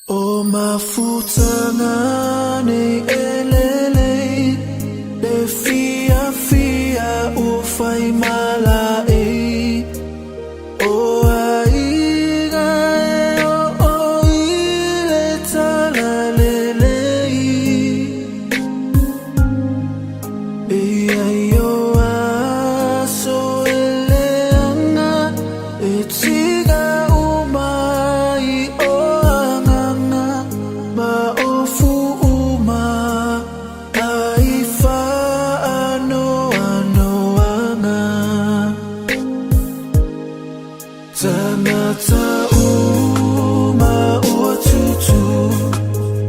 O mafutaga nei e lelei, Le fiafia ua fai malaei, O aiga e oo i le talalelei. E i ai o aso e leaga, E tiga uma ai o agaga, Ma ofu uma ai faanoanoaga. Tagata uma ua tutu,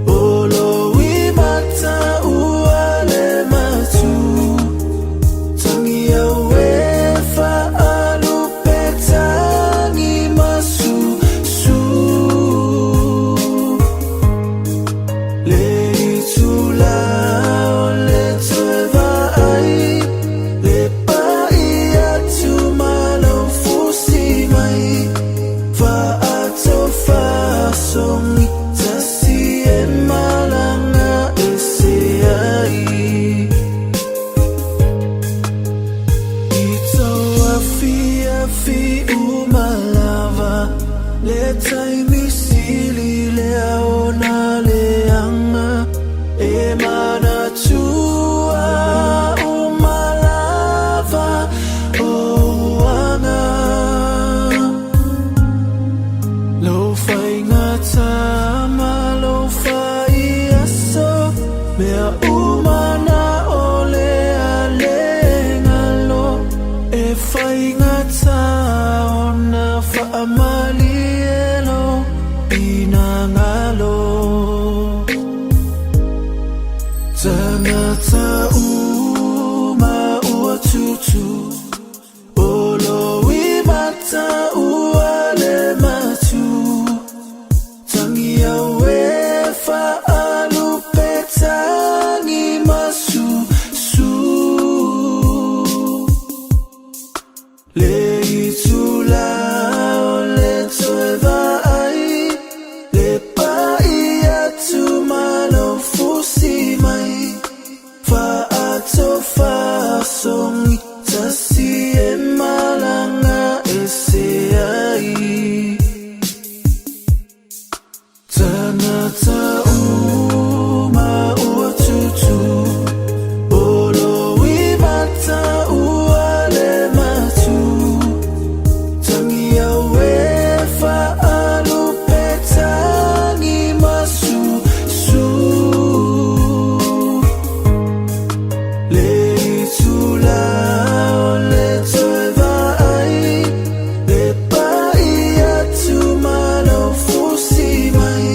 O lou mata ua le matu, Tangi au e faalupe tagi masusu. Le itula o le toe vaai, Le pai atu ma lou fusi mai, Faatofasogi tasi e malaga ese ai. I tou afiafi uma lava, Le taimi sili lea ona leaga, E manatua uma lava ou aga. Lou faigata ma lou faiaso, Mea uma na o le a le galo, E faigata ona faamalie lou finagalo. Tagata uma ua tutu, O lou mata ua le matu, Tangi au e faalupe tagi masusu. Le itula o le toe vaai, Le pai atu ma lou fusi mai, Faatofasogi tasi e malaga ese ai. Tagata uma ua tutu, O lou mata ua le matu, Tangi au e faalupe tagi masusu. Le itula o le toe vaai, Le pai atu ma lou fusi mai,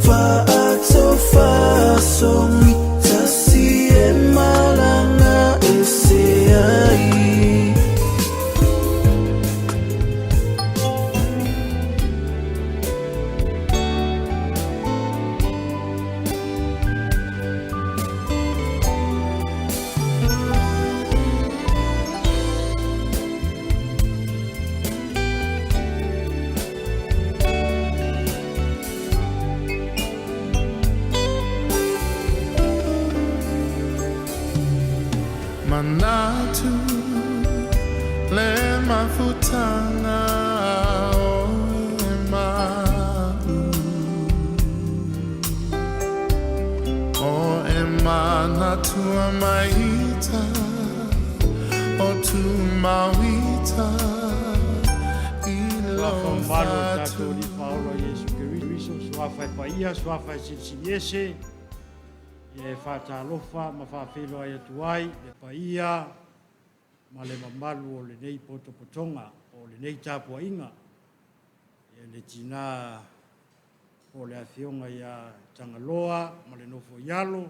Faatofasogi tasi e malaga ese ai. Manatu le mafutaga o Emau, O e manatua mai ita o tumauita i Suafa lou mamalu o le tatou fatu. Alii Faaola Iesu Keriso, suafa e paia, suafa e silisili ese, ia e faatalofa ma faafeiloai atu ai le paia ma le mamalu o lenei potopotoga, po o lenei tapuaiga, ia le tina po o le afioga ia Tagaloa ma le nofo i alo,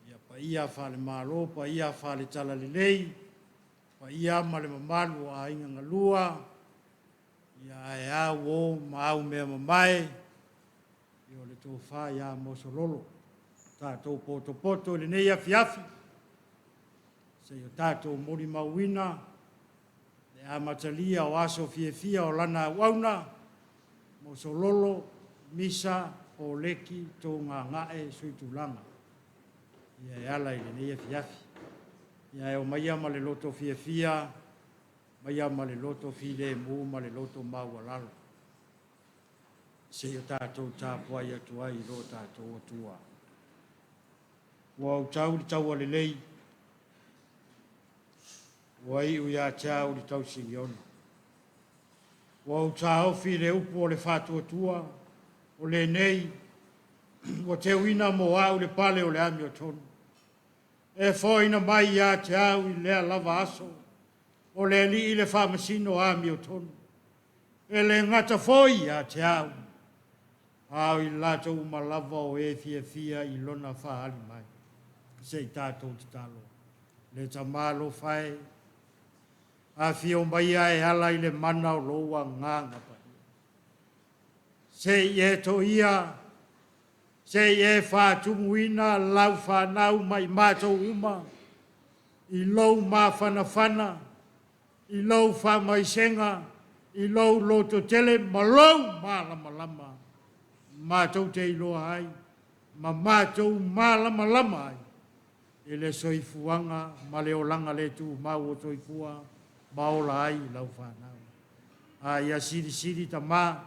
ia paia faale-Malo, paia faale-Talalelei, paia ma le mamalu o aiga galua, ia ae a uo ma au mea mamae, ia o le tofa ia Mosololo. Tatou potopoto i lenei afiafi, se i o tatou molimauina le amatalia o aso fiafia o lana auauna. Mosololo, Misa, Poleki, Togagae, Suitulaga. Ia e ala i lenei afiafi. Ia e omaia ma le loto fiafia, maia ma le loto filemu ma le loto maualalo. Seia tatou tapuai atu ai i lo tatou Atua. Ua ou tau i le taua lelei, ua iu ia te au le tausigiona. Ua ou taofi le upu o le faatuatua, o lenei ua teuina mo au le pale o le amiotonu. E foaina mai ia te au i lea lava aso, o le Alii le faamasino amiotonu. E le gata foi ia te au, a o i latou uma lava o e fiafia i lona faaali mai. Se i tatou tatalo. Le Tama alofa e, afio maia e ala i le mana o lou Agaga Paia. Se i e toia, se i e faatumuina lau fanau ma i matou uma, i lou mafanafana, i lou faamaisega, i lou lototele ma lou malamalama, matou te iloa ai ma matou malamalama ai i le soifuaga ma le olaga le tumau o soifua ma ola ai lau fanau. A ia silisili Tama,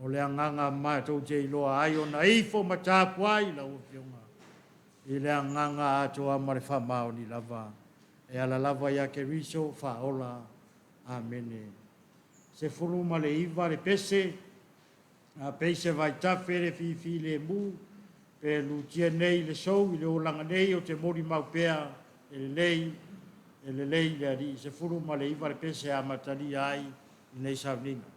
o le agaga matou te iloa ai ona ifo ma tapuai lau Afioga i le agaga atoa ma le faamaoni lava. E ala lava ia Keriso faaola. Amene. 19 le pese, a peise vaitafe le fifilemu, pe lutia nei le sou i le olaga nei o te molimau pea e lelei, e lelei le Alii. 19 le pese amatalia ai lenei sauniga.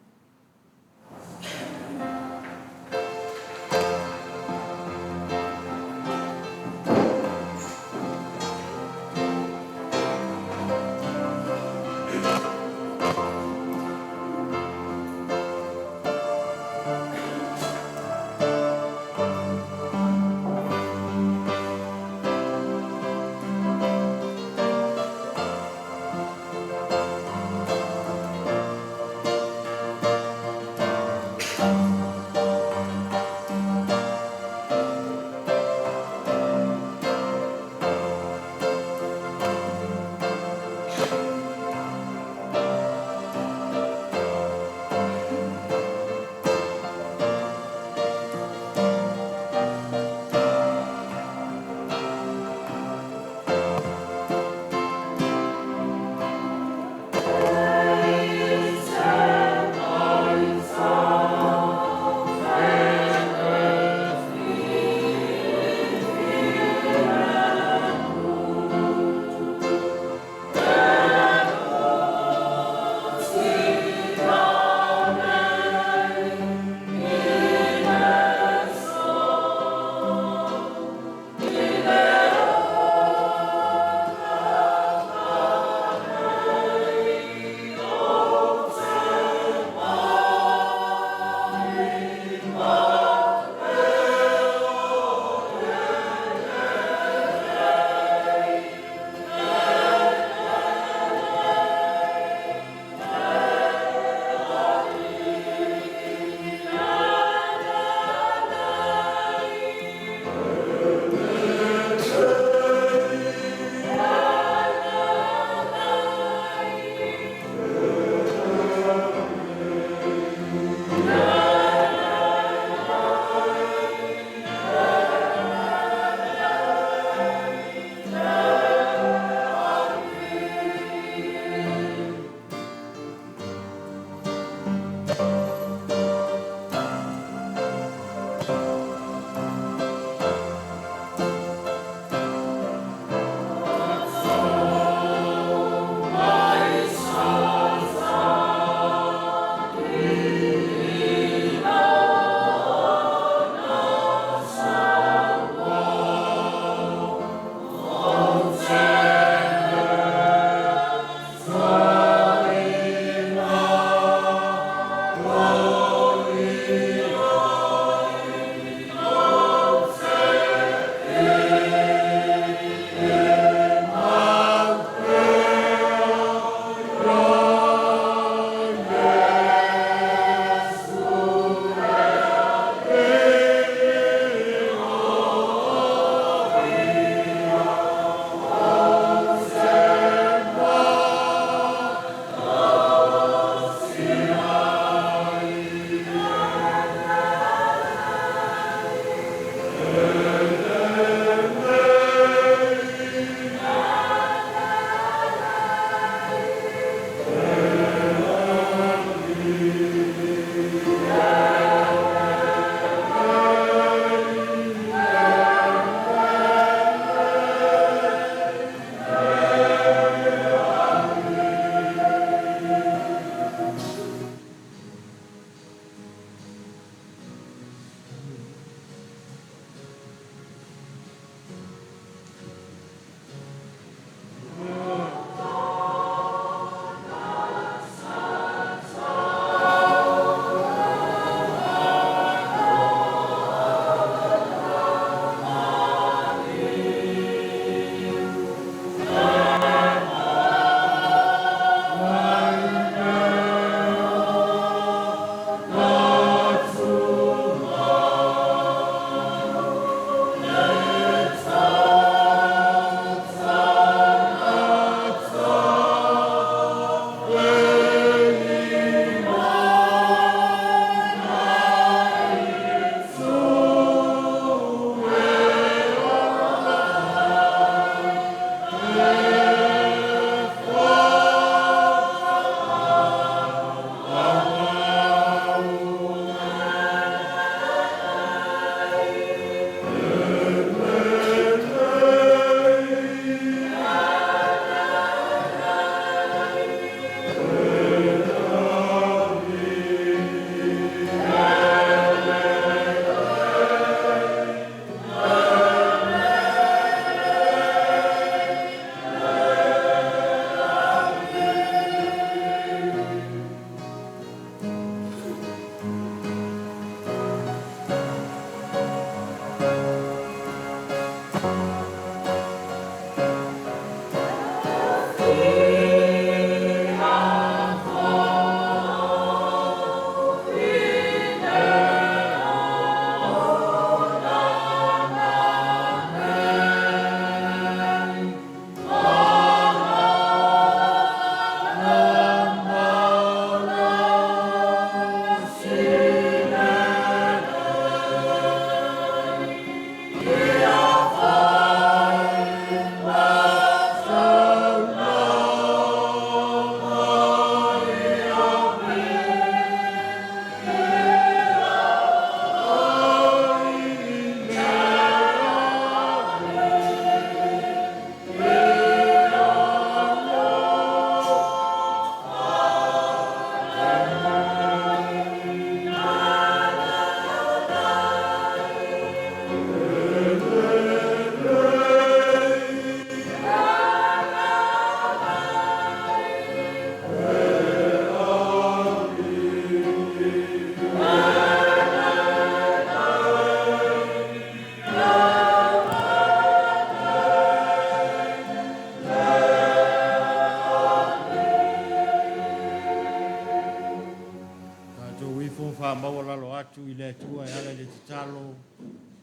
i le Atua e ala i le tatalo,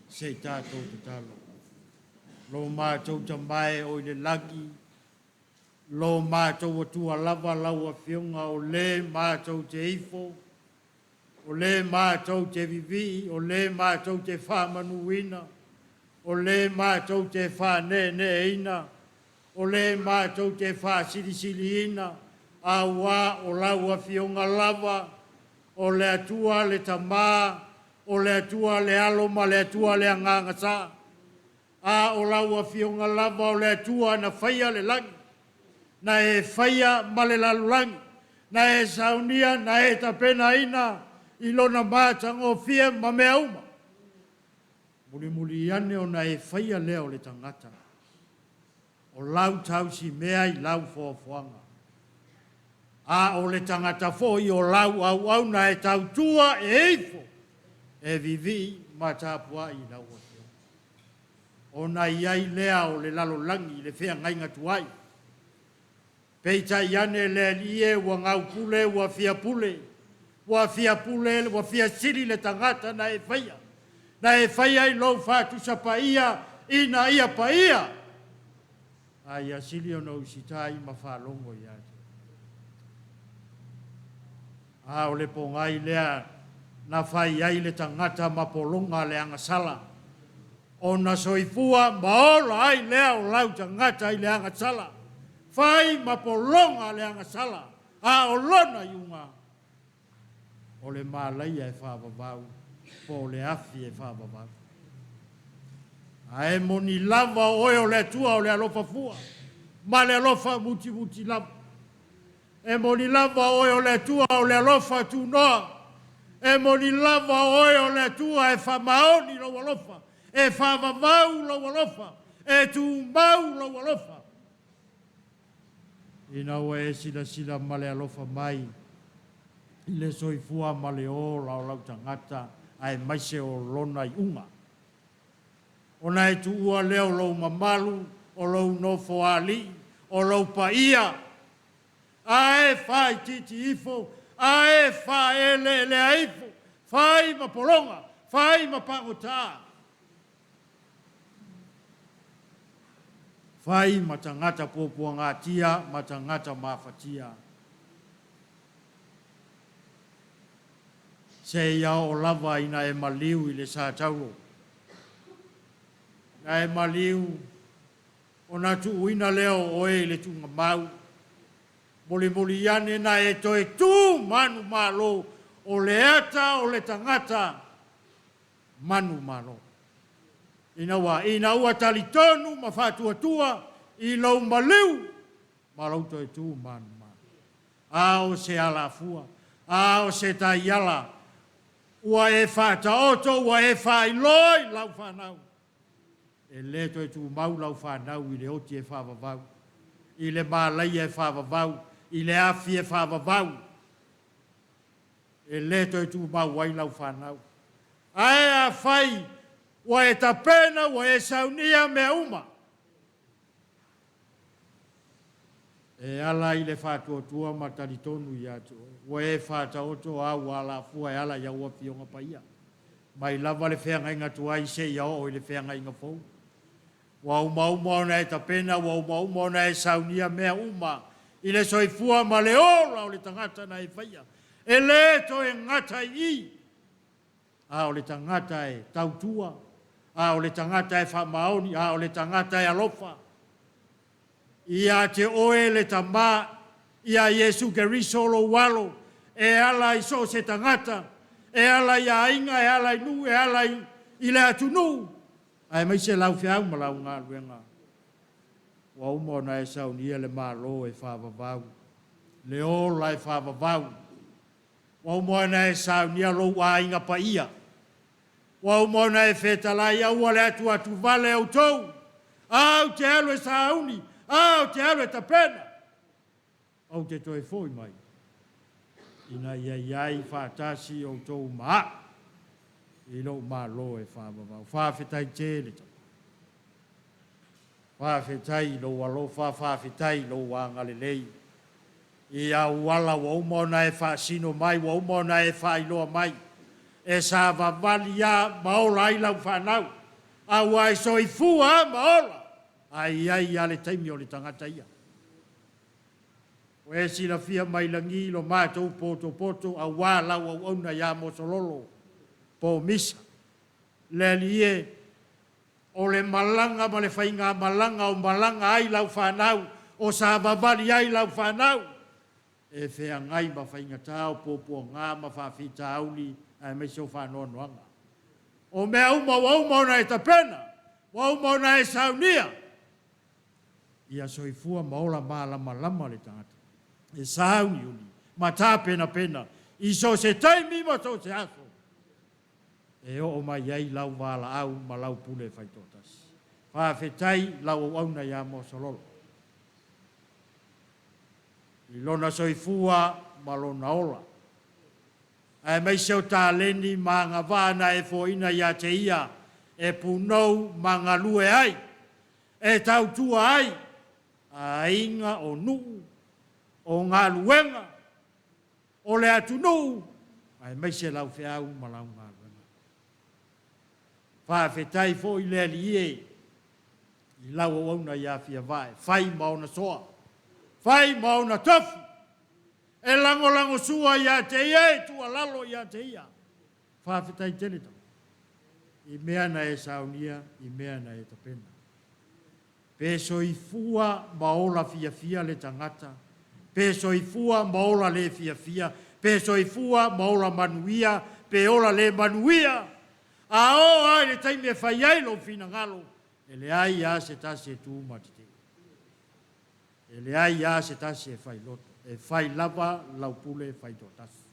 se i tatou tatalo. Lo matou Tama e o i le lagi, lo matou Atua lava lau Afioga o lē matou te ifo, o lē matou te vivii, o lē matou te faamanuina, o lē matou te faaneeneeina, o lē matou te faasilisiliina, auā o lau Afioga lava, o le Atua le Tamā, o le Atua le Alo ma le Atua le Agaga Sa. A o lau Afioga lava o le Atua na faia le lagi, na e faia ma le lalolagi, na e saunia, na e tapenaina i lona matagofie ma mea uma. Mulimuli ane ona e faia lea o le tagata, o lau tausimea i lau foafoaga. A o le tagata foi o lau auauna e tautua e ifo, e vivii ma tapuai i lau Afioga. Ona i ai lea o le lalolagi i le feagaiga tuai. Peitai ane le Alii e ua gaupule ua fia pule, ua fia pule, ua fia sili le tagata na e faia. Na e faia i lou faatusa paia ina ia paia. A ia sili ona usitai ma faalogo ia te. A o le pogai lea na fai ai le tagata ma pologa le agasala, ona soifua ma ola ai lea o lau tagata i le agasala. Fai ma pologa le agasala, a o lona iuga, o le malaia e faavavau, po o le afi e faavavau. Ae moni lava o oe o le Atua o le alofa fua, ma le alofa mutimuti lava. E moni lava o oe o le Atua o le alofa tunoa. E moni lava o oe o le Atua e faamaoni lou alofa, e faavavau lou alofa, e tumau lou alofa. Ina ua e silasila ma le alofa mai i le soifua ma le ola o lau tagata, aemaise o lona iuga. Ona e tuua lea o lou mamalu, o lou nofoalii, o lou paia, ae faaitiiti ifo, ae faaeleelea ifo, fai ma pologa, fai ma pagota, fai ma tagata puapuagatia ma tagata mafatia. Seia oo lava ina e maliu i le satauro. Na e maliu ona tuuina lea o oe i le tuugamau. Mulimuli ane na e toe tu manumalo o le ata o le tagata manumalo. Ina ua talitonu ma faatuatua i lou maliu ma lou toe tu manumalo. A o se alafua, a o se taiala, ua e faataoto, ua e faailoa i lau fanau. E le toe tumau lau fanau i le oti e faavavau, i le malaia e faavavau, i le afi e faavavau. E le toe tumau ai lau fanau. Ae afai ua e tapena, ua e saunia mea uma, e ala i le faatuatua ma talitonu ia te oe, ua e faataoto au alafua e ala i au afioga paia. Mai lava le feagaiga tuai seia oo i le feagaiga fou. Ua umauma ona e tapena, ua umauma ona e saunia mea uma i le soifua ma le ola o le tagata na e faia. E le toe gata i i, a o le tagata e tautua, a o le tagata e faamaoni, a o le tagata e alofa. Ia te oe le Tamā, ia Iesu Keriso lou alo, e ala i so o se tagata, e ala i aiga, e ala i nuu, e ala i le atunuu, aemaise lau feau ma lau galuega. Ua uma ona e saunia le Malo e faavavau, le ola e faavavau. Ua uma ona e saunia lou aiga paia. Ua uma ona e fetalai, aua le atuatuvale outou. A ou te alu e sauni, a ou te alu e tapena, ou te toe foi mai, ina ia i ai faatasi outou ma au i lou Malo e faavavau. Faafetai tele Tama. Faafetai i lou alofa, faafetai i lou agalelei. I auala ua uma ona e faasino mai, ua uma ona e faailoa mai. e savavali lava ma ola ai lau fanau, aua e soifua lava ma ola, ae i ai lava le taimi o le tagata ia. Ua e silafia mai lagi lo matou potopoto aua lau auauna ia Mosololo po o Misa. Le Alii e, o le malaga ma le faigamalaga o malaga ai lau fanau, o savavali ai lau fanau, e feagai ma faigata o puapuaga ma faafitauli aemaise o faanoanoaga. O mea uma ua uma ona e tapena, ua uma ona e saunia, ia soifua ma ola malamalama le tagata e sauniuni ma tapenapena i so o se taimi ma so o se aso e oo mai ai lau valaau ma lau pule faitoatasi. Faafetai i lau auauna ia Mosololo i lona soifua ma lona ola, aemaise o taleni ma agavaa na e foaina ia te ia e punou ma galue ai, e tautua ai aiga o nuu, o galuega, o le atunuu, aemaise lau feau ma lau galuega. Faafetai foi le Alii e i lau auauna ia Fiavae, fai ma ona soa, fai ma ona tofi, e lagolagosua ia te ia, e tuualalo ia te ia. Faafetai tele tama i mea na e saunia, i mea na e tapena. Pe soifua ma ola fiafia le tagata, pe soifua ma ola le fiafia, pe soifua ma ola manuia, pe ola le manuia, a oo lava i le taimi e fai ai lou finagalo, e leai lava se tasi e tu ma tetee. E leai lava se tasi e fai loto, e fai lava lau pule faitoatasi.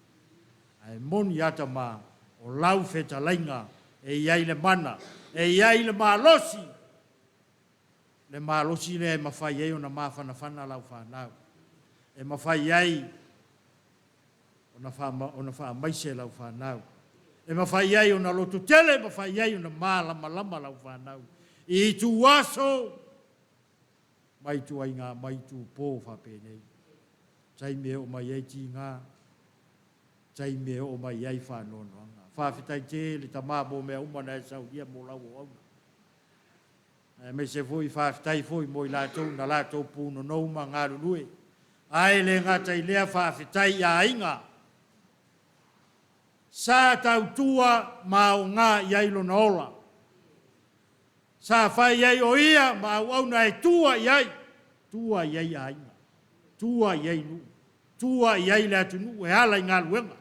Ae moni a tama, o lau fetalaiga e i ai le mana, e i ai le malosi, le malosi lea e mafai ai ona mafanafana lau fanau, e mafai ai ona faamaise lau fanau, e mafai ai ona lototele, e mafai ai ona malamalama lau fanau i ituaso ma ituaiga ma itupo faapenei. Taimi e oo mai ai tiga, taimi e oo mai ai faanoanoaga. Faafetai tele tama mo mea uma na e saunia mo lau auauna. Aemaise foi faafetai foi mo i latou na latou punonou ma galulue. Ae le gata i lea, faafetai i aiga sa tautua ma aoga i ai lona ola. Sa fai ai o ia ma auauna e tua i ai, tua i ai aiga, tua i ai nuu, tua i ai le atunuu e ala i galuega,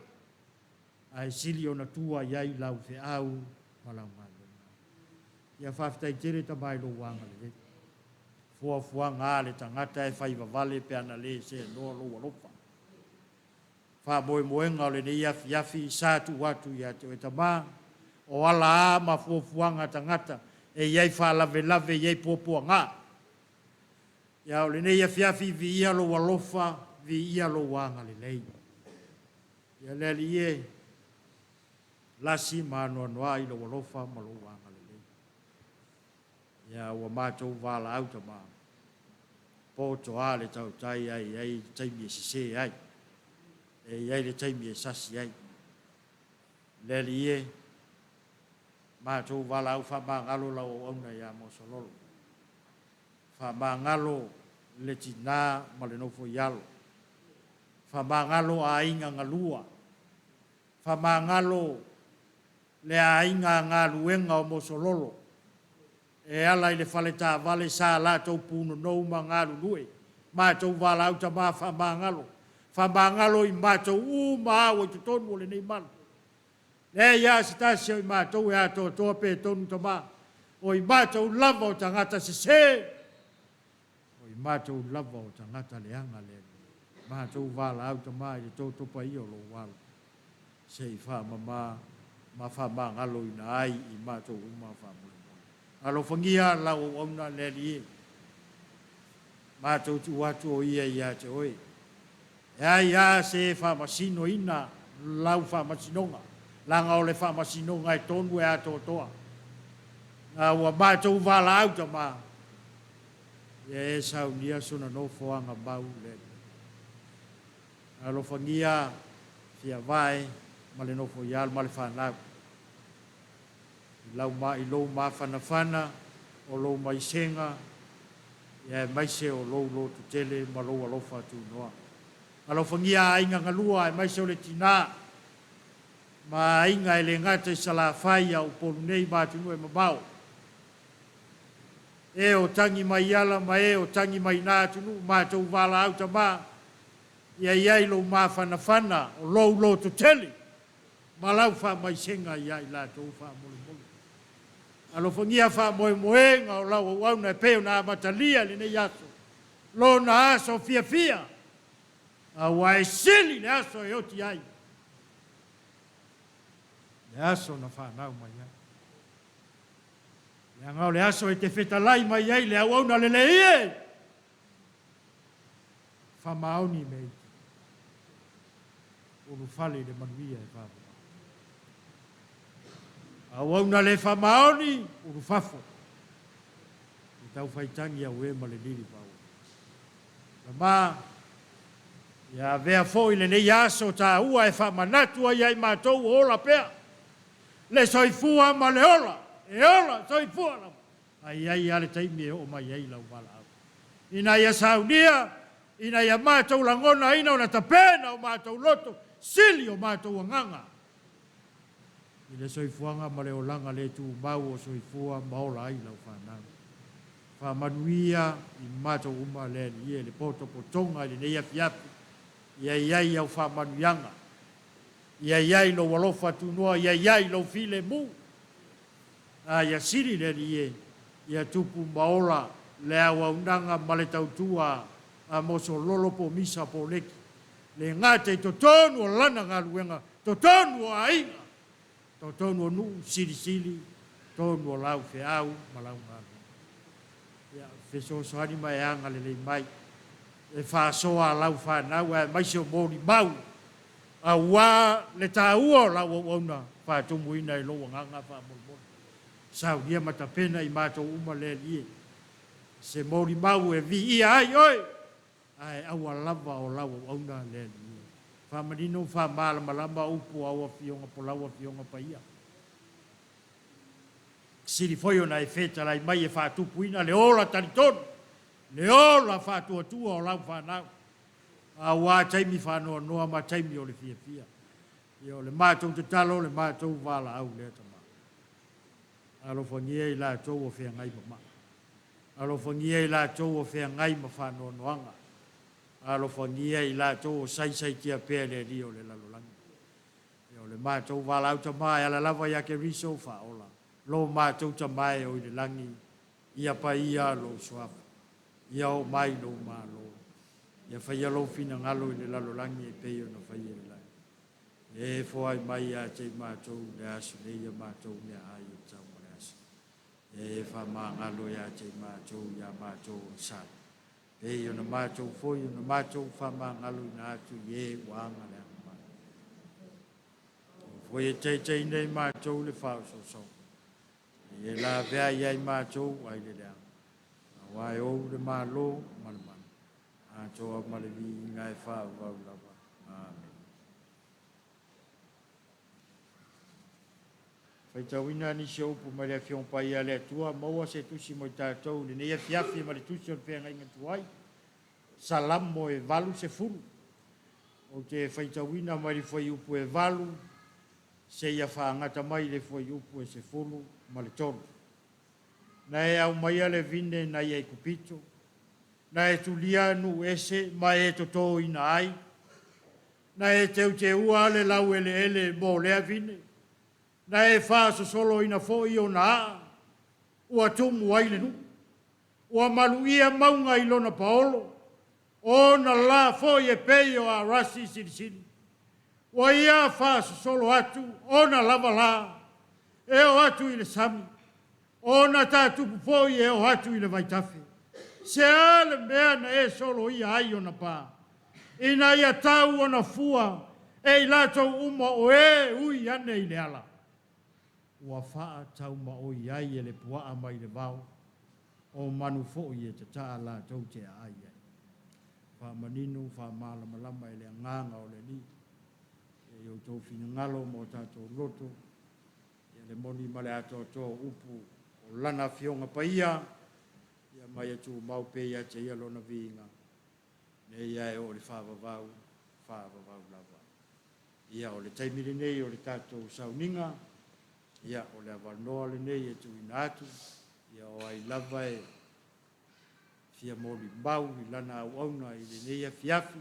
ae sili ona tua i ai lau feau ma lau galuega. Ia faafetai tele tama i lou agalelei. Fuafuaga a le tagata e fai vavale pe ana le seanoa lou alofa. Faamoemoega o lenei afiafi sa tuu atu ia te oe tama, o ala a ma fuafuaga a tagata e i ai faalavelave e i ai puapuaga. Ia o lenei afiafi viia lou alofa, viia lou agalelei. Ia le Alii e, lasi ma anoanoai lou alofa ma lou agalelei. Ia ua matou valaau tama, poto a le tautai ae i ai le taimi e sese ai, e i ai le taimi e sasi ai. Le Alii e, matou valaau faamagalo lau auauna ia Mosololo. Faamagalo le tina ma le nofoialo. Faamagalo aiga galua. Faamagalo le aiga galuega o Mosololo e ala i le fale taavale sa latou punonou ma galulue. Matou valaau tama faamagalo, faamagalo i matou uma lava ua i totonu o lenei malu. Leai lava se tasi o i matou e atoatoa pe tonu tama, o i matou lava o tagata sese, o i matou lava o tagata leaga le Alii. Matou valaau tama i le toto paia o lou alo, se i faamama ma faamagaloina ai i matou uma faamoemoe. Alofagia lau auauna le Alii e, matou tuu atu o ia ia te oe. E ai lava se faamasinoina lau faamasinoga, leaga o le faamasinoga e tonu e atoatoa. A ua matou valaau tama, ia e saunia sona nofoaga mau le Alii. Alofagia Fiavae ma le nofo i alo ma le fanau. I lau ma i lou mafanafana, o lou maisega, ia aemaise o lou lototele ma lou alofa tunoa. Alofagia aiga galua aemaise o le tinā ma aiga e le gata i Salafai a o Upolu nei ma atunuu e mamao. E o tagi mai ala ma e o tagi mai na atunuu matou valaau tama, ia i ai lou mafanafana o lou lototele ma lau faamaisega ia i latou faamolemole. Alofagia faamoemoega o lau auauna e pei ona amatalia i lenei aso, lona aso fiafia, aua e sili le aso e oti ai, le aso na fanau mai ai. Leaga o le aso e te fetalai mai ai le auauna lelei e, faamaoni mea iti, ulufale i le manuia e faavavau. Auauna le faamaoni, ulufafo, e taufaitagi au e ma le lili paua. Tama, ia avea foi lenei aso taua e faamanatu ai ia i matou o ola pea, le soifua ma le ola, e ola soifua lava, a i ai lava le taimi e oo mai ai lau valaau. Ina ia saunia, ina ia matou lagonaina ona tapena o matou loto, sili o matou agaga, i le soifuaga ma le olaga le tumau o soifua ma ola ai lau fanau. Faamanuia i matou uma le Alii e le potopotoga i lenei afiafi, ia i ai au faamanuiaga, ia i ai lou alofa tunoa, ia i ai lou filemu, a ia sili le Alii e, ia tupu ma ola le auaunaga ma le tautua a Mosololo po o Misa po o Leki, le gata i totonu o lana galuega, totonu o aiga, totonu o nuu silisili, totonu o lau feau ma lau galuega. Ia fesoasoani ma e agalelei mai, e faasoa a lau fanau aemaise o molimau, aua le taua o lau auauna faatumuina i lou agaga faamolemole. Saunia ma tapena i matou uma le Alii e, se molimau e viia ai oe, ae aua lava o lau auauna le Alii e. Faamanino ma faamalamalama upu o au afioga po o lau afioga paia. Sili foi ona e fetalai mai e faatupuina le ola talitonu, le ola faatuatua o lau fanau, aua taimi faanoanoa ma taimi o le fiafia. Ia o le matou tatalo, o le matou valaau lea tama. Alofagia i latou o feagai ma maa. Alofagia i latou o feagai ma faanoanoaga. Alofagia i latou o saisaitia pea le Alii o le lalolagi. Ia o le matou valaau tama e ala lava ia Keriso faaola. Lo matou Tama e o i le lagi, ia paia lou suafa. Ia oo mai lou Malo. Ia faia lou finagalo i le lalolagi e pei ona faia i le lagi. E foai mai ia te i matou i le aso nei ia matou meaai o le tau ma le aso. E faamagalo ia te i matou ia matou agasala. Pei ona matou foi ona matou faamagaloina atu i e ua agaleaga mai. Aua foi e taitaiina i matou le faaosoosoga. E lavea ai i matou ai le leaga. Aua e ou le Malo ma le mana, atoa ma le viiga e faavavau lava. Amene. Faitauina nisi o upu mai le Afioga Paia a le Atua, maua se tusi mo i tatou i lenei afiafi ma le tusi o le feagaiga tuai, Salamo e 80. Ou te faitauina mai le fuaiupu e 8 seia faagata mai le fuaiupu e 13. Na e aumaia le vine nai Aikupito, na e tulia nuu ese ma e totoina ai, na e teuteua le laueleele mo lea vine, na e faasosoloina foi ona aa, ua tumu ai le nuu. Ua maluia mauga i lona paolo, ona la foi e pei o arasi silisili. Ua ia faasosolo atu ona lava la, e oo atu i le sami, ona tatupu foi e oo atu i le vaitafe. Se a le mea na e soloia ai ona pa, ina ia tau ona fua e i latou uma o e ui ane i le ala. Ua faataumaoi ai e le puaa mai le vao, o manu foi e tataa latou te aai ai. Faamanino, faamalamalama e le agaga o le Alii. I outou finagalo ma o tatou loto, ia le moni ma le atoatoa o upu o Lana Afioga Paia, ia ma ia tumau pea ia te Ia Lona viiga, nei ae oo i le faavavau, faavavau lava. Ia, o le taimi lenei o le tatou sauniga, ia, o le avanoa lenei e tuuina atu, ia, o ai lava e fia molimau i lana auauna i lenei afiafi,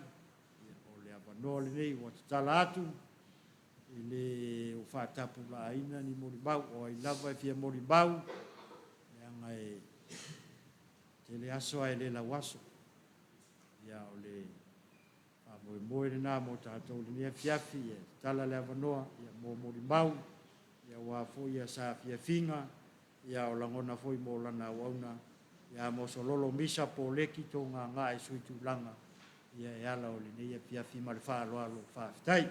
ia, o le avanoa lenei ua tatala atu, e le o faatapulaaina ni molimau, o ai lava e fia molimau, leaga e tele aso ae le lauaso. Ia, o le faamoemoe lena mo tatou i lenei afiafi, ia tatala le avanoa ia, mo molimau, ia aua foi ia saafiafiga, ia o lagona foi mo lana auauna, ia mosololo misa po leki togaga e sui tulaga, ia e ala o lenei afiafi ma le faaaloalo. Faafetai.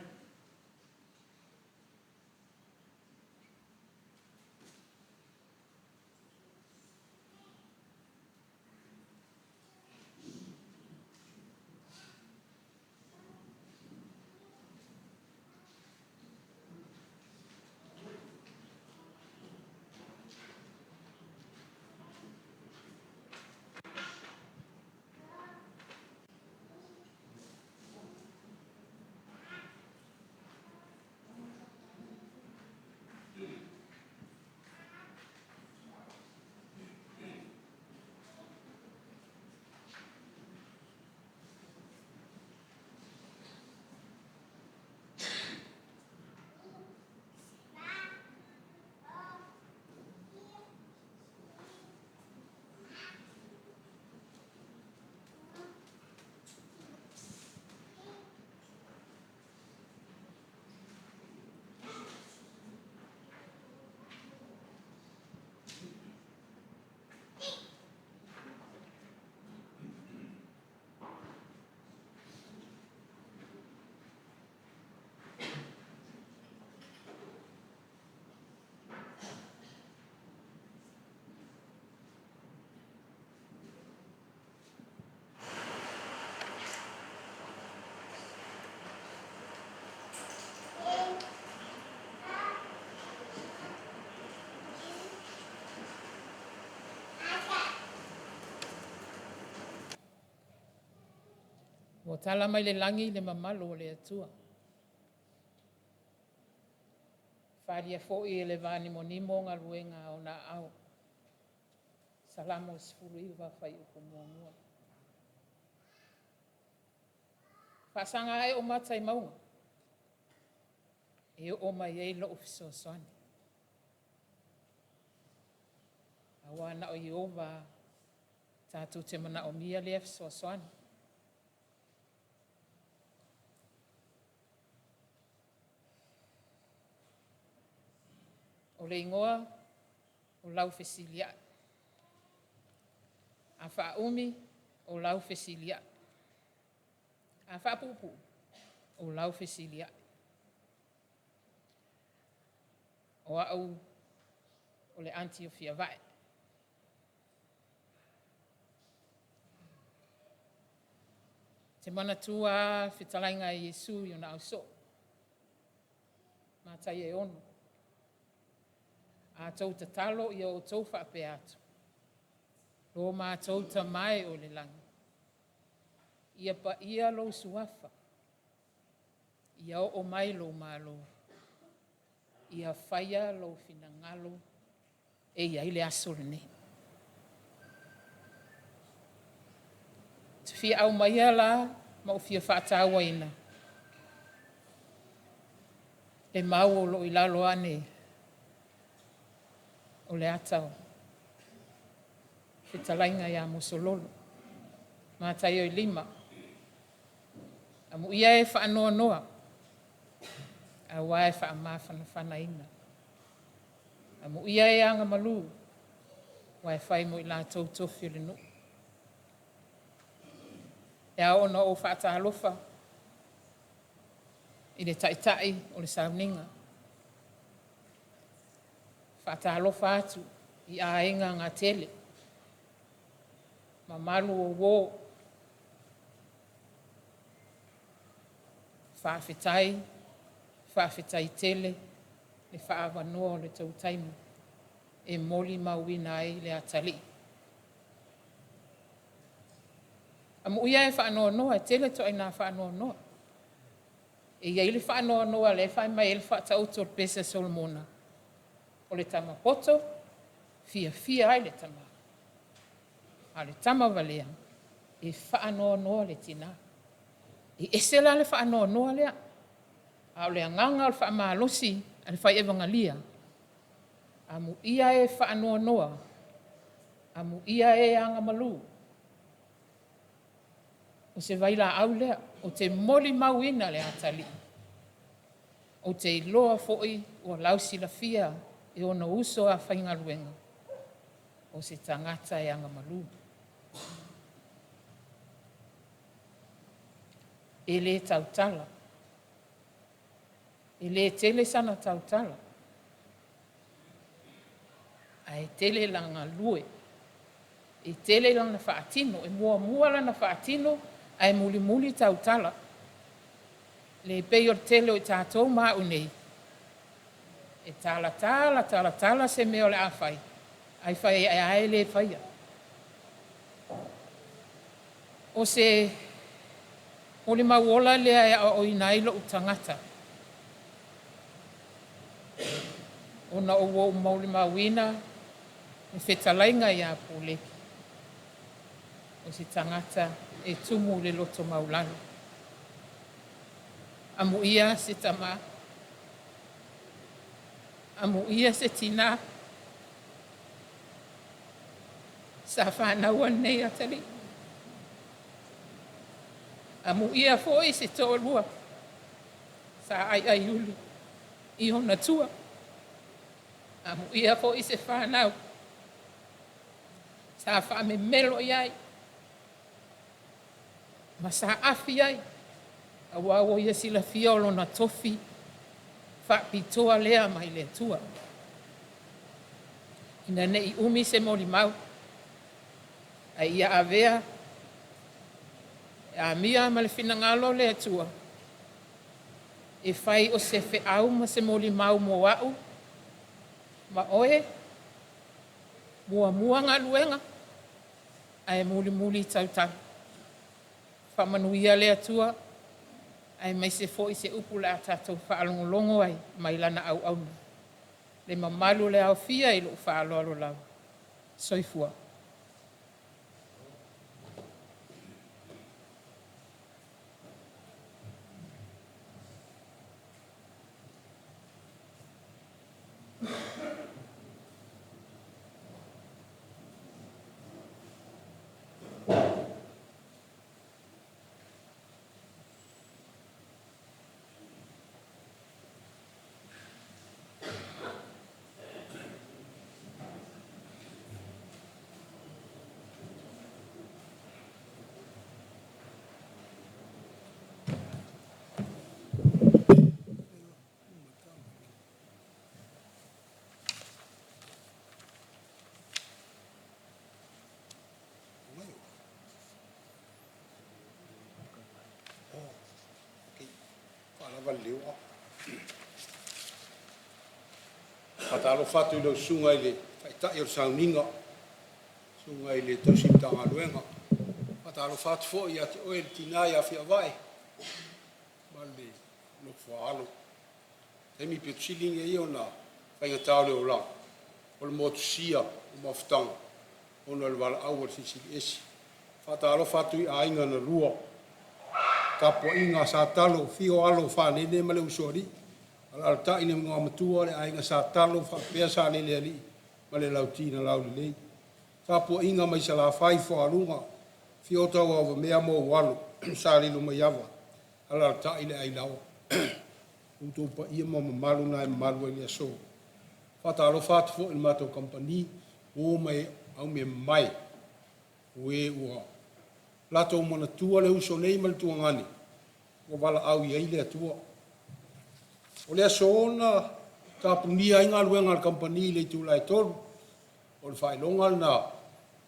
Ua tala mai le lagi le mamalu o le Atua, faaalia foi e le vanimonimo galuega a ona aao. Salamo 19, fuaiupu 1. Faasaga ae ou mata i mauga e oo mai ai lo'u fesoasoani, aua na o Ieova tatou te manaomia lea fesoasoani. O le igoa o Laufesiliai. A faaumi, o Laufesiliai. A faapuupuu, o Laufesiliai. O au o le aunty o Fiavae. Te manatua lava fetalaiga a Iesu i ona ausoo. Mataia e 6. A outou tatalo ia outou faapea atu, Lo matou Tama e oi le lagi, ia paia lou suafa, ia oo mai lou malo, ia faia lou finagalo e i ai le aso lenei. Ou te fia aumaia la ma ou fia fatāuaina le mau o lo o i lalo ane o le ata o fetalaiga ia Mosololo. Mataio e 5. Amuia e faanoanoa, aua e faamafanafanaina. Amuia e agamalu, aua e fai mo i latou tofi o le nuu. E ao ona ou faatalofa i le taitai o le sauniga. Faatalofa atu i aiga gatele, mamalu o uo, faafetai. Faafetai tele le faaavanoa o le tou taimi e molimauina ai le atalii. Amuia e faanoanoa, e tele ituaiga faanoanoa. E i ai le faanoanoa lea e fai mai ai le faatauto o le pese a Solomona, o le tama poto, fiafia ai le tama. A o le tama valea, e faanoanoa le tina. E ese la le faanoanoa lea, a o le agaga o le faamalosi a le fai evagalia, amuia e faanoanoa, amuia e agamalu. O se vailaau lea, ou te molimauina le atalii. Ou te iloa foi ua lausilafia e ona uso a faigaluega, o se tagata e agamalu. E le tautala, e le tele sana tautala, ae tele lana galue, e tele lana faatino, e muamua lana faatino ae mulimuli tautala. Le pei o le tele o i tatou ma au nei, e talatala talatala se mea o le a fai, ae fai ae lava e le faia. O se molimau ola lea e aoaoina ai lou tagata, ona ua ou molimauina le fetalaiga ia Poleki, o se tagata e tumu i le loto maualalo. Amuia se tama, amuia se tina sa fanaua lenei atalii. Amuia foi se toalua sa aiaiuli i ona tua. Amuia foi se fanau sa faamemelo i ai ma saafi ai, aua ua ia silafia o lona tofi faapitoa lea mai le Atua. Ina ne i umi se molimau, ae ia avea e amia ma le finagalo o le Atua e fai o se feau ma se molimau mo au ma oe, muamua galuega ae mulimuli tautala. Faamanuia le Atua aemaise foi se upu o le a tatou faalogologo ai mai lana auauna. Le mamalu o le aofia i lou faaaloalo lava. Soifua. Faatalofa atu i lau Susuga i le Taitai o le Sauniga, Susuga i le Tausi Matagaluega. Faatalofa atu foi ia te oe le Tina ia Fiavae ma le nofo a alo. O le taimi aupito sili lenei ona faigata o le olaga o le motusia o mafutaga ona o le valaau a le Silisili Ese. Faatalofa atu i aiga na lua, tapuaiga a sa Talo, afio alo o Faalele ma le Usoalii, alaalatai le Igoamatua le aiga Sa Talo faapea Salelealii ma le Lauti na Laulelei. Tapuaiga mai Salafai, Foaluga, afio Tauaovamea ma ou alo, Sa Lilomaiava, alaalatai le Ailaoa. O outou paia ma mamalu na e mamalu ai le aso. Faatalofa atu foi i le matou kamupani, o ma aumea mamae o e ua latou manatua le uso nei ma le tuagane ua valaau i ai le Atua. O le aso na tapunia ai galuega a le kamupani i le itula e 3:00, o le faailoga lena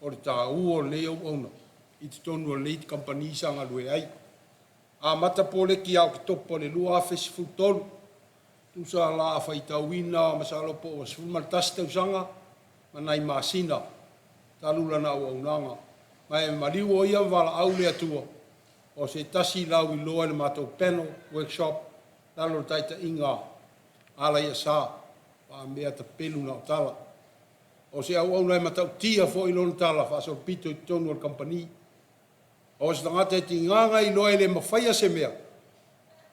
o le taua o lenei auauna i totonu o lenei kamupani sa galue ai. Amata Poleki ia Oketopa i le 2013. Tusa la a faitauina masalo po ua 11 tausaga ma nai masina talu lana auaunaga. Ma e maliu o ia ma valaau le Atua o se tasi lauiloa i le matou panel workshop lalo o le taitaiga a Alaiasa Paamea Tapelu Naotala. O se auauna e matautia foi lona tala faasolopito i totonu o le kamupani. O se tagata e tiga ona iloa e le mafaia se mea,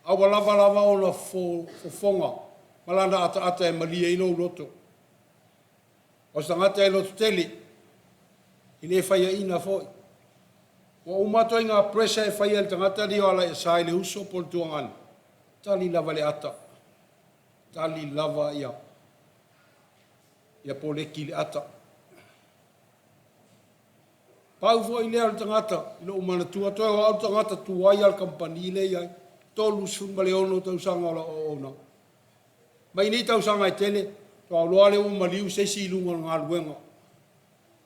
a ua lava lava ona fofoga ma lana ataata e malie ai lou loto. O se tagata e lototele, e le faiaina foi. Ua uma ituaiga pressure e faia e le tagata lenei o Alaiasa i le uso po o le tuagane, tali lava le ata, tali lava ia ia poleki i le ata. Pau foi lea o le tagata i lou manatua, toe o au le tagata tuai lava o le kamupani lea e i ai, 36 tausaga o lau auaunaga. Mai nei tausaga e tele, faatoa ou iloa lea ua maliu se isi i luga o le galuega.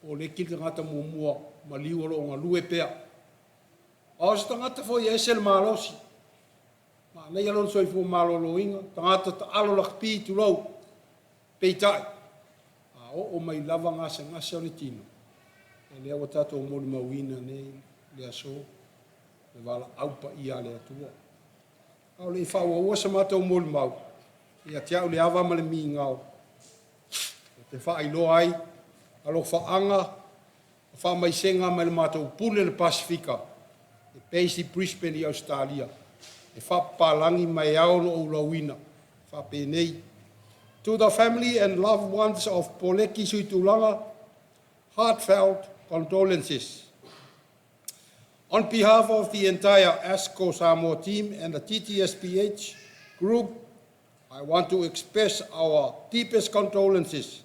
Poleki le tagata muamua maliu o lo o galue pea. A o se tagata foi e ese le malosi, manaia lona soifua maloloina, tagata taalo lakapi tulou. Peitai, a oo mai lava gasegase o le tino, ia lea ua tatou molimauina nei le aso, le valaau paia a le Atua. A o le i faaauaua sa matou molimau, e ia te au le ava ma le migao ou te faailoa ai alofaaga ma faamaisega mai le matou pule i le Pasefika e based i Brisbane i Ausetalia e faapapalagi ma e ao ona ou lauina faapenei. To the family and loved ones of Poleki Suitulaga, heartfelt condolences. On behalf of the entire ASCO Samoa team and the TTSPH group, I want to express our deepest condolences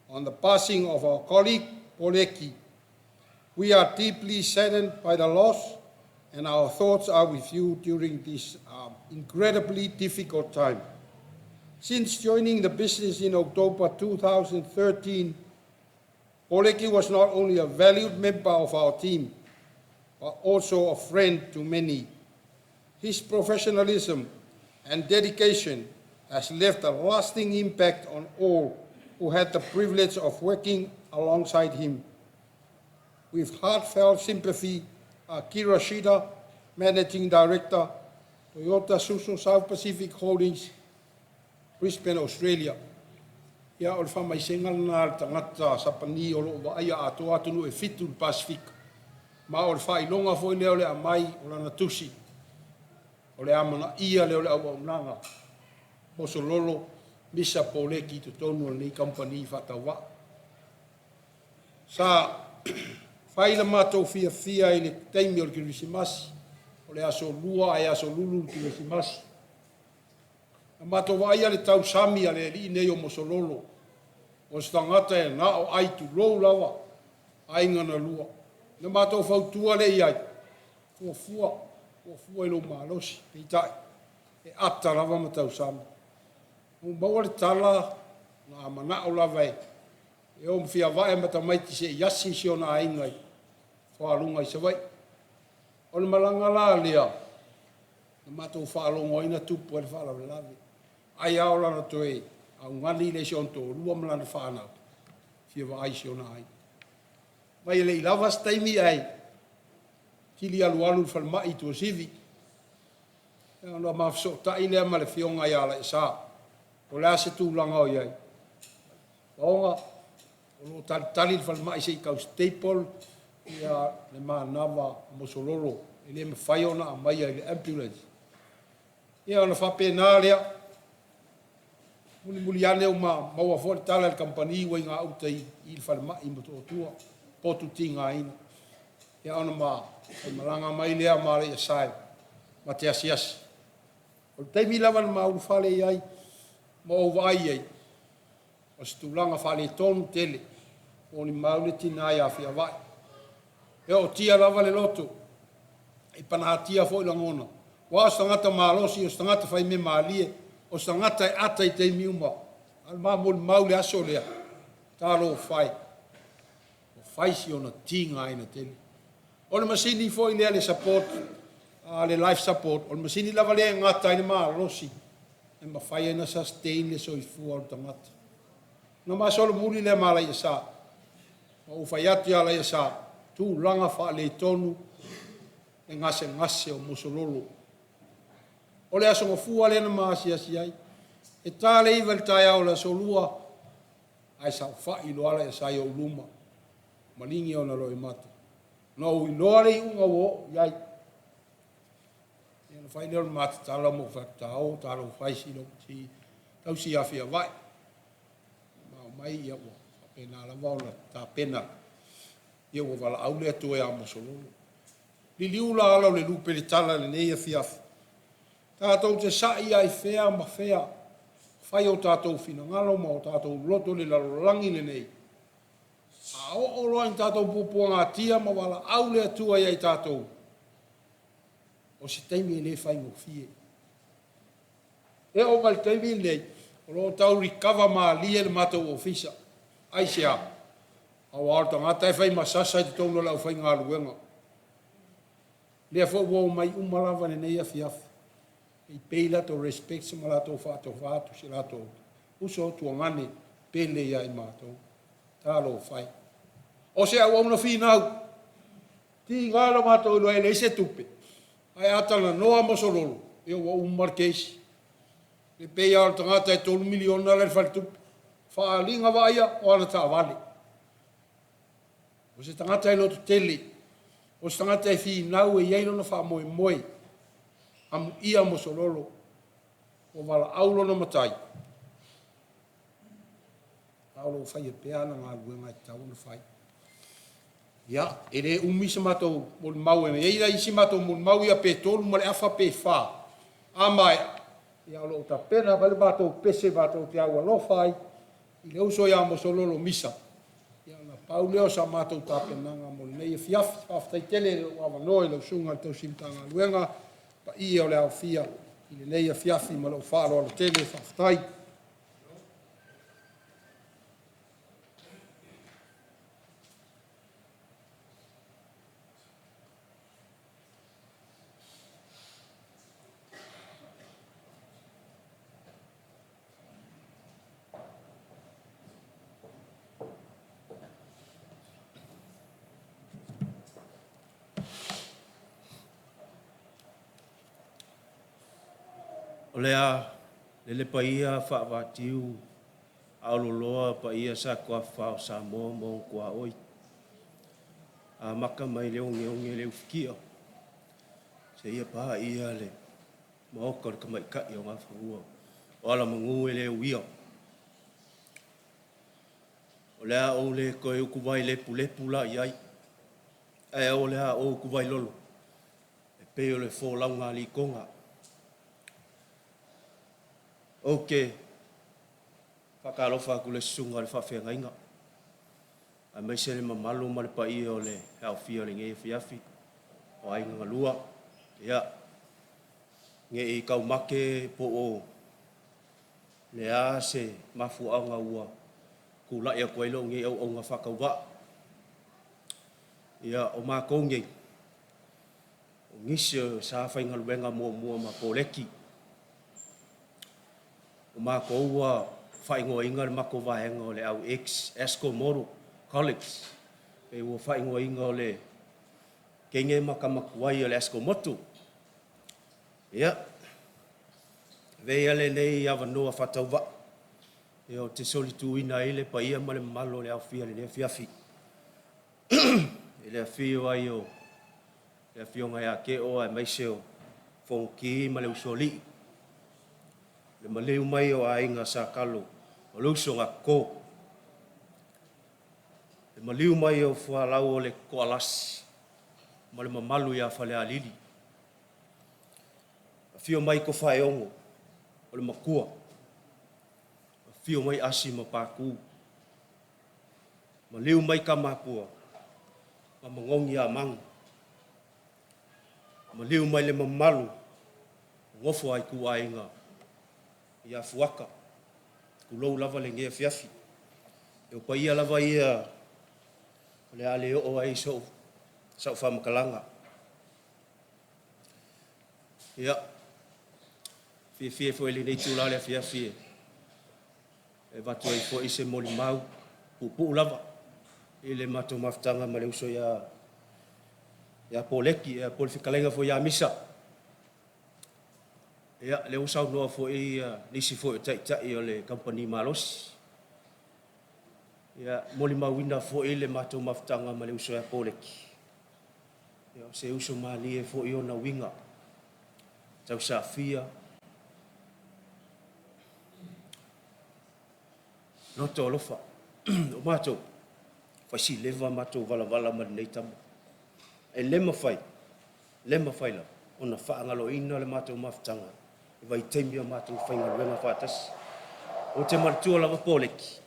on the passing of our colleague, Poleki. We are deeply saddened by the loss, and our thoughts are with you during this incredibly difficult time. Since joining the business in October 2013, Poleki was not only a valued member of our team, but also a friend to many. His professionalism and dedication has left a lasting impact on all who had the privilege of working alongside him. With heartfelt sympathy, Akira Shida, Managing Director, Toyota Suso South Pacific Holdings, Brisbane, Australia. Ia, o le faamaisega lena a le tagata Sapani o lo o vaaia atoa atunuu e fitu i le Pasefika. Ma o le faailoga foi lea o le aumai o lana tusi, o le amanaia lea o le auaunaga mosololo misa poleki i totonu o lenei kamupani faatauvaa. Sa fai le matou fiafia i le taimi o le Kerisimasi, o le aso Lua ae aso Lulu le Kerisimasi. Na matou vaaia le tausami a le alii nei o Mosololo, o se tagata e na o ai tulou lava aiga na lua. Na matou fautua lea i ai, fuafua, fuafua i lou malosi, peitai, e ata lava ma tausami. Ua maua le tala, na manao lava e o ma Fiavae ma tamaiti se i asi si ona aiga i Foaluga i Savaii. O le malaga la lea, na matou faalogo ai na tupu ai le faalavelave. Ai lava o lana toe augani lea i si ona toalua ma lana fanau, fia vaai i si ona aiga. Mai e le i lava se taimi ae tili alualu i le falemai i Tuasivi. Ona ma fesootai lea ma le afioga ia Alaiasa, po o le a se tulaga o i ai. Aoga, o lo o talitali le falemai se i tau stable ia le manava mosololo, e le mafai ona aumaia i le ambulance. Ia ona faapena lea, mulimuli ane ua maua foi le tala i le kamupani ua i gauta i le falemai i Motootua, potu tigaina. Ia ona ma faimalaga mai lea ma Alaiasa ma te asiasi. O le taimi lava na ma ulufale i ai ma ou vaai i ai, o se tulaga faaletonu tele, molimau le tina ia Fiavae. E ootia lava le loto, e panatia foi lagona, aua o se tagata malosi, o se tagata faimea malie, o se tagata e ata i taimi uma. A o le ma molimau i le aso lea, talofa e, ua fai si ona tigaina tele. O le masini foi lea le support, le life support, o le masini lava lea e gata ai le malosi. e mafai ai ona sustain le soifua o le tagata. Ona ma solomuli lea ma Alaiasa, ma ou fai atu ia Alaiasa, tulaga faaletonu le gasegase o Mosololo. O le Aso Gafua lea na ma asiasi ai, e ta le 9 i le taeao o le Aso Lua, ae saofai loa Alaiasa i ou luma, maligi ona loimata. Na ou iloa le iuga ua oo i ai. Ia ona fai lea o le ma tatalo ma ou fai atu, taoto talofa e si tausi ia Fiavae. Ma omai ia ua faapena lava ona tapena, ia ua valaau le Atua ia Mosololo. Liliu la ala o le lupe i le tala i lenei afiafi, tatou te sai lava i fea ma fea, fai o tatou finagalo ma o tatou loto i le lalolagi lenei, a oo loa ina tatou puapuagatia ma valaau le Atua ia i tatou, o se taimi e le faigofie. E oo mai i le taimi lenei, o lo o tau recover malie le matou ofisa. Aisea? Aua o le tagata e fai ma sasa i totonu o le aufaigaluega. Lea foi ua omai uma lava i lenei afiafi e pay latou respects ma latou faatofa atu i si latou uso tuagane pele ia i matou. Talofa e. O se auauna finau, tiga lo matou iloa e leai se tupe, ae a talanoa Mosololo, ia ua uma le case. E pei lava o le tagata e $3 miliona la e i le faletupe, faaaliga vaaia o ana taavale. O se tagata e lototele, o se tagata e finau e i ai lona faamoemoe. Amuia Mosololo, ua valaau lona matai, a o lo o faia pea ana galuega e tatau ona fai. Ia, e le umi se matou molimau, e i ai isi matou molimau ia pe 3 ma le afa pe 4, a maea, ia o lo o tapena mai le matou pese matou te aualofa ai i le uso ia Mosololo Misa, ia ona pau lea o sa matou tapenaga mo lenei afiafi. Faafetai tele i lou avanoa i lau Susuga i le Tausi Matagaluega, paia o le aofia i lenei afiafi ma lou faaaloalo tele. Faafetai. O le a lele paia faavaatiu a o loloa paia sa tuafa o Samoa ma ona tuaoi. Amata mai le ogeoge i le ufitia seia paia le maota o le tamaitai o Nafanua o Alamanu e le uia. O le a ou le toe utuvai lepulepu la i ai, ae o le a ou utuvai lolo e pei o le folauga a Litoga. Ou te faatalofa atu i le susuga i le faafeagaiga, aemaise le mamalu ma le paia o le aofia o lenei afiafi, o aiga na lua. Ia, ne i taumate po o le a se mafuaaga ua tulai atu ai lou nei auauna faatauvaa. Ia, o matou nei, o nisi sa faigaluega muamua ma Poleti. O matou ua faaigoaina le matou vaega o le au ex-ASCO Model College, pe ua faaigoaina o le teine ma tama tuai o le ASCO Motu. Ia, avea ia lenei avanoa faatauvaa ou te solituina ai le paia ma le mamalu o le aofia i lenei afiafi, i le afio ai o le Afioga ia Teo aemaise o Fonoti ma le Usoalii, le maliu mai o aiga Sa Talo o le uso na toto, le maliu mai o Fualau o le Toalasi ma le mamalu ia Falealili. Afio mai Tofaeono o le Matua, afio mai Asi ma Patu, maliu mai Tamapua ma Manogi Amanu, maliu mai le mamalu o nofo a ituaiga ia Fuata, tulou lava lenei afiafi. O paia lava ia o le a le oo i ai sau faamatalaga. Ia, Fiafia foi i lenei itula o le afiafi e avatu ai foi se molimau puupuu lava i le matou mafutaga ma le uso ia Poleki, po o le fetalaiga foi ia Misa. Ia, lea ua saunoa foi nisi foi o taitai o le kamupani malosi. Ia, molimauina foi le matou mafutaga ma le uso ia Poleki. Ia, o se uso malie foi ona uiga, tausaafia, loto alofa. O matou, faisileva matou valavala ma lenei tama. E le mafai, le mafai lava ona faagaloina le matou mafutaga i vaitaimi o matou faigaluega faatasi. Ou te manatua lava Poleki,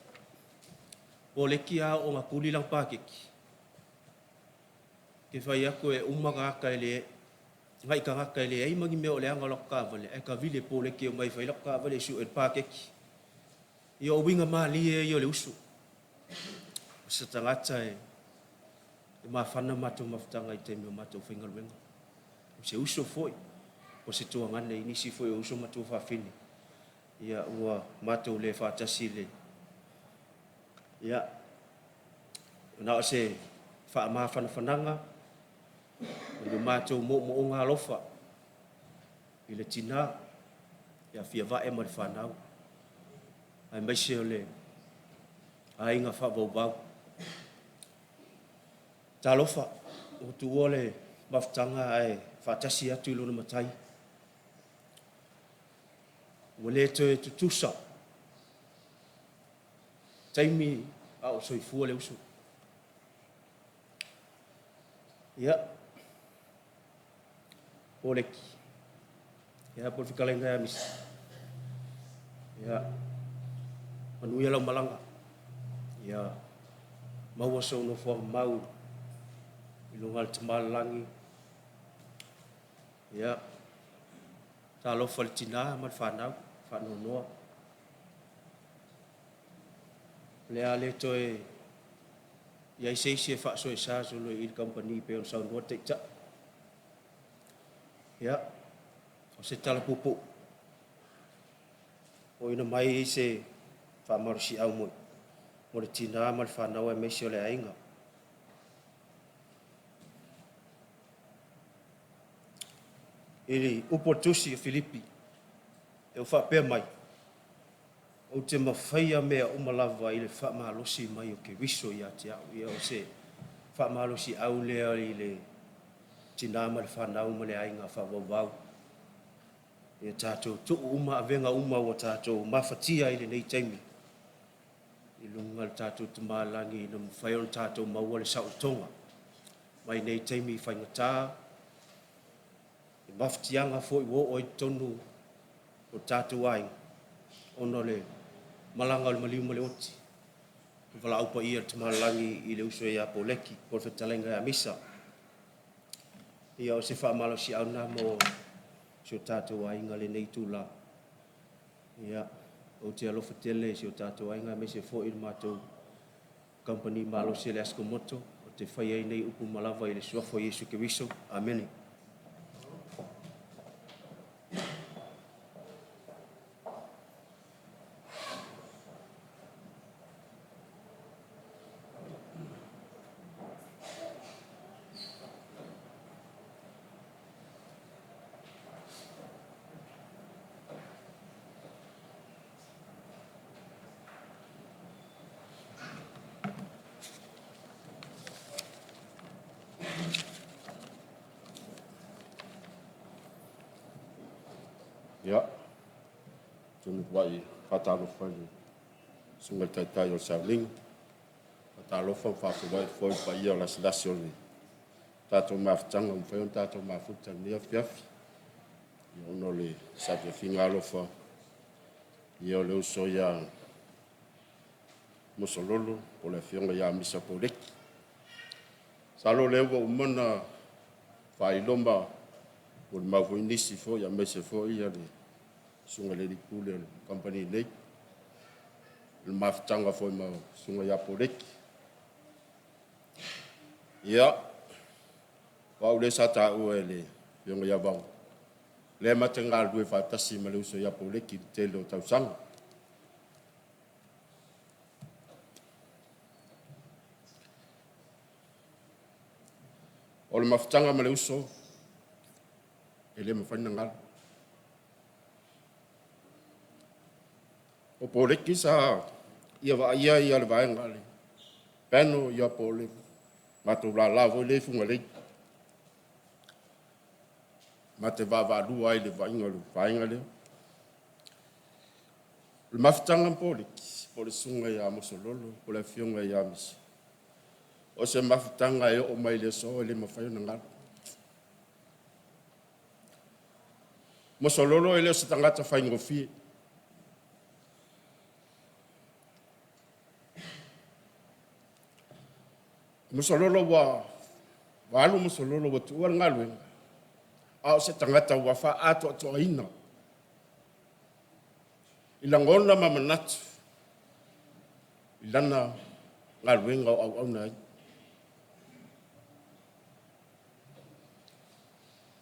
Poleki a oo ina tuli lana paketi, e fai atu e uma tagata e le nai tagata e leai ma ni mea o leaga o latou taavale, ae tavili e Poleki e omai e fai latou taavale e sue le paketi. Ia o uiga malie ia o le uso. O se tagata e mafana matou mafutaga i taimi o matou faigaluega. O se uso foi, o se tuagane i nisi foi o uso ma tuafafine, ia ua matou le faatasi i le ia na o se faamafanafanaga o le matou moomooga alofa i le tina ia Fiavae ma le fanau, aemaise o le aiga faavauvau. Talofa, ua tuua le mafutaga ae faatasi atu i lona Matai. Ua le toe tutusa taimi a o soifua le uso. Ia, Poleki, ia po o le fetalaiga ia Misa. Ia, manuia lau malaga. Ia, maua sou nofoaga mau i luga o le Tama i le Lagi. Ia, talofa i le tina ma le fanau, faanoanoa. O le a le toe i ai se isi e faasoesa solo i le kamupani pei ona saunoa le Taitai. Ia, o se tala puupuu, oina mai se faamalosiau mo le tina ma le fanau aemaise o le aiga. I le upu a le tusi o Filipi, e ua faapea mai, ou te mafaia mea uma lava i le faamalosi mai o Keriso ia te au. Ia o se faamalosiau lea i le tina ma le fanau ma le aiga faavauvau. Ia tatou tuu uma avega uma ua tatou mafatia i lenei taimi i luga o le tatou Tamalagi ina mafai ona tatou maua le saolotoga mai nei taimi faigata i mafatiaga foi ua oo ai i totonu o tatou aiga ona o le malaga o le maliu ma le oti. O valaau paia le Tamalagi i le uso ia Poleki po o le fetalaiga ia Misa. Ia o se faamalosiau lena mo si o tatou aiga lenei itula. Ia, ou te alofa tele i si o tatou aiga aemaise foi le matou kamupani malosi o le Askomoto, o te fai ai nei upu ma lava i le suafa o Iesu Keriso. Amene. Ia, ou te muai faatalofa i le susuga i le Taitai o le Sauniga, faatalofa ma faafeiloai atu foi i le paia o lasilasi o le tatou mafutaga ua mafai ona tatou mafuta i lenei afiafi, ona o le saafiafiaga alofa o le uso ia Mosololo po o le afioga ia Misa Poleki. Masalo o lea ua uma ona faailoa ma molimau foi nisi foi, aemaise foi le susuga i le alii pule o le kamupani nei, i le mafutaga foi ma le susuga ia Poleki. Ia, o au lea sa taua e le afioga ia Vao. Lea ma te galulue faatasi ma le uso ia Poleki i le tele o tausaga. O le mafutaga ma le uso, e le mafai ona galo. O Poleki sa ia vaaia ia le vaega a le panel ia po o le matou lala foi lea i Fugalei. Ma te vaavaalua ai i le vaaiga o le vaega lea. O le mafutaga ma Poleki, po o le susuga ia Mosololo po o le afioga ia Misa, o se mafutaga e oo mai i le aso e le mafai ona galo. Mosololo e le o se tagata faigofie. Masololo ua alu Masololo ua tuua le galuega, a o se tagata ua faaatoatoaina i lagona ma manatu i lana galuega o auauna ai.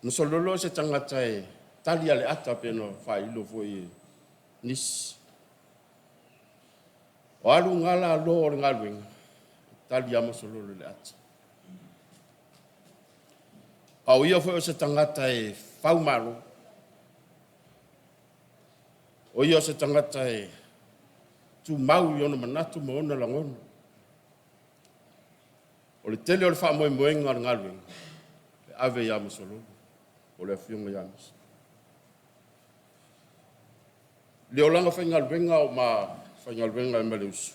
Masololo o se tagata e tali lava i le ata e pei ona faailo foi e nisi. O alu gala loa o le galuega, e tali lava Masololo i le ata. A o ia foi o se tagata e faumalo, o ia o se tagata e tumau i ona manatu ma ona lagona. O le tele o le faamoemoega o le galuega, e ave ia Masololo po o le afioga ia Misa. I le olaga faigaluega o ma faigaluega ai ma le uso,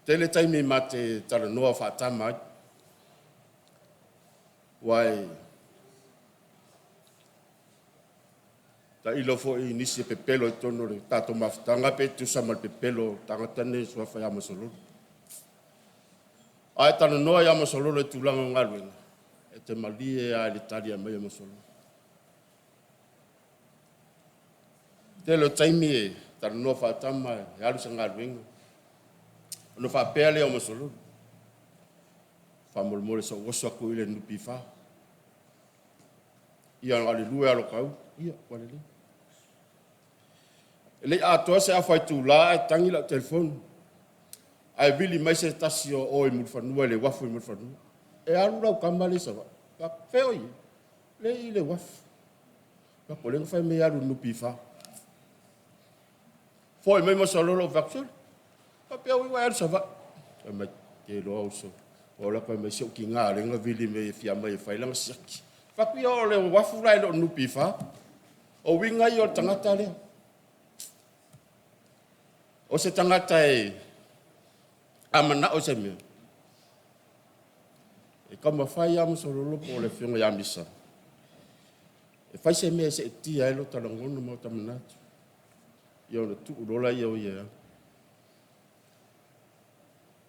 e tele taimi ma te talanoa faatama ai, aua e tailo foi i nisi e pepelo i totonu o le tatou mafutaga pe tutusa ma le pepelo o le tagata lenei e suafa ia Masololo. A e talanoa ia Masololo i tulaga o galuega, e te malie lava i le tali aumai a Masololo. Tele o taimi e talanoa faatama e alu i se galuega, ona faapea lea o Masololo, faamolemole se i ou oso atu i le NPF. Ia na o le 2 lava o ota ulu, ia ua lelei. E le i atoa se afa itula ae tagi lau telefoni, ae vili mai se tasi o o i Mulifanua i le uafu i Mulifanua, e alu lau tama lea i Savaii. Ou fai atu, fea o i ai? Lea e i i le uafu. Ou fai atu, o lea na fai mai e alu i le NPF. Foi mai Masololo ou fai atu, sole, faapea oi ua e alu i Savaii. Fai mai, ou te iloa uso, ua ou alu atu fai mai si ou tina o lea na vili mai e fia aumai e fai lana siaki. Ou fai atu, ia o le uafu la e le o le NPF. O uiga ia o le tagata lea. O se tagata e a manao i se mea, e taumafai lava Masololo po o le afioga ia Misa e fai se mea e seetia ai lota lagona ma ota manatu, ia ona tuu loa lea o ia e alu.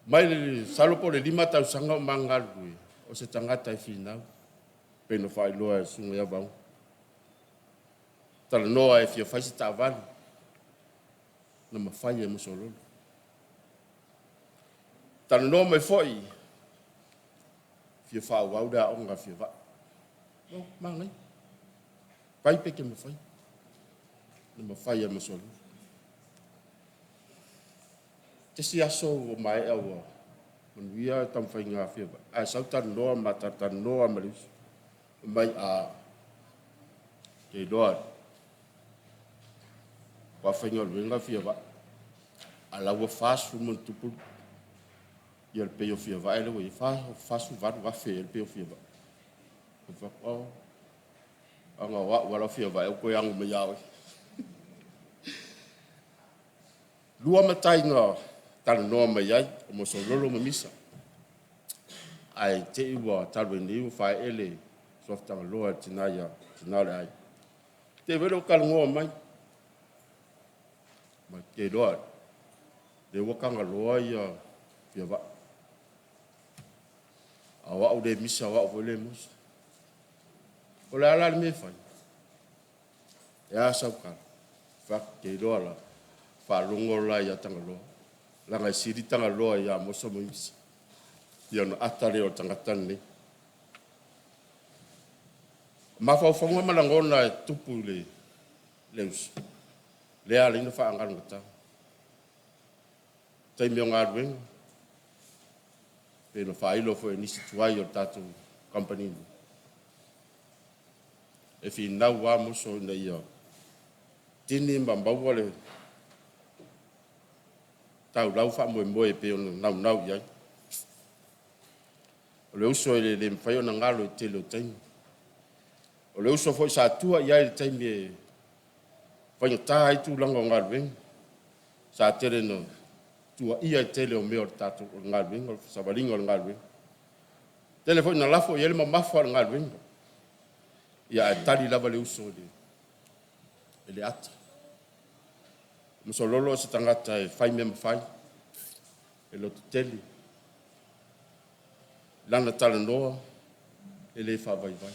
Mai masalo po o le 5 tausaga o ma galulue, o se tagata e finau, pei ona faailoa e le susuga ia Vauga. Talanoa e fia fai se taavale, na mafai e Masololo. Talanoa mai foi e fia faaauau le aoga a Finau. Oh, manaia. Fai pe te mafai. Na mafai e Masololo. Tesi aso ua maea ua manuia taumafaiga a Fiavai, ae sau talanoa ma talatalanoa ma le uso. Fai mai, a, ou te iloa ua faigaluega Fiavai, a o la ua 40+ ia le pay o Fiavai lea ua i ai, 48 afe ea le pay o Fiavai. Ou fai atu, oh, ana o au lava la Fiavai, ua toe ano mai ia oe. Lua matai na talanoa mai ai, o Masololo ma Misa, ae te i ua talu ai nei ua faee le suafa Tagaloa i le tina ia tina o le aiga. Te i foi lea ua talanoa mai, ma te iloa lea ua tagaloa ia Fiavai. A o au le Misa o au foi le Moso. O le a la le mea e fai? E a sau tala? Fai atu, ou te iloa la, faalogo la ia Tagaloa, leaga e sili Tagaloa ia Moso ma Misa. Ia ona ata lea o le tagata lenei. Mafaufauga ma lagona e tupu i le le uso, lea ala ai ona faagalugata. Taimi o galuega, pei ona faailo foi e nisi tuai o le tatou kamupani, e finau lava muso ina ia tini ma maua le taulau faamoemoe pei ona naunau i ai. O le uso e le mafai ona galo i le tele o taimi. O le uso foi sa tua i ai i le taimi e faigata ai tulaga o galuega, sa tele ina tuaia i le tele o mea o le tatou o le galuega, o le savaliga o le galuega. E tele foi ina lafo i ai le mamafa o le galuega, ia ae tali lava le uso i le ata. Masololo o se tagata e fai mea mafai, e lototele. I lana talanoa, e le faavaivai.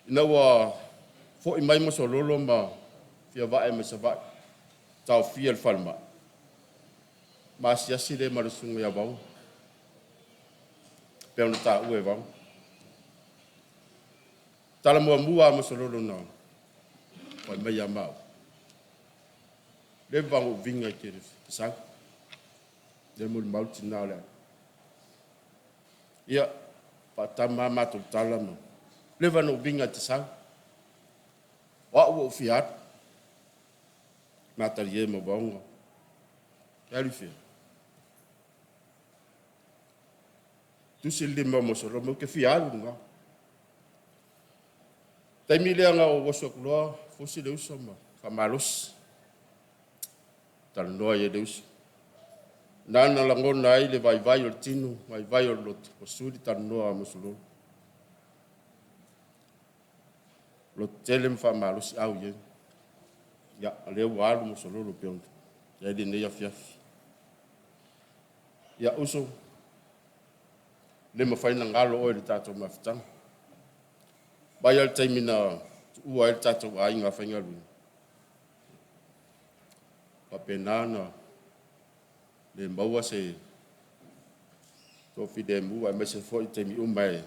Ina ua foi mai Masololo ma Fiavae mai Savaii, taofia i le falemai, ma asiasi lea ma le susuga ia Vauga, e pei ona taua e Vauga. O le tala muamua a Masololo na fai mai ia maua, leva ona ou viga e te sau, lea e molimau le tina o Leaana. Ia, faatama lava matou tala ma, leva ona ou viga e te sau, o au ua ou fia alu. Ma talie ma Vauga, e alu i fea? Tusi le lima o Masololo, fai mai ou te fia alu luga. O le taimi lea na ou oso atu loa fusi le uso ma faamalosi, talanoa ai e le uso. Na ona lagona ai le vaivai o le tino, vaivai o le loto, ua sui le talanoa a Masololo. Lototele ma faamalosiau i ai. Ia, o lea ua alu Masololo e pei ona i ai lenei afiafi. Ia uso, le mafai ona galo oe i le tatou mafutaga. Mai lava i le taimi na tuua ai le tatou aiga faigaluega, faapena ona le maua se toafilemu, aemaise foi taimi uma i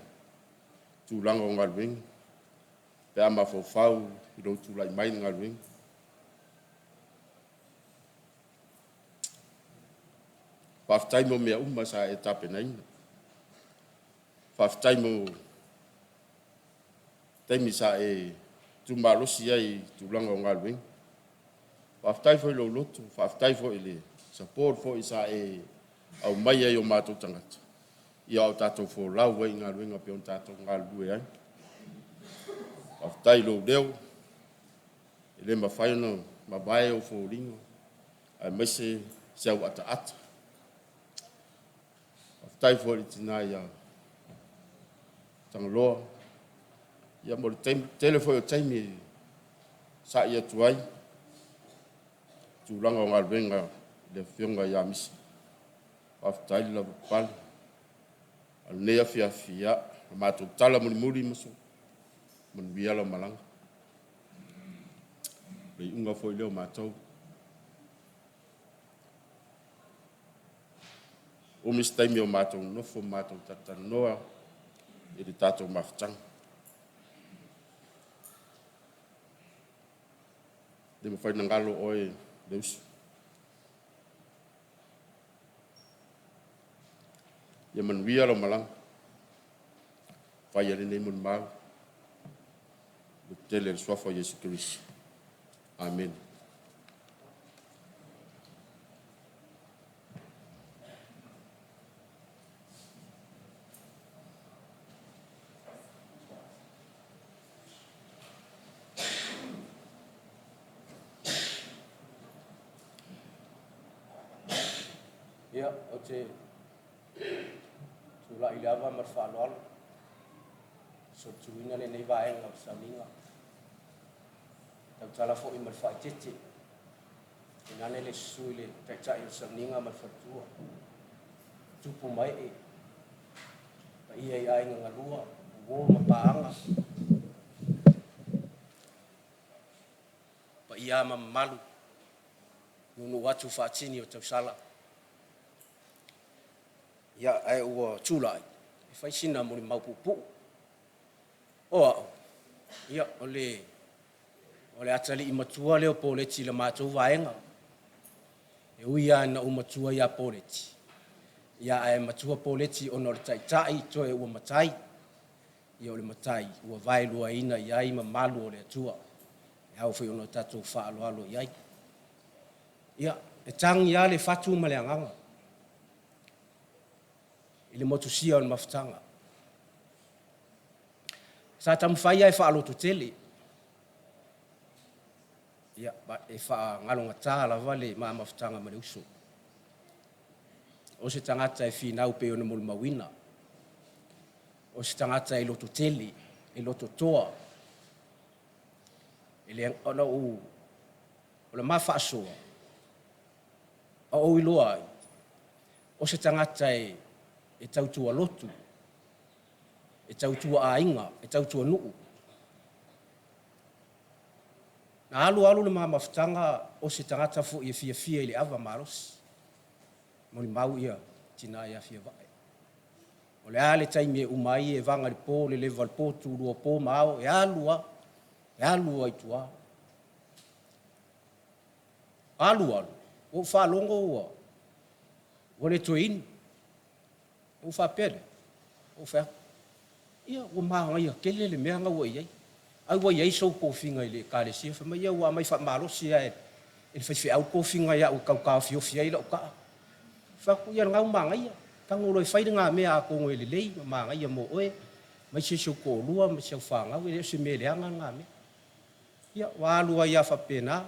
tulaga o galuega, pe a mafaufau i lou tulai mai i le galuega. Faafetai mo mea uma sa e tapenaina. Faafetai mo taimi sa e tu malosi ai i tulaga o galuega. Faafetai foi i lou loto, faafetai foi i le support foi sa e aumaia i o matou tagata, ia a o tatou folau ai i galuega pei ona tatou galulue ai. Faafetai i lou leo, e le mafai ona mavae ou foliga aemaise se au ataata. Faafetai foi i le tina ia Tagaloa, ia mo le taimi, tele foi o taimi e sa'i atu ai i tulaga o galuega i le afioga ia Misa. Faafetai le lavapapale. A o lenei afiafi, ia, o le matou tala mulimuli Maso, manuia lau malaga. O le iuga foi lea o matou. Umi se taimi o matou nonofo ma matou talatalanoa i le tatou mafutaga. Le mafai ona galo oe le uso. Ia manuia lau malaga, faia lenei molimau i le tele o le suafa o Iesu Keriso. Amene. Ia, ou te tulai i le ava ma le faaaloalo e solituina lenei vaega o le sauniga. E tautala foi ma le faaeteete, tainane le susu i le Taitai o le sauniga ma le faletua, tupu ma ee, paia i aiga galua, uo ma paaga, paia ma mamalu, nuunuu atu faatini o tausala. Ia, ae ua tulai e fai sina molimau puupuu. O au, ia, o le, o le atalii matua lea o Poleti i le matou vaega. E ui lava ina ou matua ia Poleti, ia ae matua Poleti ona o le taitai toe ua matai. Ia o le matai ua vaeluaina i ai mamalu o le Atua. E ao foi ona tatou faaaloalo i ai. Ia, e tagi lava le fatu ma le agaga i le motusia o le mafutaga. Sa taumafai lava e faalototele, ia, e faagalogata lava le ma mafutaga ma le uso. O se tagata e finau pei ona molimauina, o se tagata e lototele, e lototoa. E le, ona ou, o le ma faasoa, a ou iloa ai, o se tagata e, e tautua lotu, e tautua aiga, e tautua nuu. Na alu alu le ma mafutaga o se tagata foi e fiafia i le ava malosi. Molimau ia tina ia Fiavae. O le a le taimi e uma ai e vaga i le po, leleva i le po, tulua po ma ao, e alu lava, e alu lava i tua. Alu alu, ua ou faalogo ua, ua le toe inu. Ou faapea lea, ou fai atu, ia ua manaia tele le mea na ua i ai. Ai ua i ai sou tofiga i le Ekalesia? Fai mai, ia ua aumai faamalosi lava e le faifeau le tofiga ia au e tau taofiofi ai lau taa. Fai atu, ia lena ua manaia, tago loa e fai lena mea atonu e lelei ma manaia mo oe, aemaise si ou toalua ma si au fanau, e le o se mea leaga lena mea. Ia, ua alu ai lava faapena.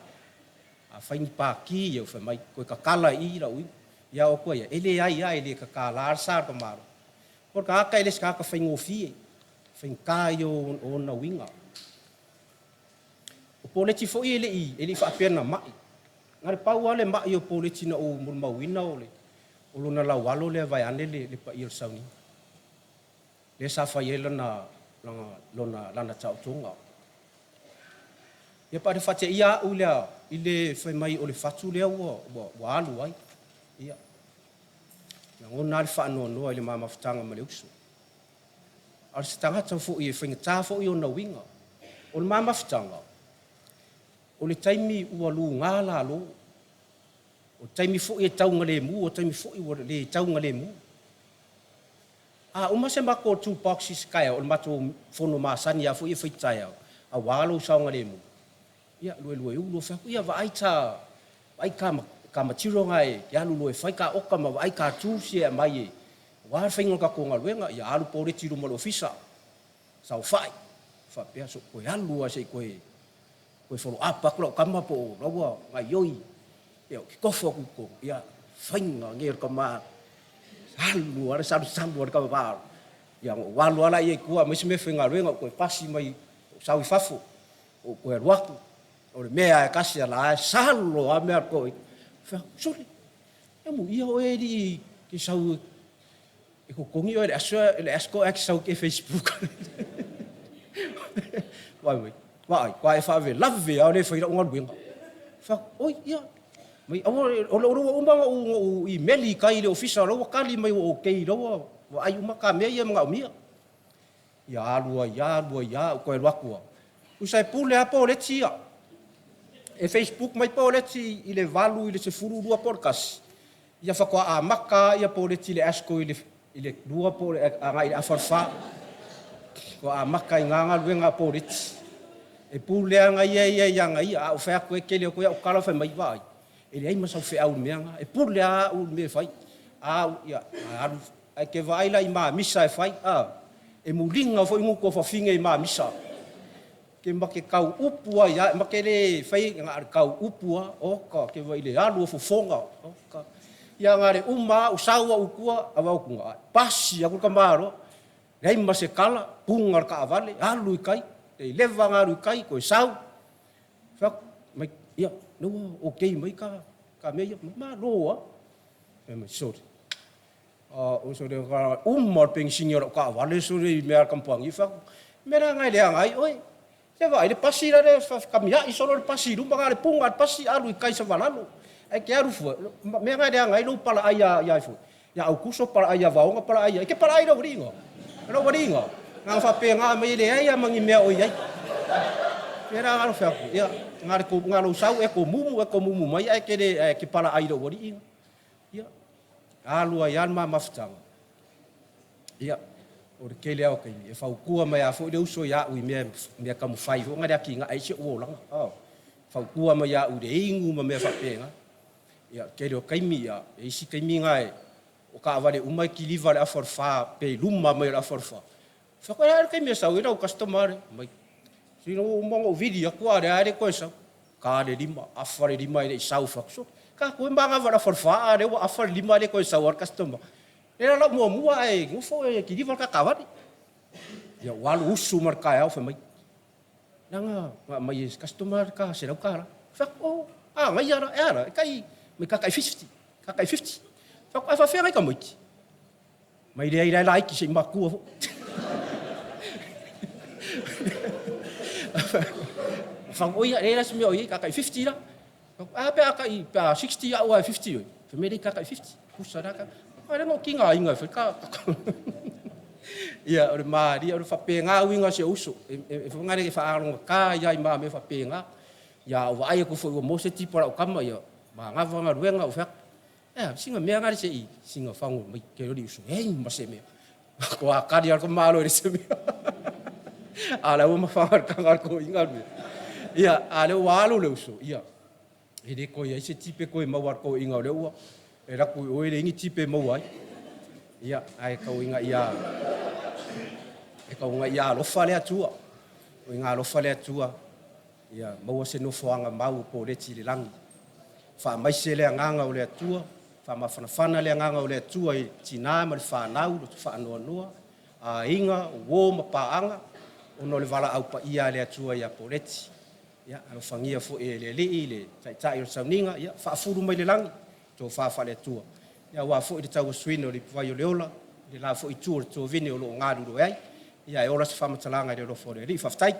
A fai ni pati, ia fai mai, toe tatala i i lau inu. Ia o atu ai, e leai lava, e le tatala le sa o le tamaloa. O le tagata e le o se tagata faigofie, faigata ia o ona uiga. O Poleti foi e le i, e le i faapea na mai. Na o le pau lava le mai o Poleti na ou molimauina o, le, o lona laualo lea vaeane le, le paia o le sauniga. Lea sa fai ai lana, lana, lona, lana taotoga. Ia pa o le faateia au lea i le fai mai o le fatu lea ua, ua, ua alu ai. Ia, lagona lava le faanoanoa i le ma mafutaga ma le uso. A o se tagata foi e faigata foi ona uiga. O le ma mafutaga, o le taimi ua luga lalo, o le taimi foi e taugalemu, o le taimi foi ua le taugalemu. A uma se matou toolbox i se taeao, o le matou fono masani lava foi e fai taeao, aua lou saogalemu, ia luelue ulu, fai atu, ia vaai ta, vaai ta, ta material na e alu loa e fai ta oka ma vaai ta tools ia e aumai e, aua le faiga o le tatou galuega. Ia alu Poleti i luma o le ofisa, saofai, faapea, se i toe alu lava se i toe, toe follow up atu lau tama po o la ua gaoioi. Ia ou te tofo atu i totonu, ia faiga nei o le tama, alu lava le salusalu a le tama. Ia ona ou alu lava lea i tua aumai se mea e faigaluega, ou toe pasi mai, ou sau i fafo, ou toe alu atu, o le mea lava e tasi a o la e salo lava mea a le toeaina. Ou fai atu, sole, amuia oe alii e te sau e totogi oe e le aso, le ASCO ae e te sau e te facebook. Fai mai, vaai, matua e faalavelave lava o le fai lau galuega. Fai atu, oi, ia, mai aua, o lea ua uma ona ou imeli i tai i le ofisa, o la ua tali mai ua okay, o la ua vaai uma ta mea ia e manaomia. Ia alu ai lava, alu ai lava, ou toe alu atu lava. Tusa e pule lava Poleti ia. E facebook mai Poleti i le 8 i le 12 po o le 1, ia faatoa amata lava Poleti i le ASCO i le i le 2 po o le agai i le afa le 4. Faatoa amata ai i ina galuega a Poleti. E pule lava ia ia i ana ia. A ou fai atu e keli atu ai au tala fai mai, vaai, e leai ma sau feau i le mea lena. E pule lava au i le mea e fai. A au, ia, alu, ae te vaai la i mamisa e fai, a, e muliga foi gutu o fafine i mamisa. Ke ma te tau upu ai lava, ma te le fai na o le tau upu lava, oka, ke vaai i le alu o fofoga, oka. Ia na o le uma lava ou sau au i tua, avatu ae pasi atu le tamaloa, leai ma se tala, puna le taavale, alu i tai, leva ona alu i tai toe sau. Fai atu, mai, ia, lea ua okay mai ta, ta mea ia, malo lava. Fai mai, sole, a, sole, uma le penisini o lau taavale sole i mea a le kamupani. Fai atu, o le mea la lena e leaga ai oe. Se vaai le pasi lale kamiai solo le pasi i luma na o le puga le pasi alu i tai Savalalo. Ae te alu fua, mea na e leaga ai lou palaai ia ia foi. Ia Aukuso palaai ia Vaoga palaai ia. E te palaai lou alii na. Lou alii na. Na ona faapena mai e leai lava ma ni mea o i ai. Ia la na fai atu, ia, na o lou sau e tomumu, e tomumu mai ae te le, ae te palaai i lou alii. Ia, alu ai lava le ma mafutaga. Ia, o le tele lava o taimi, e fautua mai lava foi le uso ia au i mea, mea taumafai foi na le atinae ai si ou olaga. Oh, fautua mai ia au i le inu ma mea faapena. Ia, o le tele o taimi, ia, e isi taimi na e, o taavale uma e kiliva i le afa o le fa pe i luma mai o le afa o le fa. Fai atu, e a le taimi e sau ai lau customer lea? Fai mai, se ina ua uma ona ou vili atu a o lea lava e le toe sau. Ta le 5, afa le 5 e le i sau. Fai atu, sole, tatou e manava i le afa o le fa a o lea ua afa le 5 e le toe sau lava le customer. Lea la o lau muamua ae nofo e kiliva le ta taavale. Ia ua alu usu mai le taeao fai mai, leaga na aumai e se customer le ta $100. Fai atu, oh, manaia la, e a la, e tai, mai ka tai 50, ka tai 50. Fai atu, ae faafefea nai tamaiti? Mai leai la e laiti se i matua foi. Fai atu, oi, leai la se mea o i ai, ka tai 50 la. A pe a tai, pe a 60 au ae 50 oi. Fai mai leai ka tai 50. Pusa la ka. A lea na ou tigaina e fai ka. Ia, o le malie, o le faapena uiga o si ou uso. E, e, e foi e faalogogata ia i ma mea faapena. Ia, ou vaai atu foi ua maua se tipa o lau tama, ia, manava galuega, ou fai atu, ea, sina mea lena se i, sina fago mai ke oli uso, ei, ma se mea. Ko a kari al ko malo i se mea. A la ua mafaga le taga al ko inga mea. Ia, a le ua alu le uso, ia, e le toe i ai se tipe toe maua a le toeaina o lea ua e alu atu i o e leai ni tipe e maua ai. Ia, ae tau ina ia, e tau ina ia alofa le Atua. O ina alofa le Atua, ia maua se nofoaga mau o Poleti i le lagi. Faamaise le agaga o le Atua, faamafanafana le agaga o le Atua i tina ma le fanau, loto faanoanoa, aiga, o uo ma paaga, ona o le valaau paia a le Atua ia Poleti. Ia, alofagia foi e le Alii le taitai o le sauniga, ia faafulu mai le lagi, tofa faale-Atua, ia aua foi le tauasuina o le ipuvai o le ola, i le la foi itu o le tuavine o lo o galulue ai, ia e ola se faamatalaga i le alofa o le Alii. Faafetai.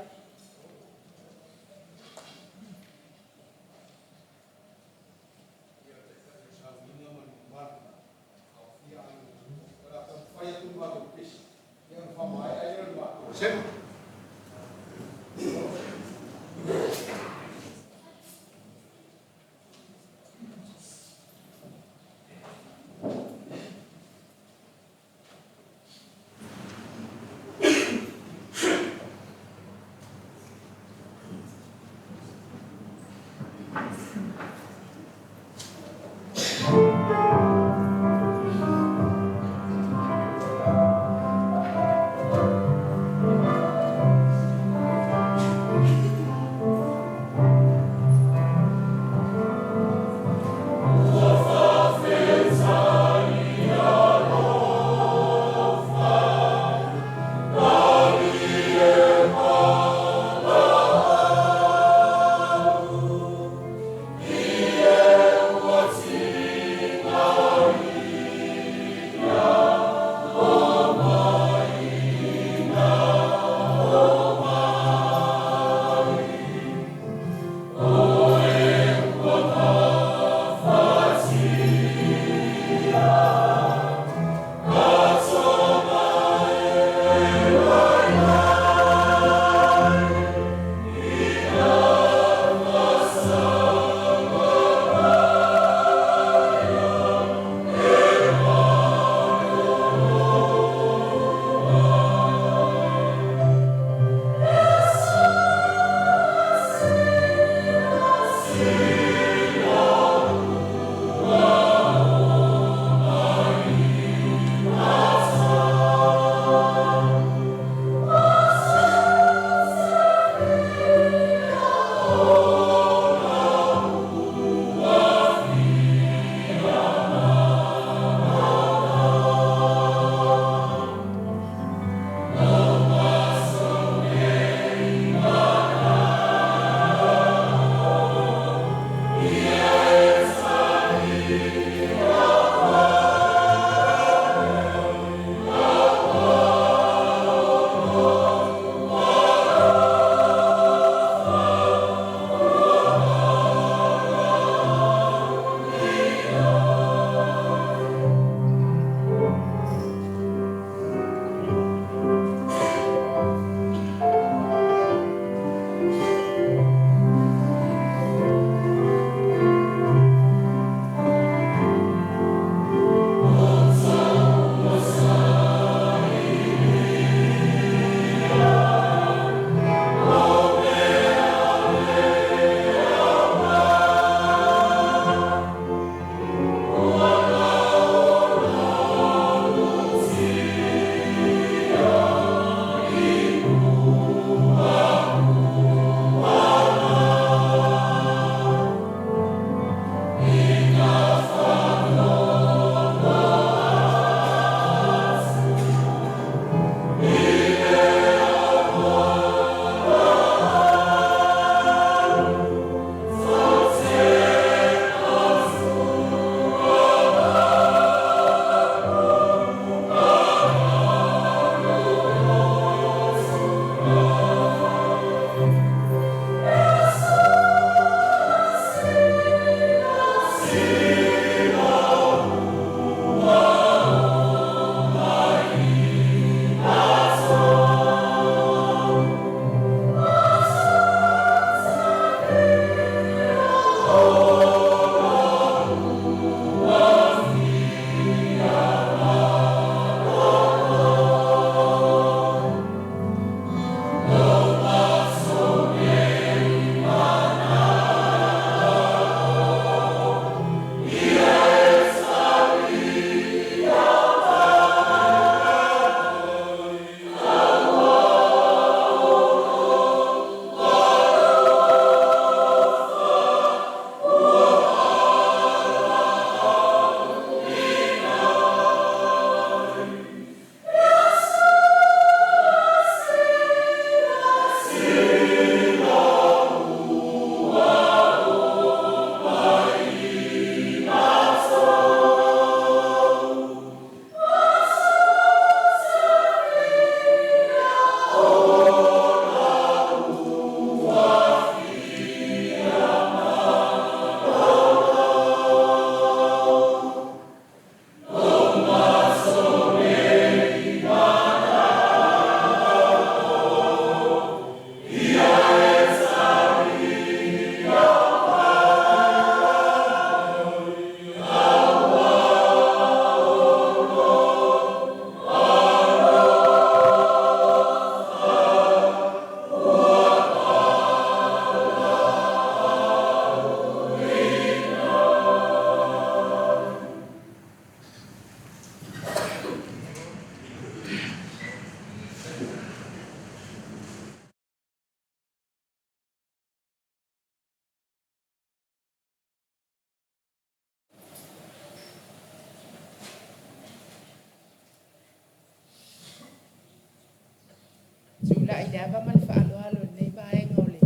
ava ma le faaaloalo i lenei vaega o le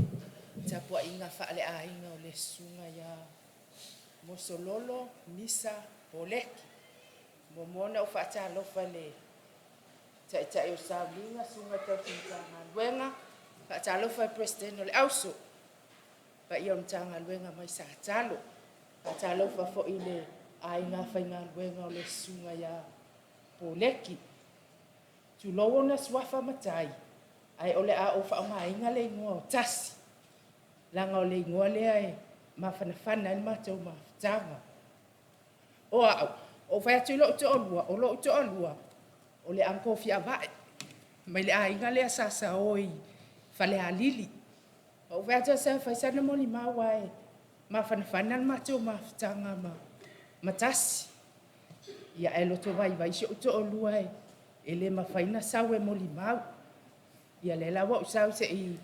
tapuaiga faaleaiga o le Susuga ia Mosololo Misa Poleki. Muamua ona ou faatalofa i le Taitai o Sauniga, Susuga i Tausi Matagaluega, faatalofa i le Peresetene o le Auso, paia o le Matagaluega mai Satalo. Faatalofa foi i le aiga faigaluega o le Susuga ia Poleki. Tulou ona suafa matai, ae o le a ou faaaogaina le igoa o Tasi, leaga o le igoa lea e mafanafana ai le matou mafutaga. O au, ou fai atu i lou toalua, o lou toalua, o le uncle Fiavae, mai le aiga lea sa sao i Falealili. Ou fai atu e fai sana molimau aua e mafanafana le matou mafutaga ma Tasi. Ia ae loto vaivai si ou toalua e le mafai ona sau e molimau. Ia lea la ua ou sau se i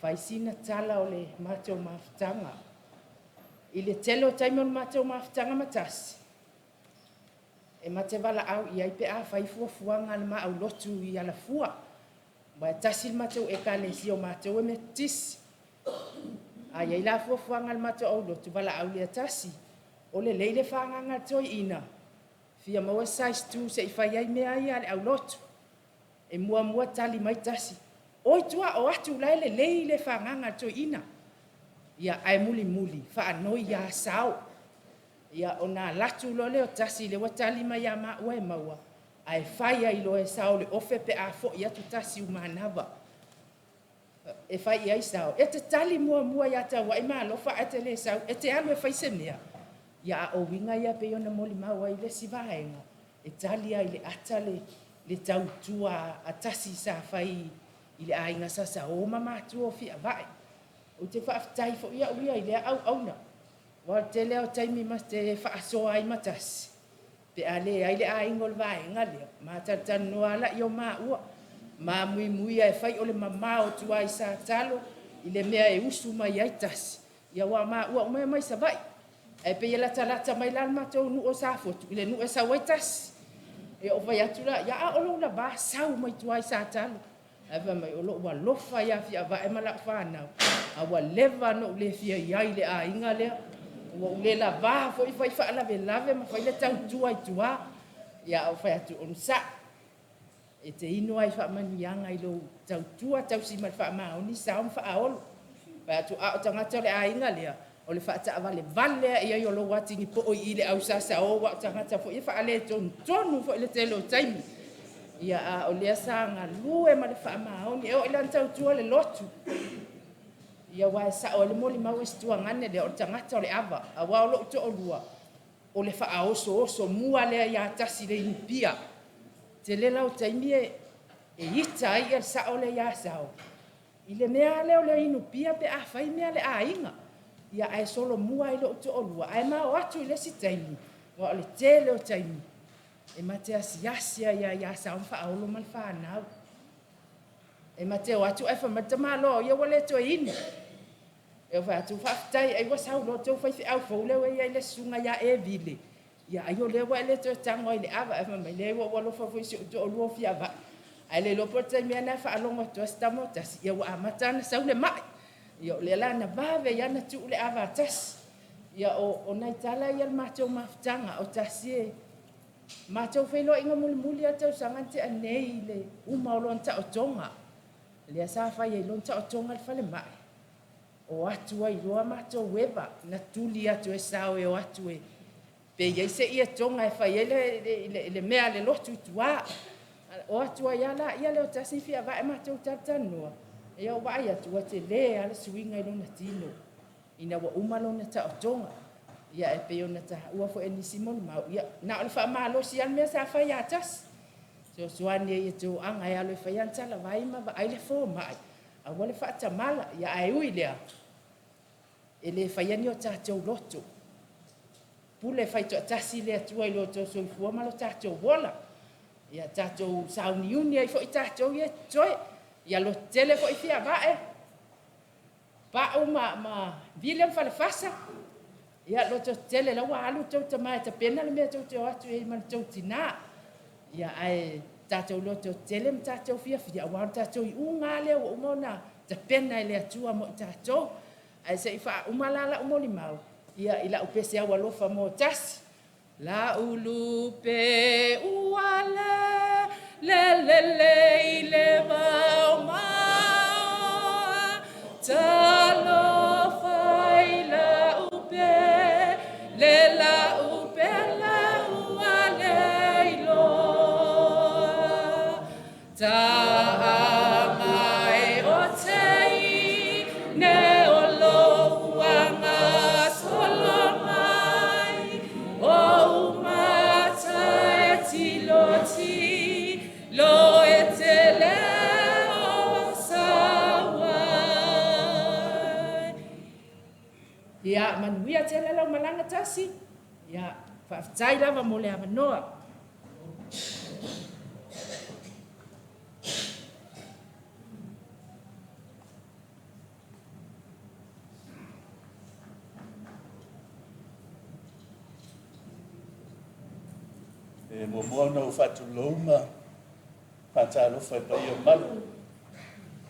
fai sina tala o le matou mafutaga. I le tele o taimi o le matou mafutaga ma Tasi, e ma te valaau i ai pe a fai fuafuaga a le ma aulotu i Alafua. Aua e tasi le matou ekalesia o matou e Metotisi. A i ai la fuafuaga a le matou aulotu, valaau lea Tasi. O lelei le fagaga a le toeaina, fia maua se size 2 se i fai ai mea ia a le aulotu. E muamua tali mai Tasi, oi tua o atu la e lelei le fagaga a le toeaina. Ia, ae mulimuli faanoi ia Sao. Ia, ona alu atu loa lea o Tasi lea ua tali mai ia maua e maua, ae fai ai loa e Sao le ofe pe a foi atu Tasi manava. E fai i ai Sao, e te tali muamua ia Tauai ma alofa ae te le sau, e te alu e fai se mea. Ia a o uiga ia pei ona molimau ai le isi vaega, e tali lava i le ata le tautua a Tasi sa fai i le aiga sa sao ma matua o Fiavae. Ou te faafetai foi au ia i lea auauna, aua o le tele lava o taimi ma te faasoa ai ma Tasi, pe a leai le aiga o le vaega lea, ma talatalanoa lava laia o maua, ma muimuia e fai o le mamao o tua i Satalo i le mea e usu mai ai Tasi, ia aua o maua uma e omai i Savaii. Ae pei e latalata mai la le matou nuu o Safotu i le nuu e sau ai Tasi. Ia ou fai atu la, ia a o lou lava sau mai tua i Satalo. Ae fai mai, o lou alofa ia Fiavae ma lau fanau, a ua leva ona ou le fia i ai i le aiga lea. Ua ou le lava foi fai faalavelave ma fai le tautua i tua. Ia ou fai atu, onosai, e te inu lava i faamanuiaga i lou tautua tausi ma le faamaoni, sao ma faaolo. Fai atu, a o tagata o le aiga lea, o le faataavalevale lava i ai o lou atigi i i le au sasao, aua o tagata foi e faaletonutonu foi le tele o taimi. Ia, a o lea sa galue ma le faamaoni. E oo i lana tautua le lotu, ia aua e sao ai le molimau a si tuagane lea, o le tagata o le ava, aua o lou toalua, o le faaosooso mua lea ia Tasi le inupia. Tele la o taimi e ita ai le sao lea ia Sao, i le mea lea o le inupia pe a fai mea a le aiga. Ia ae solomua ai lou toalua, ae ma o atu i le isi taimi, aua o le tele o taimi, e ma te asiasi ai lava ia Sao ma Faaolo ma le fanau. E ma te o atu ae fai mai le tamaloa o ia ua le toe inu. E fai atu, faafetai ai ua sau loa le tou faifeau fou lea ua i ai le susuga ia Evile. Ia ai o lea ua e le toe tago ai i le ava. Ae fai mai, leai ua ou alofa foi i si ou toalua o Fiavae. Ae le iloa po o le taimi lava lena e faalogo atu ai si tama o Tasi, ia ua amata ona sau le mai. Ia o lea la na vave ai lava ona tuu le ava a Tasi. Ia o nai tala ia o le matou mafutaga, o Tasi e matou feiloaiga mulimuli lava le tausaga na tea nei i le uma o lona taotoga. Lea sa fai ai lona taotoga i le falemai, o atu ai loa matou eva, na tuli atu e Sao e o atu e pe i ai se ietoga e fai ai le mea a le lotu i tua. O atu ai lava laia lea o Tasi ma Fiavae matou talatalanoa, ia ou vaai atu ua tele lava le suiga i lona tino ina ua uma lona taotoga. Ia e pei ona taua foi e nisi molimau, ia na o le faamalosi lava le mea sa fai ia Tasi. Fesoasoani ai e toaga e alu e fai ana talavai ma vaai le fomai, aua le faatamala. Ia ae ui i lea, e le faia ni o tatou loto. Pule faitoatasi le Atua i lo outou soifua ma lo tatou ola. Ia tatou sauniuni ai foi tatou ia e totoe. Ia lototele foi Fiavae, Pau ma Vile ma Falefasa. Ia lototele la ua alu tou tama e tapena le mea tou te o atu i ai ma le tou tina. Ia ae tatou lototetele ma tatou fiafia, aua o le tatou iuga lava lea ua uma ona tapena e le Atua mo i tatou. Ae se i faauma la lau molimau ia, i lau pese aualofa mo tasi. La'u lupe ua lele i le vao maoa, talofa i la'u pele, la'u pele ua le iloa. Ta'a mai o teine o lou agasolo mai, o'u mata e tilotilo e te le o sau ai. Ia manuia tele lau malaga tasi. Ia faafetai lava mo le avanoa. E muamua ona ou faatulou ma faatalofa i paia o malu.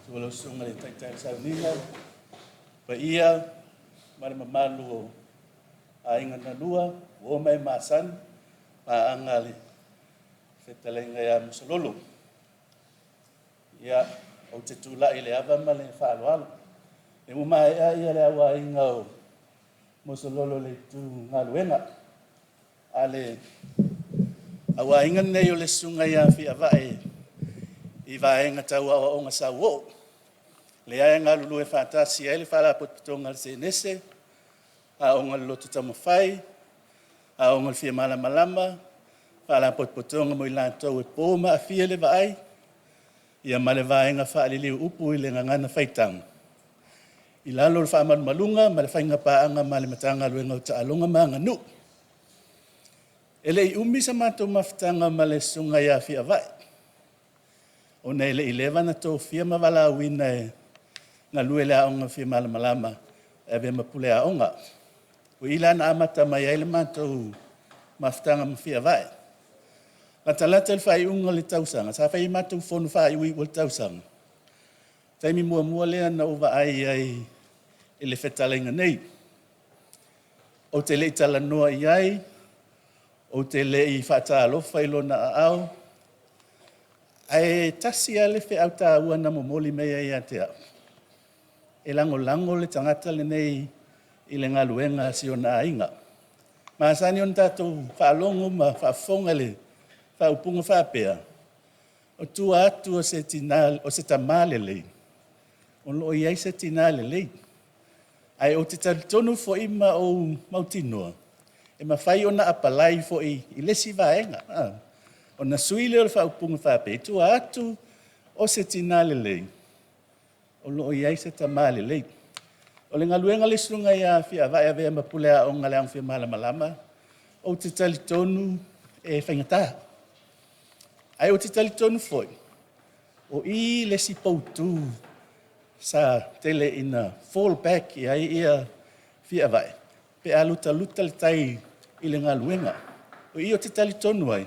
Susu lau susuga i le Taitai o le Sauniga, paia ma le mamalu o aiga na lua, uo ma e masani, paaga a le fetalaiga ia Musololo. Ia, ou te tulai i le ava ma le faaaloalo. E ua maea ia le auaiga o Musololo i le itu galuega. A le auaiga lenei o le susuga ia Fiavae i vaega tau aoaoga sauoo, lea e galulue faatasi ai le Faalapotopotoga a le Senese, Aoga o le Loto Taumafai, Aoga o le Fia Malamalama, Faalapotopotoga mo i latou e po ma aafia le vaai, ia ma le vaega faaliliu upu i le gagana faitau, i lalo o le faamalumaluga ma le faigapaaga ma le Matagaluega o Taaloga ma Aganuu. E le i umi sa matou mafutaga ma le susuga ia Fiavae, ona e le i leva ona tofia ma valaauina e galue i le Aoga Fia Malamalama e avea ma pule aoga. O i la na amata mai ai le matou mafutaga ma Fiavae. Latalata i le faaiuga o le tausaga, sa fai ai matou fono faaiuiu o le tausaga, taimi muamua lea na ou vaai ai i le fetalaiga nei. Ou te le i talanoa i ai, ou te le i faatalofa i lona aao, ae tasi lava le feau taua na momoli mai ai ia te au, e lagolago le tagata lenei i le galuega a si ona aiga. E masani ona tatou faalogo ma faafofoga i le faaupuga faapea, o tua atu o se tama lelei, o lo o i ai se tina lelei. Ae ou te talitonu foi ma ou mautinoa, e mafai ona apalai foi i le isi vaega. Ona sui lea o le faaupuga faapea, i tua atu o se tina lelei, o lo o i ai se tama lelei. O le galuega a le susuga ia Fiavae e avea ma pule aoga i le Aoga Fia Malamalama, ou te talitonu e faigata. Ae ou te talitonu foi, o i le isi poutu sa tele ina fall back i ai ia Fiavae, pe a lutaluta le tai i le galuega. O i ou te talitonu ai,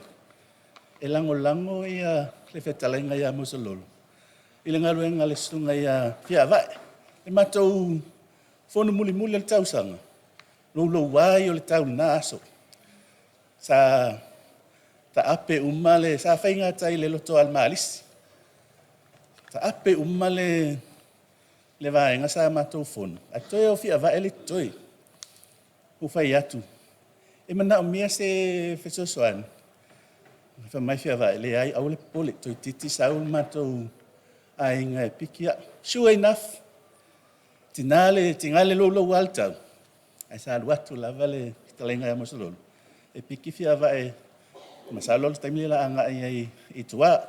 e lagolago ia le fetalaiga ia Musololo i le galuega a le susuga ia Fiavae. Le matou fono mulimuli o le tausaga, louloua ai o le tau i lena aso. Sa taape uma le... sa fai i gatai i le lotoa o Malisi. Taape uma le vaega sa matou fono, ae toe o Fiavae le totoe. Ua fai atu, e manaomia se fesoasoani? Fai mai Fiavae, leai, aua le popole, toeitiiti sau le matou aiga e piki au. Sure enough, tiga le louloua o le tau, ae sa alu atu lava le fetalaiga ia Musololo e piki Fiavae, masalo o le taimi lea o le a agai ai i tua.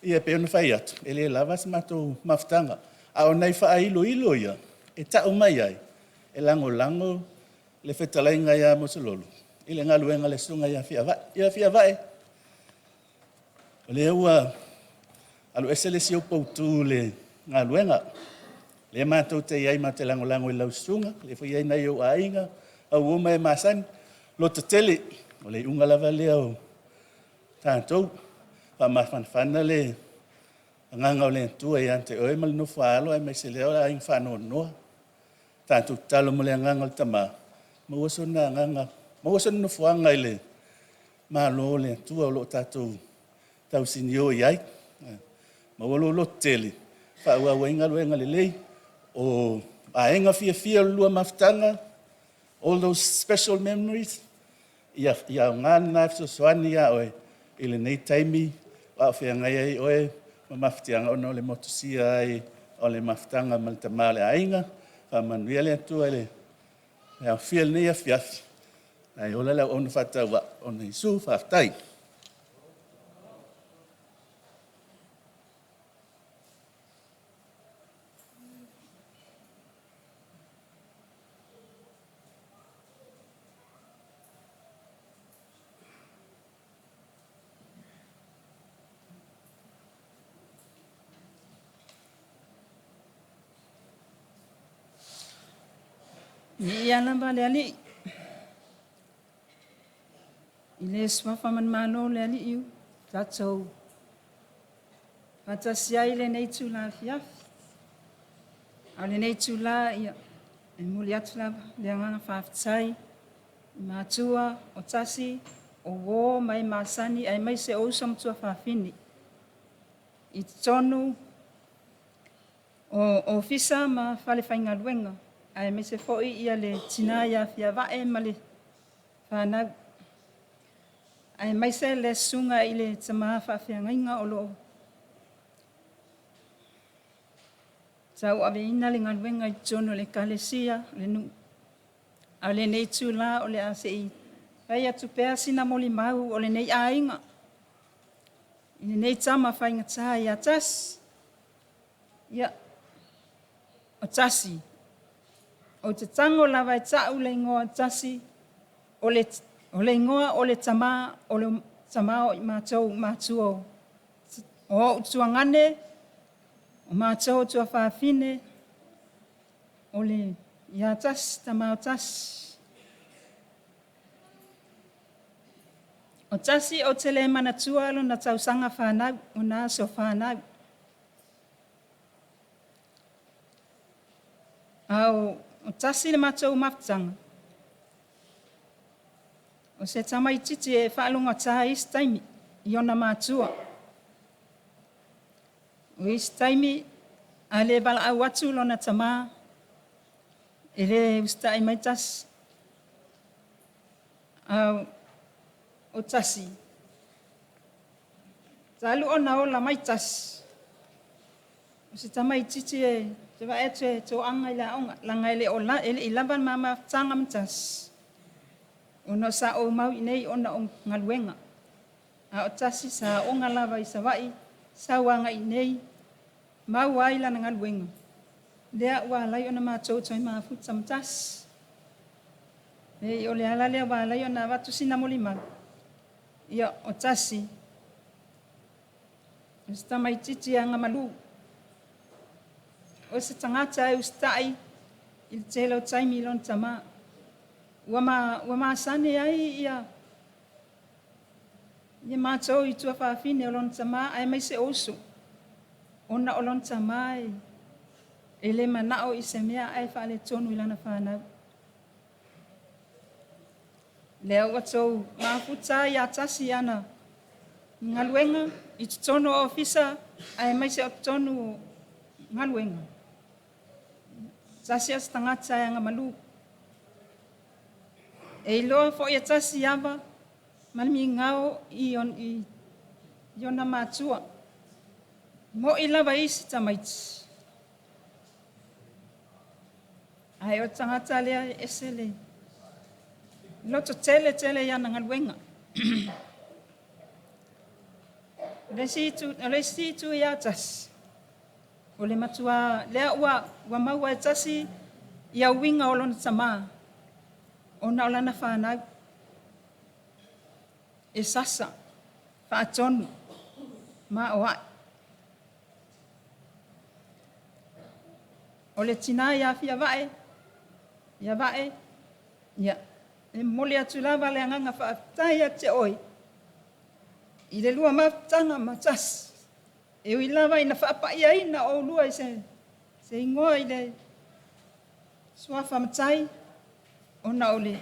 Ia pei ona fai atu, e le lava se matou mafutaga, a o nai faailoilo ia e tau mai ai, e lagolago le fetalaiga ia Musololo i le galuega a le susuga ia Fiavae. Ia Fiavae, o lea ua alu ese le isi ou poutu i le galuega, lea matou te i ai matou te lagolago i lau susuga, lea foi e i ai nai ou aiga, o uo ma e masani, lototele, o le iuga lava lea o tatou. Faamafanafana le agaga o le Atua ia te oe ma le nofo a alo aemaise lea o le aiga faanoanoa. Tatou tatalo mo le agaga o le tama, maua sona agaga, maua sona nofoaga i le Malo o le Atua o lo o tatou tausinio i ai. Maua lou lototele, faaauau ai galuega lelei. O aiga fiafia o le lua mafutaga, all those special memories, ia aoga lena e fesoasoani ia oe i lenei taimi a o feagai ai oe ma mafatiaga ona o le motusia ai o le mafutaga ma le tama o le aiga. Faamanuia le Atua i le aofia i lenei afiafi, ae ola le auauna faatauvaa ona Iesu. Faafetai. Viia lava le Alii i le suafa manumalo o le Alii ua tatou faatasi ai i lenei itula afiafi. A o lenei itula, ia, e momoli atu lava le agaga faafetai i matua o Tasi, o uō ma e masani aemaise o uso ma tuafafine i totonu o ofisa ma falefaigaluega, aemaise foi ia le tina ia Fiavae ma le fanau, aemaise le susuga i le tama faafeagaiga o lo o tauaveina le galuega i totonu o le Ekalesia o le nuu. A o lenei itula o le a se i fai atu pea sina molimau o lenei aiga i lenei tama faigata ia Tasi. Ia, o Tasi, ou te tago lava e ta'u le igoa o Tasi, o le igoa o le tama o le tama o i matou matua o o'u tuagane, o matou o tuafafine, o le ia Tasi, tama o Tasi. O Tasi ou te le manatua lona tausaga fanau, ona aso fanau. A o Tasi le matou mafutaga, o se tamaitiiti e faalogogata isi taimi i ona matua. O isi taimi a le valaau atu lona tamā, e le usitai mai Tasi. A o Tasi, talu ona ola mai Tasi, o se tamaitiiti e te vaai atu e toaga i le aoga, leaga e le i lava le ma mafutaga ma Tasi, ona sa ou mau i inei ona o galuega. A o Tasi sa aoga lava i Savaii, sau agai i inei, maua ai lana galuega, lea ua ala ai ona matou toe mafuta ma Tasi. Leai, o le ala lea ua ala ai ona avatu sina molimau, ia o Tasi, o se tamaitiiti e agamalu, o se tagata e usitai i le tele o taimi i lona tamā. Ua masani ai ia matou i tuafafine o lona tamā aemaise o uso, ona o lona tamā e le manao i se mea ae faaletonu i lana fanau. Lea ua tou mafuta ai ia Tasi i ana galuega i totonu o ofisa aemaise o totonu o galuega. Tasi o se tagata e agamalu. E iloa foi e Tasi ava ma le migao i ona matua. Mo'i lava isi tamaiti, ae o le tagata lea e ese le loto tele tele i ana galuega. O le isi itu ia Tasi, o le matua lea ua maua e Tasi ia uiga o lona tamā, ona o lana fanau, e sasa, faatonu, ma o a'e. O le tina ia Fiavae, ia Vae, ia, e momoli atu lava le agaga faafetai ia te oe. I le lua mafutaga ma Tasi, e ui lava ina faapa'iaina oulua i se, se igoa i le suafa matai, ona o le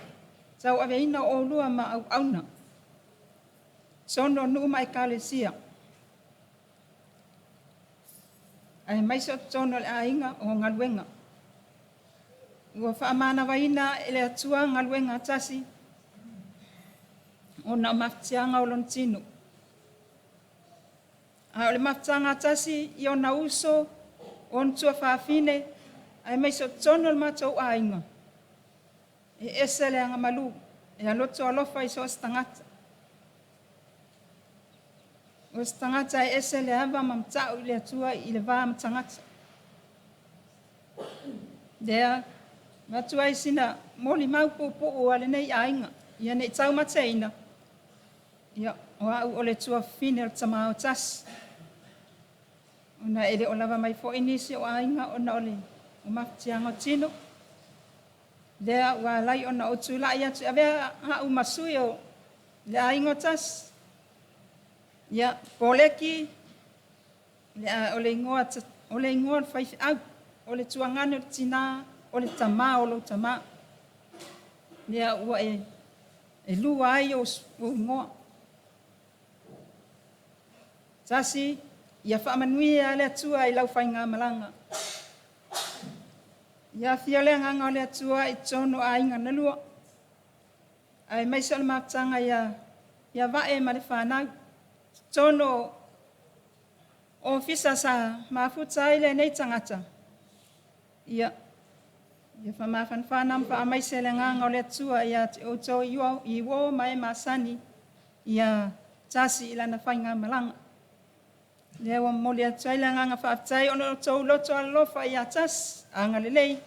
tauaveina o oulua ma auauna, totonu o nuu ma ekalesia, aemaise o totonu o le aiga o galuega. Ua faamanavaina e le Atua galuega a Tasi ona o mafatiaga o lona tino. A o le mafutaga a Tasi i ona uso, o ona tuafafine, aemaise o totonu o le matou aiga, e ese le agamalu, e aloto alofa i so o se tagata. O se tagata e ese le ava ma mata'u i le Atua i le va ma tagata. Lea avatu ai sina molimau puupuu a lenei aiga, ia ne i taumateina, ia o au o le tuafafine o le tama o Tasi. Ona e le o lava mai foi nisi o aiga ona o le mafatiaga o tino, lea ua ala ai ona ou tulai atu e avea au ma sui o le aiga o Tasi. Ia, Poleki, o le igoa o le igoa o le faifeau, o le tuagane o le tinā, o le tamā o lou tamā. Lea ua e lua ai ou igoa. Tasi, ia faamanuia le Atua i lau faigamalaga. Ia afio le agaga o le Atua i totonu o aiga na lua, aemaise o le mafutaga ia Vae ma le fanau, totonu o ofisa sa mafuta ai lenei tagata, ia faamafanafana ma faamaise le agaga o le Atua ia te outou i uo ma e masani ia Tasi i lana faigamalaga. Lea ua momoli atu ai le agaga faafetai ona o lo outou loto alolofa ia Tasi, agalelei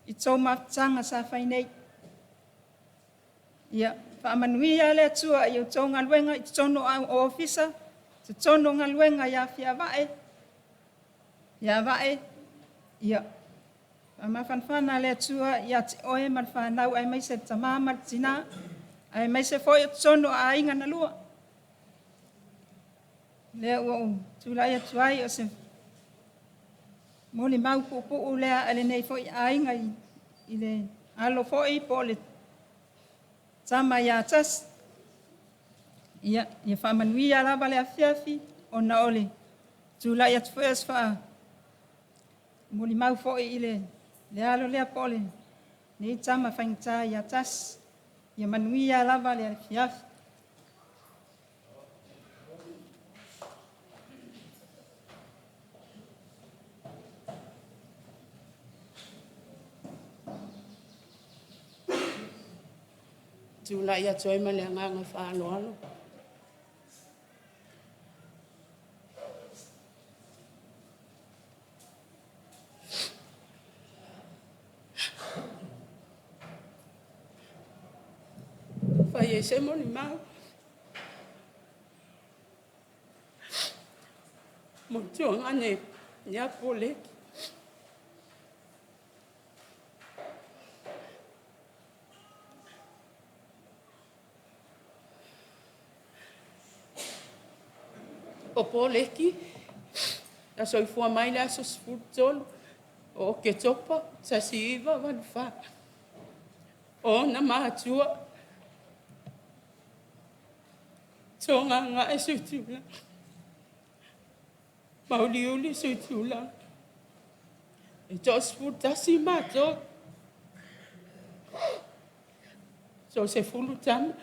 i tou mafutaga sa fai nei. Ia faamanuia le Atua i outou galuega i totonu o ofisa, totonu o galuega ia Fiavae, ia Vae, ia faamafanafana le Atua ia te oe ma le fanau, aemaise le tamā ma le tinā, aemaise foi o totonu o aiga na lua. Lea ua ou tulai atu ai o se molimau puupuu lea a lenei foi aiga i le alo foi po o le tama ia Tasi. Ia faamanuia lava le afiafi ona o le tulai atu foi o se molimau foi i le alo lea po o lenei tama faigata ia Tasi. Ia manuia lava le afiafi. Tulai atu ai ma le agaga faaaloalo. Fai ai se molimau. Mo le tuagane ia Poleki. O Poleki na soifua mai le aso 13 o Oketopa 1984. O ona matua, Togagae Suitula, Mauliuli Suitula, e 11 matou, 10 tama,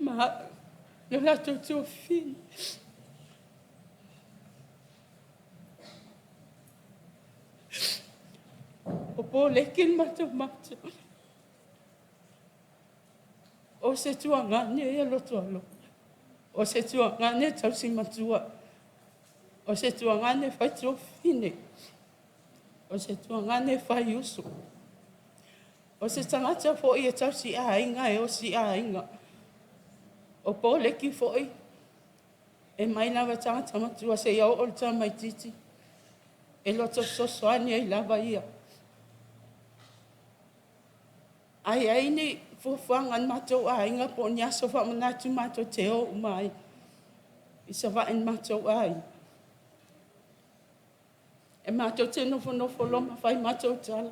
ma le latou tuafafine. O Poleki le matou matua. O se tuagane e loto alofa. O se tuagane tausi matua. O se tuagane fai tuafafine. O se tuagane fai uso. O se tagata foi e tausi aiga e osi aiga. O Poleki foi e mai lava tagata matua seia oo le tamaitiiti. E loto fesoasoani ai lava ia. A i ai ni fuafuaga a le matou aiga po o ni aso faamanatu matou te o uma ai i Savaii i le matou aiga. E matou te nofonofo loa ma fai matou tala,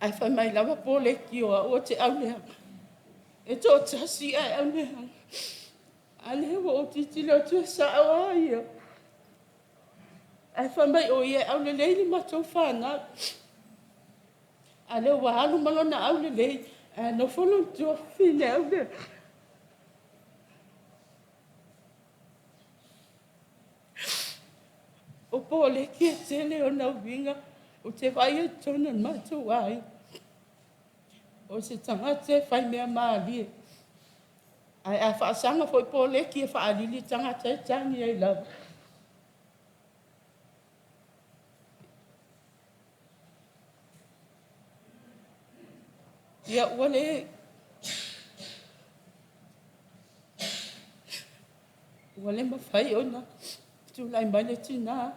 ae fai mai lava Poleki o au ou te auleaga. E toatasi ae auleaga. A lea ua ou tilotilo atu e sao lava ia. Ae fai mai o ia e aulelei le matou fanau. A lea ua alu ma lona aulelei ae nofo lona tuafafine auleaga. O Poleki e tele ona uiga ou te vaai ai i totonu o le matou aiga. O se tagata e faimea malie. Ae a faasaga foi Poleki e faalili tagata e tagi ai lava. Ia ua le mafai ona tulai mai le tina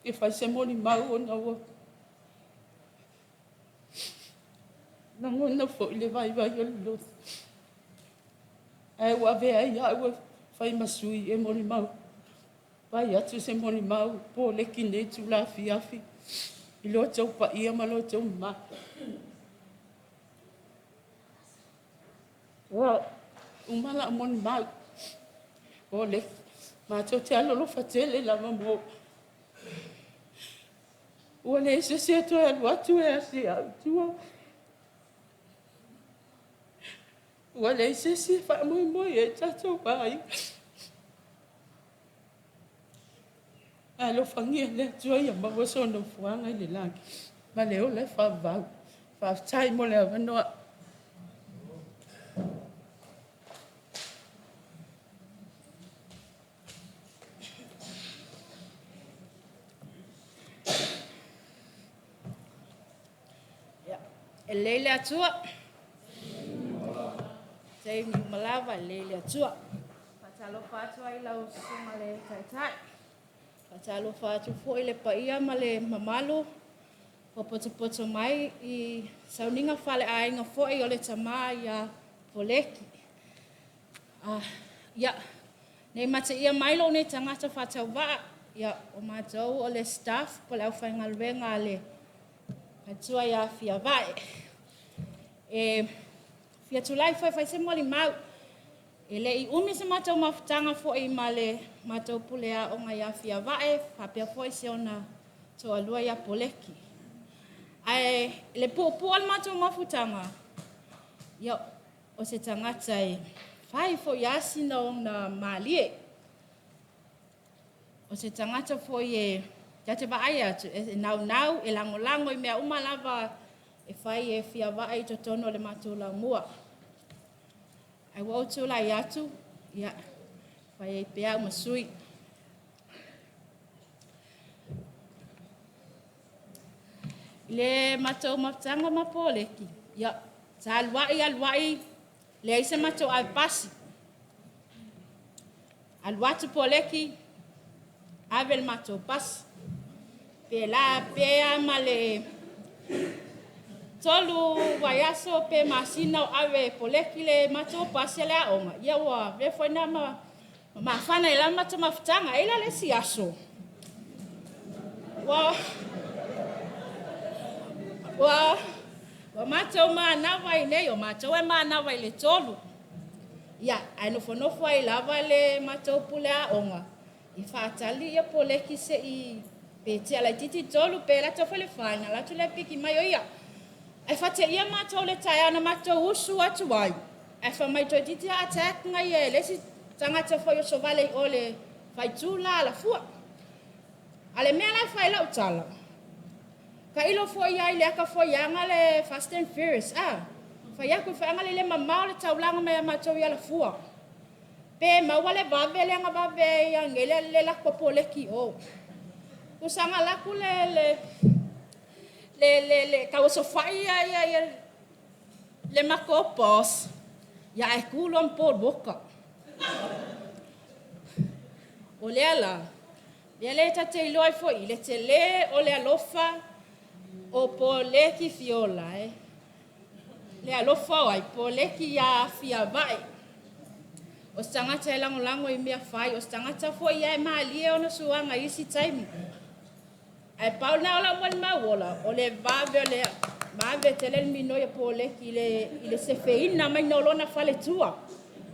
e fai se molimau ona ua lagona foi le vaivai o le loto. Ae ua avea ai au e fai ma sui e molimau, fai atu se molimau Poleki i lenei itula afiafi i lo outou paia ma lo outou mamalu. Ua uma lau molimau. Poleki, matou te alolofa tele lava ma oe. Ua leai se isi e toe alu atu e asi au i tua. Ua leai se isi e faamoemoe i ai lo tatou aiga. Alofagia e le Atua ia maua sona nofoaga i le lagi ma le ola e faavavau. Faafetai mo le avanoa. E lelei le Atua. Taimi uma lava e lelei le Atua. Faatalofa atu ai i lau Susuga i le Taitai. Faatalofa atu foi i le paia ma le mamalu ua potopoto mai i sauniga faaleaiga foi o le tama ia Poleki. Ah, ia, nei mateia mai lou nei tagata faatauvaa, ia, o matou o le staff po o le aufaigaluega a le Matua ia Fiavae. E fia tulai foi e fai se molimau. E le i umi se matou mafutaga foi ma le matou pule aoga ia Fiavae faapea foi si ona toalua ia Poleki. Ae i le puupuu o le matou mafutaga, ia, o se tagata e fai foi lava sina ona malie. O se tagata foi e ta te vaai atu e naunau, e lagolago i mea uma lava e fai e Fiavae i totonu o le matou laumua. Ae ua ou tulai atu, ia, fai ai pea au ma sui. I le matou mafutaga ma Poleki, ia, sa aluai aluai, leai se matou avepasi. Alu atu Poleki, ave le matou pasi. Pela pea ma le 3 vaiaso pe masina o ave e Poleki le matou pasi a le aoga, ia ua avea foi lena ma mafana ai lava matou mafutaga. E i ai la le isi aso, ua matou manava ai nei, o matou e manava i le 3. Ia, ae nofonofo ai lava le matou pule aoga e faatali ia Poleki se i pe tea laitiiti le 3 pe lata foi le 4 ona alu atu lea piki mai o ia. Ae faateia matou i le taeao na matou usu atu ai, ae fai mai toeitiiti lava attack nai e le isi tagata foi osovale i o le faaitu la Alafua. A le mea la e fai ai lau tala, tailo foi i ai i le ata foiaga le Fast and Furious, a? Fai atu i faiaga le mamao le taulaga mai a matou i Alafua. Pe maua le vave lea na vave ai anei le latou Poleki i o. Tusa na alu atu le tauosofai ia le matou boss, ia ae tu loa ma Paul Walker. O lea la, mea lea ta te iloa ai foi i le tele o le alofa o Poleki Fiola e. le alofa o ai Poleki iā Fiavae. O se tagata e lagolago i mea fai, o se tagata foi ia e malie ona suaga i isi taimi. Ae pau lena o lau molimau ola, o le vave o le vave tele le minoi a Poleki i le, i le sefeina maina o lona faletua.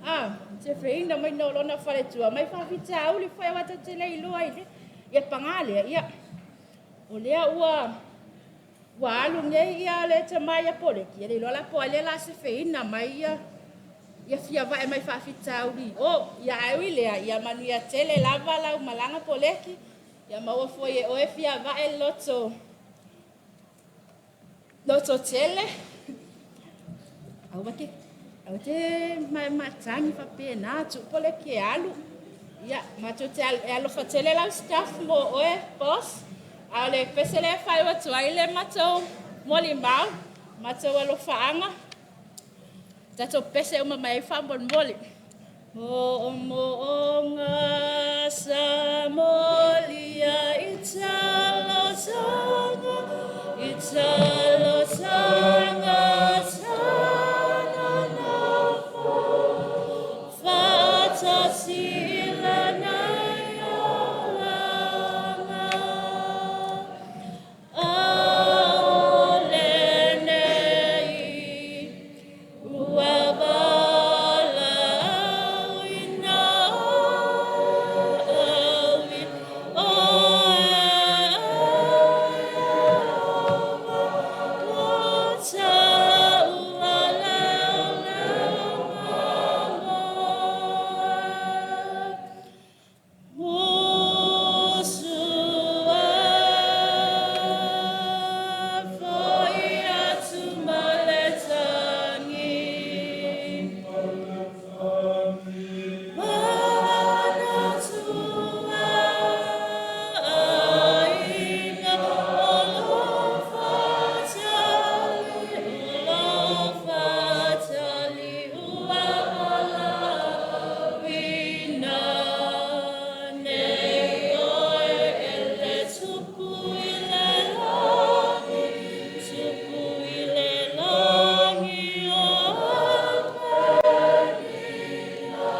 Ah, sefeina maina o lona faletua, mai faafitauli foi aua tatou te le iloa i le, ia paga lea, ia, o lea ua Ua alu nei ia le tama ia Poleki, e le iloa la po o ai lea o le a sefeina mai ia ia Fiavae mai faafitauli i o. Ia ae ui i lea, ia manuia tele lava lau malaga Poleki, ia maua foi e oe Fiavae le loto loto tele. Aua te aua te matagi faapena, tuu Poleki e alu. Ia, matou te e alofa tele lau staff mo oe, boss. A o le pese lea e faaiu atu ai le matou molimau, matou alofaaga, tatou pese uma mai ai faamolemole. Moomooga sa molia i talosaga, i talosaga tananafo, faatasi i lenei olaga. A o lenei Ua valaauina oe ua taua leo mamoe. Musu e, foi atu ma le tagi. Manatua aiga o lo fatali, o lo fatali ua valaauina nei oe e le Tupu i le lagi, Tupu i le lagi o Amerika.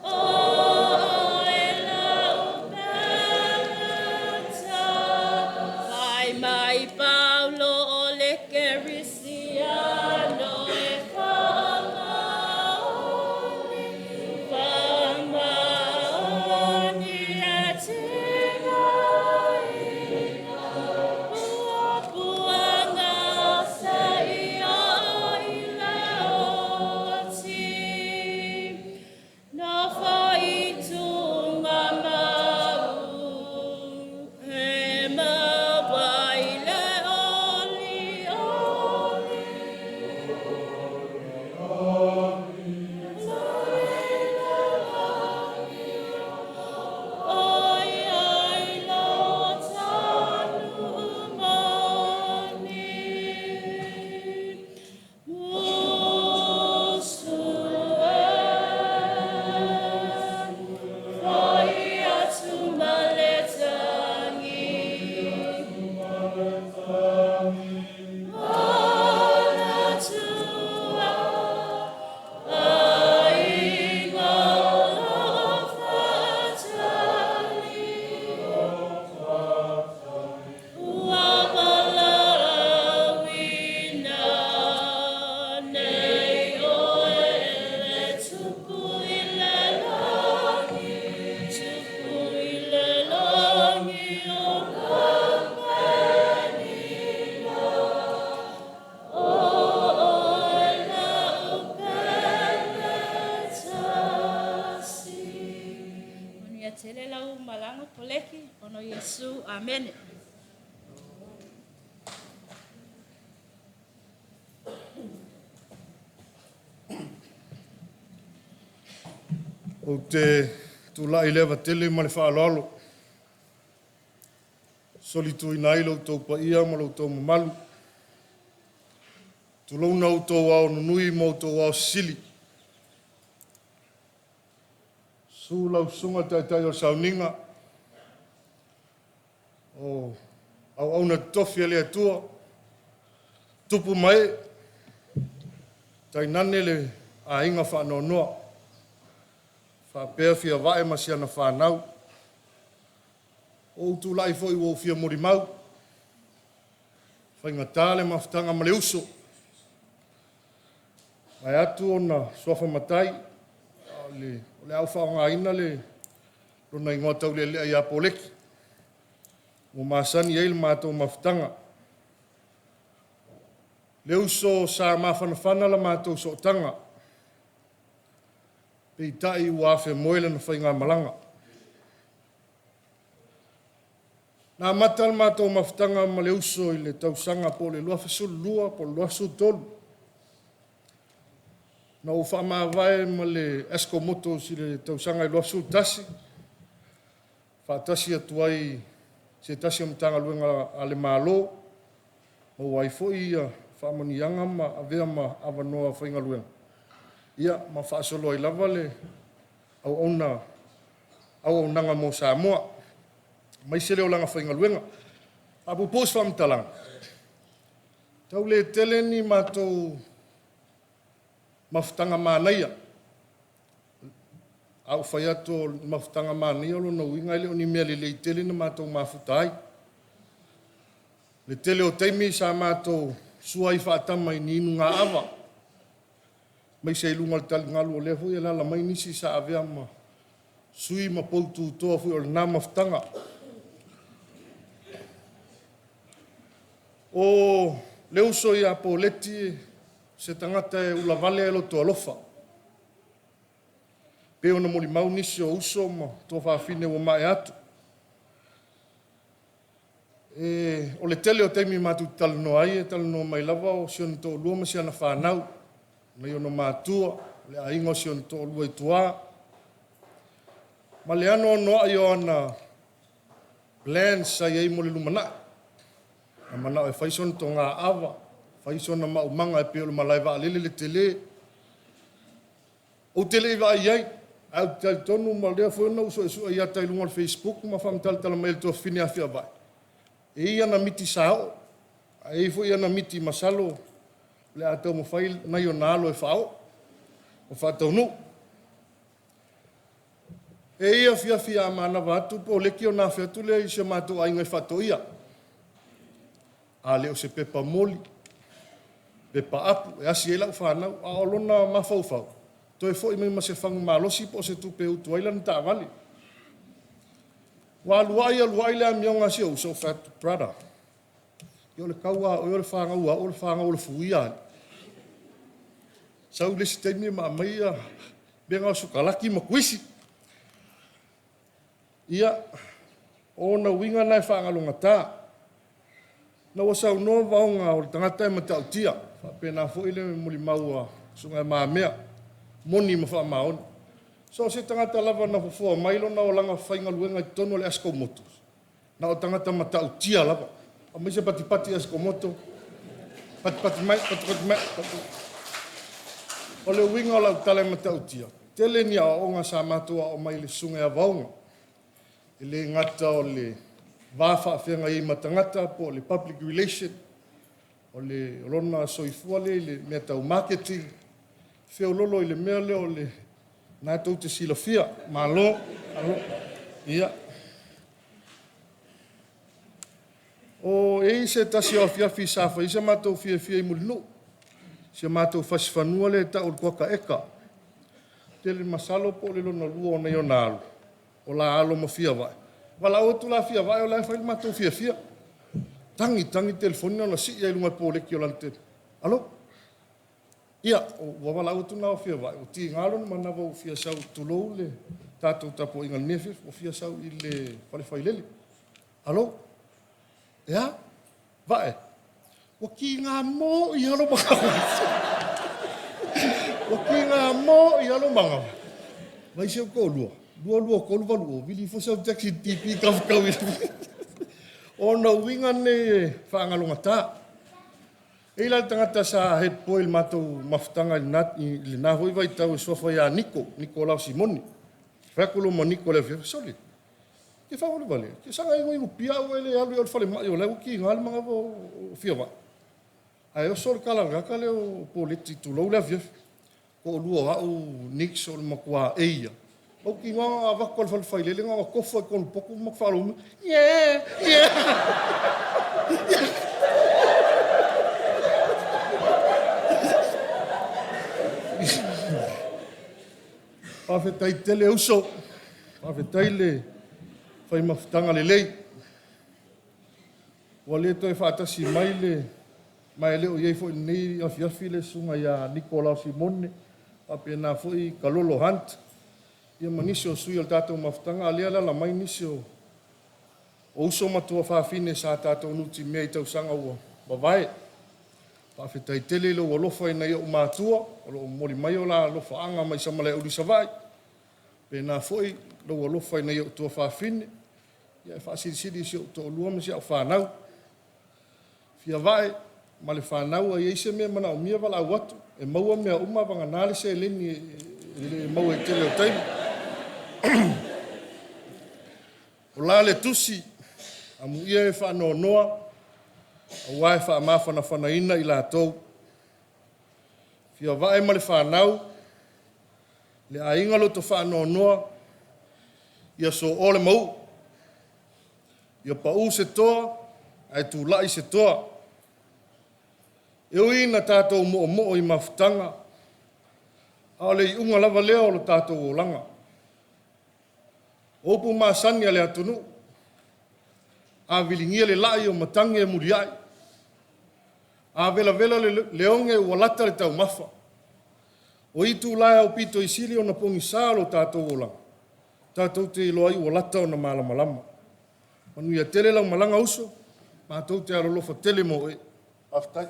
O oe lau pele Fai mai Paulo o le Kerisiano e faamaoni, faamaoni e tigaina puapuaga seia i le oti. Nofo i Tuugamau, e maua i le olioli. ʻOiai lo tanu moni. Musu e, foi atu ma le tagi. Manatua aiga o lo fatali. Ua valaauina nei oe e le Tupu i le lagi, Tupu i le lagi o Amerika. O oe lau pele tasi. Manuia tele lau malaga Poleki, ona o Iesu. Amene. Ou te tulai i le ava tele ma le faaaloalo, solituina ai lo outou paia ma lo outou mamalu. Tulouna outou ao nunui ma outou ao sisili. Susu lau susuga i le Taitai o le Sauniga, o auauna totofi a le Atua, tupu ma ee. Tainane le aiga faanoanoa, faapea Fiavae ma si ana fanau. Ua ou tulai foi ua ou fia molimau, faigata le mafutaga ma le uso, vaeatu ona suafa matai, a o le a ou faaaogaina le lona igoa taulealea ia Poleki, ua masani ai le matou mafutaga. Le uso sa mafanafana la matou sootaga, peitai ua afemoe lana faigamalaga. Na amata le matou mafutaga ma le uso i le tausaga po o le 2012 po o le 2013, na ou faamavae ma le ESCO Motors i le tausaga e 2011, faatasi atu ai se tasi o Matagaluega a le Malo, maua ai foi faamanuiaga ma avea ma avanoa faigaluega, ia ma faasolo ai lava le auauna, auaunaga mo Samoa, aemaise le olaga faigaluega. A puupuu se faamatalaga, e tau le tele ni matou mafutaga manaia. A ou fai atu o le mafutaga manaia, o lona uiga e le o ni mea lelei tele na matou mafuta ai. Le tele o taimi sa matou sua ai faatama i ni inugaava, aemaise i luga o le taligalu, o lea foi e alaala mai nisi sa avea ma sui ma poututoa foi o lena mafutaga. O le uso ia Poleti, o se tagata e ulavale ae loto alofa. E pei ona molimau nisi o uso ma tuafafine ua maea atu. O le tele o taimi matou te talanoa ai, e talanoa mai lava o si ona toalua ma si ana fanau, nai ona matua, le aiga o si ona toalua i tua, ma le anoanoai o ana plans sa i ai mo le lumanai. Na manao e fai sona togaava, fai sona maumaga e pei o le malae vaalele le tele. Ou te le i vaai i ai, ae ou te talitonu ma o lea foi na ou suesue i ata i luga o le Facebook ma faamatalatala mai e le tuafafine ia Fiavae, e i ai ana miti sa oo, ae i ai foi ana miti masalo o le a taumafai nai ona alo e faaoo ma faataunuu. E i ai afiafi a manava atu Poleki ona afe atu lea i si o matou aiga i Faatoia. A le o se pepa moli, pepa apu e asi ai lau fanau, a o lona mafaufau, toe foi mai ma se fagu malosi po o se tupe e utu ai lana taavale. Ua alu ai alu ai le amioga a si ou uso, ou fai atu, brother, ia o le kau lava a oe o le fagau a au o le fagau o le fuia alii. Sau le isi taimi ma aumai ia mea na o sikalati ma kuisi. Ia, o ona uiga na e faagalogata. Ina ua saunoa Vaoga o le tagata e matautia, faapena foi le molimau a Susuga ia Mamea, moni ma faamaoni. So o se tagata lava na fofoa mai lona olaga faigaluega i totonu o le ASCO Motors, na o tagata matautia lava. Aumai se patipati ASCO Moto, patipati mai, patipati mai. O le uiga o lau tala e matautia, tele ni aoaoga sa matou aoao mai i le susuga ia Vaoga. E le gata o le va faafeagai ai ma tagata po o le public relation, o le lona soifua lea i le mea tau marketing, feololo i le mea lea o le na tou te silafia. Malo, malo. Ia. O e i ai se tasi o afiafi sa fai ai se matou fiafia i Mulinuu, si a matou fasifanua lea e tau o le Kuata Eka. Tele masalo po o le lona lua o nai ona alo, o la alo ma Fiavae. Valaau atu la Fiavae o la e fai le matou fiafia. Tagi, tagi le telefoni na ona sii lava i luga e Poleti o lana telefoni. Alo, ia, ua valaau atu na o Fiavae, ua tiga lona manava ua fia sau, tulou le tatou tapuaiga i lenei afiafi, ua fia sau i le fale failele. Alo, e a? Vae, ua tiga moi lava lou manava. Ua tiga moi lava lou manava. Vaai si ou toalua, 2, 2, 3, 8, 0, vili ifo sau taxi i le tipi tafu tau i... O ona uiga nei e faagalogata. E i ai la le tagata sa head boy i le matou mafutaga i lena foi vaitau e suafa ia Niko, Nikolao Simoni. Fai atu loa ma Niko i le afiafi, sole, e te favalevale, e te saga igoigo pia au e le alu i le falemai o la e ua tiga le manava o Fiavae. Ae oso le tala a le tagata lea o Poleti, tulou le afiafi, toalua o au Nicks o le matua ei lava. Mautinoa na ona avatu lava i le fale failele na ona tofu lava i totonu o le potu ma faalogo mai, yeah, yeah. Faafetai tele uso, faafetai le fai mafutaga lelei. Ua le toe faatasi mai le, ma e le o i ai foi i lenei afiafi le susuga ia Nikolao Simone, faapena foi Kalolo Hunt, ia ma nisi o sui o le tatou mafutaga, a o lea e alaala mai nisi o uso ma tuafafine sa tatou nutimea i tausaga ua mavae. Faafetai tele i lou alofa i nai ou matua o lo o momoli mai o la alofaaga mai Samalaeulu i Savaii, faapena foi lou alofa i nai ou tuafafine, e faasilisili i si ou toalua ma si au fanau. Fiavae ma le fanau, a i ai se mea e manaomia, valaau atu, e maua mea uma, vagana le seleni e le maua i le tele o taimi. O la le tusi, amuia e faanoanoa, aua e faamafanafanaina i latou. Fiavae ma le fanau, le aiga loto faanoanoa, ia soua le mauu, ia pau se toa ae tulai se toa. E ui ina tatou moomoo i mafutaga, a o le iuga lava lea o le tatou olaga. O upu masani a le atunuu, a viligia le lai o matagi e muliai, a velavela le oge ua lata le taumafa. O itula e aupito sili ona pogisa o lo tatou olaga, tatou te iloa ai ua lata ona malamalama. Manuia tele lau malaga uso, matou te alolofa tele mo oe. Faafetai.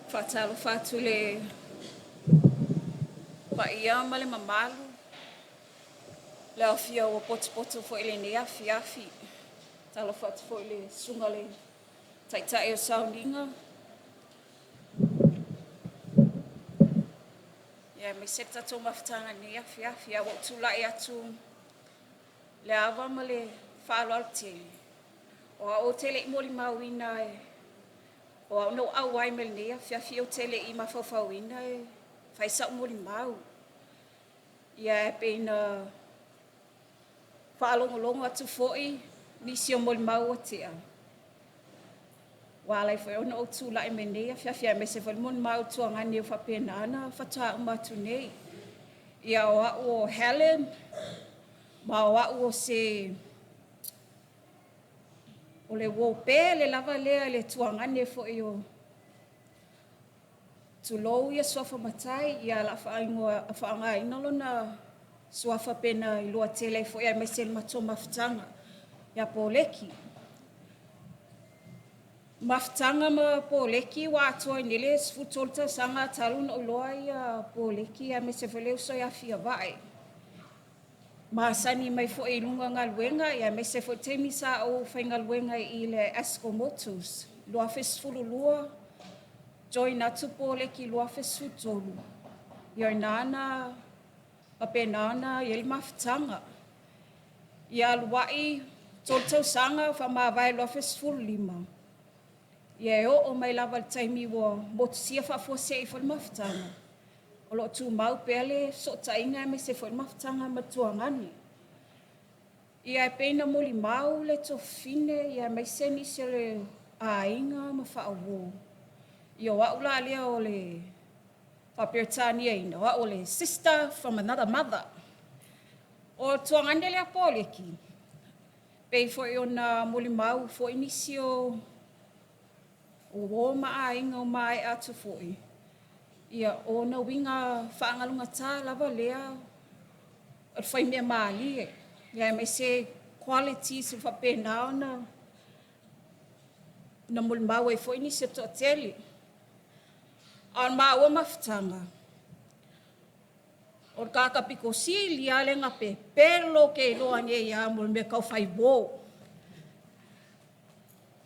Faatalofa atu i le paia ma le mamalu, le aofia ua potopoto foi i lenei afiafi. Talofa atu foi i le susuga i le Taitai o Sauniga, ia aemaise le tatou mafutaga i lenei afiafi. Ae ua ou tulai atu i le ava ma le faaaloalo tele, o au ou te le i molimauina o au na ou auai mai lenei afiafi ou te le i mafaufauina e fai sau molimau. Ia e pei na faalogologo atu foi nisi o molimau ua tea, ua ala ai foi ona ou tulai mai lenei afiafi aemaise foi le molimau tuagane ua faapena ona faatoa uma atu nei. Ia o au o Helen, ma o au o se o le uo pele lava lea i le tuagane foi o tulou ia suafa matai, ia o le a faaaogaina lona suafa pei ona iloa tele ai foi aemaise le matou mafutaga ia Poleki. Mafutaga ma Poleki ua atoa ai nei le 13 tausaga talu ona ou iloa ia Poleki aemaise foi le uso ia Fiavae. Masani mai foi i luga o galuega aemaise foi taimi sa ou faigaluega i le Asco Motors 2012, join atu Poleki i le 2013, ia o i ina na faapena ona i ai le mafutaga. Ia alu ai 3 tausaga faamavae 2015, ia e oo mai lava i le taimi ua motusia faafuasei foi le mafutaga, o lo o tumau pea le fesootaiga aemaise foi le mafutaga ma le tuagane. Ia e pei ona molimau le tuafafine ia aemaise nisi o le aiga ma faauo. Ia o au la lea o le faa-Peretaniaina, o au o le sister from another mother. O le tuagane lea Poleki, pei foi ona molimau foi nisi o uo ma aiga o maea atu foi, ia o ona uiga faagalugata lava lea o le faimea malie, aemaise qualities e faapena ona na molimau ai foi nisi o toatele. A o le maua mafutaga, o le tagata pito sili lava lea na pepelo ou te iloa nei lava mo le mea tau fai uo.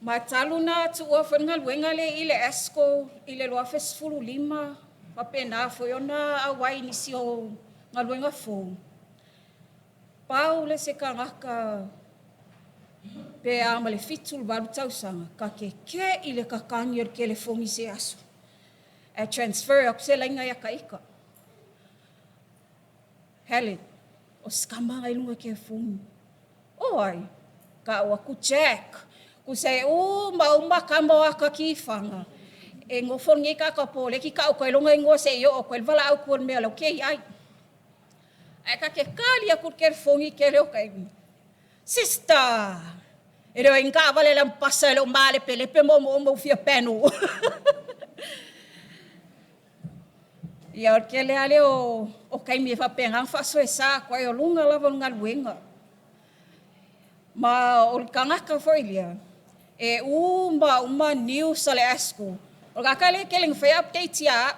Ma talu ona tuua foi le galuega lea i le ASCO i le 2015, faapena foi ona auai i nisi o galuega fou, pau lea o se tagata pe a ma le 7 i le 8 tausaga, ta te te i le tatagi o le telefoni i se aso, ae transfer atu se laina ia ta ita. Helen, o si tama na i luga o le telefoni. O ai? Tau atu, Jack. Tusa e uma uma tama o ata tifaga, e nofo lenei tagata poleki tau atu ai lona igoa seia oo atu ai le valaau atu o le mea o la e te i ai. Ae ta te tali atu i le telefoni i le tele o taimi, Sister! E le o i ai ni taavale a le ampasa e le o malepelepe moomooga ua fia panel. Ia o le tele lava lea o taimi e faapena ona faasoesa atu ai o luga lava o le galuega. Ma o le tagata foi lea, e uma uma news a le ASCO. O le tagata lea e tele ina fai updates ia au.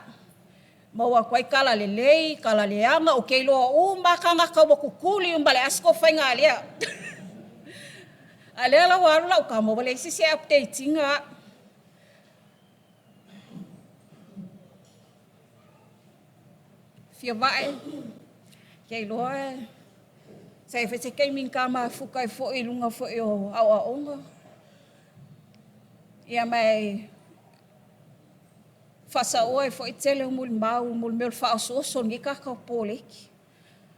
Maua atu ai tala lelei, tala leaga, ou te iloa uma lava tagata ua tutuli uma e le ASCO faiga lea. A lea la ua alu lau tama, ua leai se isi e update ina au. Fia vae, ke iloa sa i ai foi se taimi na ta mafuta ai foi i luga foi o aoaoga. Ia ma e faasaoa ai foi tele o molimau mo le mea o le faaosooso o lenei tagata o Poleki.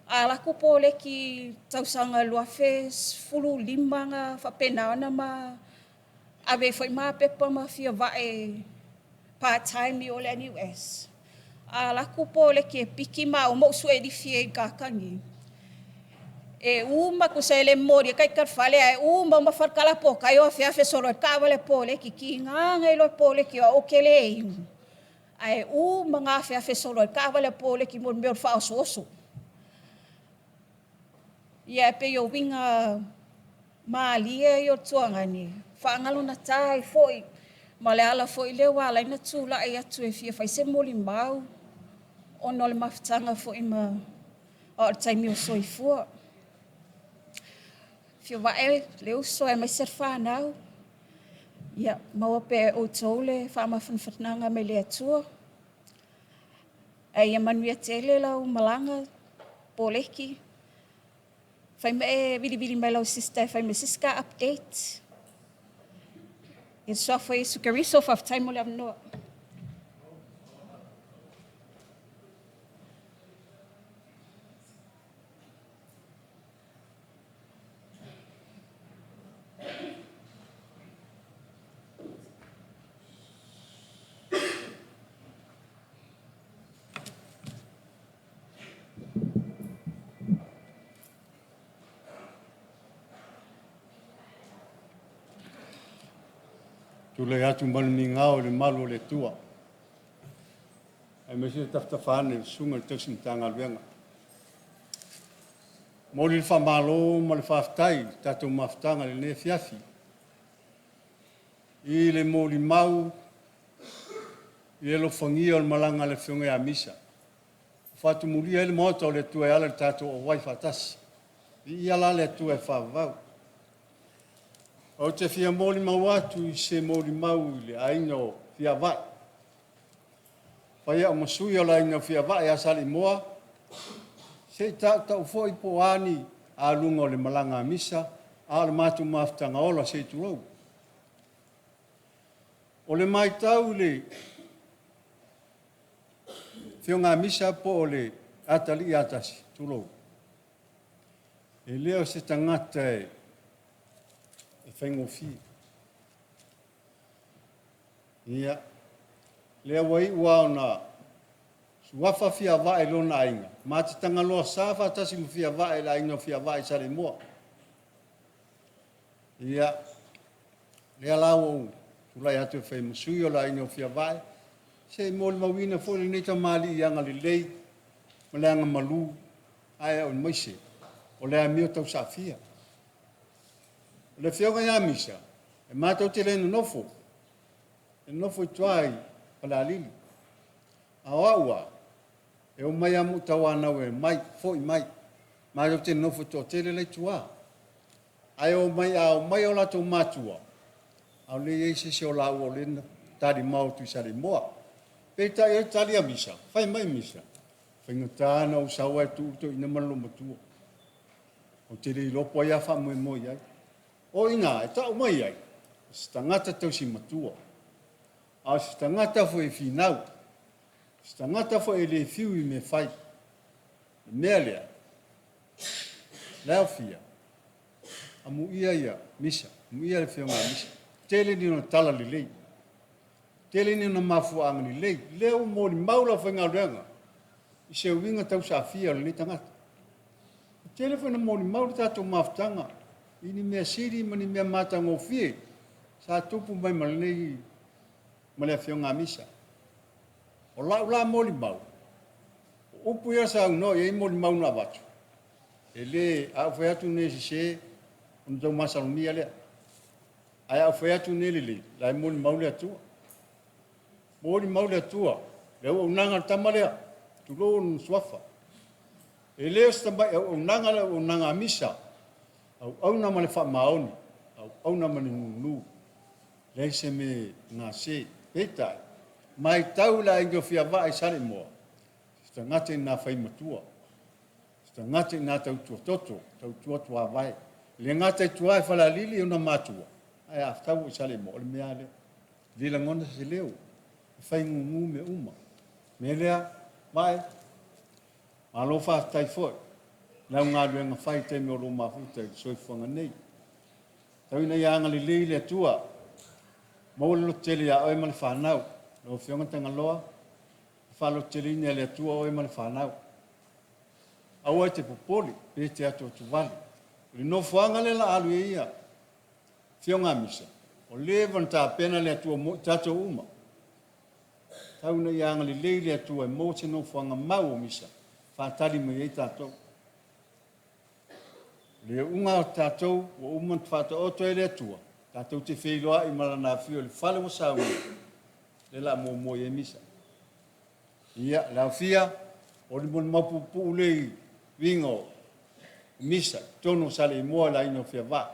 A alu atu Poleki i le tausaga 2015 na faapena ona ma ave ai foi ma pepa ma fia vae part time i o le NUS. A alu atu Poleki e piki maua ma ou sue lifi ai i le tagata nei, e uma, tusa e le momolia ta ita i le fale, ae uma uma fale talapotai o afeafe solo ai le taavale a Poleki. Tiga ona iloa e Poleki o au ou te le inu, ae uma ona afeafe solo ai le taavale a Poleki mo le mea o le faaosooso. Ia e pei o uiga malie ia o le tuagani, faagalogata ai foi ma le ala foi lea ua ala ai ona tulai atu e fia fai se molimau ona o le mafutaga foi ma a o le taimi o soifua. Afio vae le uso aemaise le fanau, ia maua pea e outou le faamafanafanaga mai le Atua. Ae ia manuia tele lau malaga Poleki. Fai ma e vilivili mai lau sister e fai mai se isi ta update. I le suafa o Iesu Keriso, faafetai mo le avanoa. Tulai atu ma le migao i le malu o le Atua, aemaise le tafatafa ane i le Susuga i le Tausi Matagaluega. Momoli le faamalo ma le faafetai i le tatou mafutaga i lenei afiafi i le molimau i le alofagia o le malaga a le Afioga ia Misa, ua faatumulia ai le Maota o le Atua e ala i le tatou auai faatasi. Viia la le Atua e faavavau. Ou te fia molimau atu i se molimau i le aiga o Fiavai. Fai au ma sui o le aiga o Fiavai ia Saleimoa, se i tautau foi po o a ni aluga o le malaga a Misa, a o le matou mafutaga ola se i tulou. O le matau i le Afioga a Misa po o le atalii a Tasi, tulou, e le o se tagata e faigofie. Ia, lea ua iu lava ona suafa Fiavae i lona aiga, ma te Tagaloa sa faatasi ma Fiavae i le aiga o Fiavae i Saleimoa. Ia, lea la ua ou tulai atu e fai ma sui o le aiga o Fiavae, se i molimauina foi lenei tamalii i agalelei ma le agamalu, ae aemaise o le amio tausaafia. O le afioga ia Misa, e matou te le nonofo, e nonofo i tua i Falealili. A o au a, e omai lava ma ou tauanau e omai, foi mai. Matou te nonofo toatele la i tua. Ae omai, a omai o latou matua, a o le i ai se isi o laua o lea na talimau atu i Saleimoa. Peitai o le tali a Misa, fai mai Misa, faigata ona ou sau ae tuu le toeaina ma le loomatua. Ou te le iloa po o ai a faamoemoe i ai. O i ina e tau mai ai, o se tagata tausi matua, a o se tagata foi e finau, o se tagata foi e le fiu i mea fai. O le mea lea, le aofia, amuia ia Misa, amuia le afioga a Misa. Tele ni ona tala lelei, tele ni ona mafuaaga lelei. Lea ua molimau le aufaigaluega i se uiga tausaafia o lenei tagata. E tele foi ina molimau le tatou mafutaga i ni mea sili ma ni mea matagofie sa tupu mai ma lenei ma le afioga a Misa. O lau la molimau, o upu ia sa aunoa i ai molimau na avatu, e le, a ou fai atu nei e sese, ona tau masalomia lea. Ae a ou fai atu nei e lelei, la e molimau le Atua. Molimau le Atua, le auaunaga a le tama lea, tulou lona suafa. E le o se tamai auaunaga le auaunaga a Misa, auauna ma le faamaoni, auauna ma le nunu, leai se mea gase. Peitai, matau i le aiga o Fiavaa i Saleimoa, se tagata ina fai matua, se tagata ina tautua toto, tautua tuavae. E le gata i tua i Falealili ona matua, ae a tau i Saleimoa, o le mea lava lea. E le lagona se leo, e fai gugu mea uma. O le mea lea, Vae, malo faafetai foi i lau galuega fai i taimi o lou mafuta i le soifuaga nei. Tau ina ia agalelei le Atua, maua le lototele ia oe ma le fanau. Lau Afioga Tagaloa, e faalototeleina e le Atua oe ma le fanau. Aua e te popole pe te atuatuvale. O le nofoaga lea la alu ai ia Afioga a Misa, ua leva ona tapena le Atua mo i tatou uma. Tau ina ia agalelei le Atua e maua se nofoaga mau o Misa, faatali mai ai tatou. O le iuga o tatou ua uma ona faataoto e le Atua, tatou te feiloai ma Lana Afio i le fale ua saunia, lea la a muamua i ai Misa. Ia, le aofia, o le molimau puupuu lea i uiga o Misa, totonu o Saleimoa i le aiga o Fiavaa.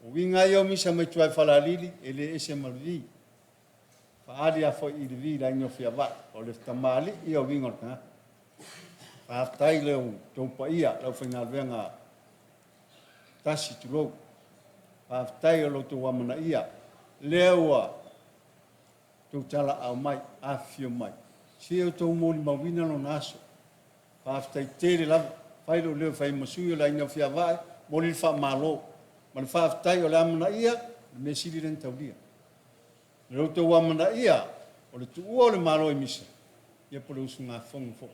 O uiga ia o Misa mai tua i Falealili, e le ese ma le vi. Faaali lava foi i le vi i le aiga o Fiavaa, o le tamalii ia o uiga o le tagata. Faafetai i lo outou paia, le aufaigaluega tasi, tulou. Faafetai o lo outou amanaia, lea ua outou talaau mai, afifio mai, se i outou molimauina lona aso. Faafetai tele lava. Fai lou leo e fai ma sui o le aiga o Fiavae, momoli le faamalo ma le faafetai o le amanaia, o le mea sili lea ona taulia. O lo outou amanaia o le tuua o le Malo i Misa, ia po o le usugafono foi.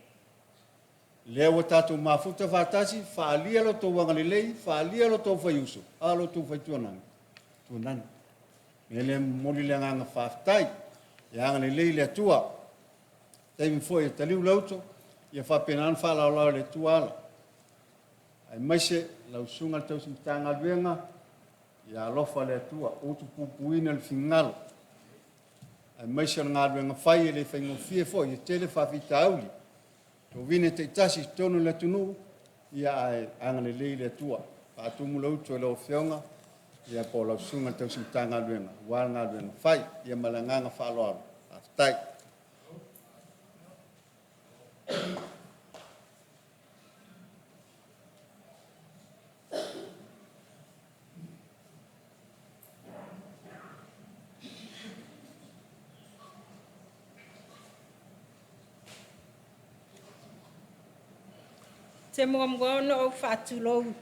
Lea ua tatou mafuta faatasi, faaalia lo outou agalelei, faaalia lo outou faiuso, a lo outou faituanani, tuanani. Mea lea momoli le agaga faafetai. Ia agalelei le Atua. Taimi foi e taliu le uto, ia faapena ona faalaolao e le Atua ala. Aemaise lau susuga i le tausi Matagaluega, ia alofa le Atua, utupupuina le finagalo. Aemaise o le galuega fai e le faigofie foi, e tele faafitauli. Tovine taitasi i totonu o le atunuu, ia ae agalelei le Atua. Faatumu le uto i lau Afioga, ia po o lau susuga i le tausi Matagaluega, aua le galuega fai. Ia ma le agaga faaaloalo. Faafetai. Te muamua ona ou faatulou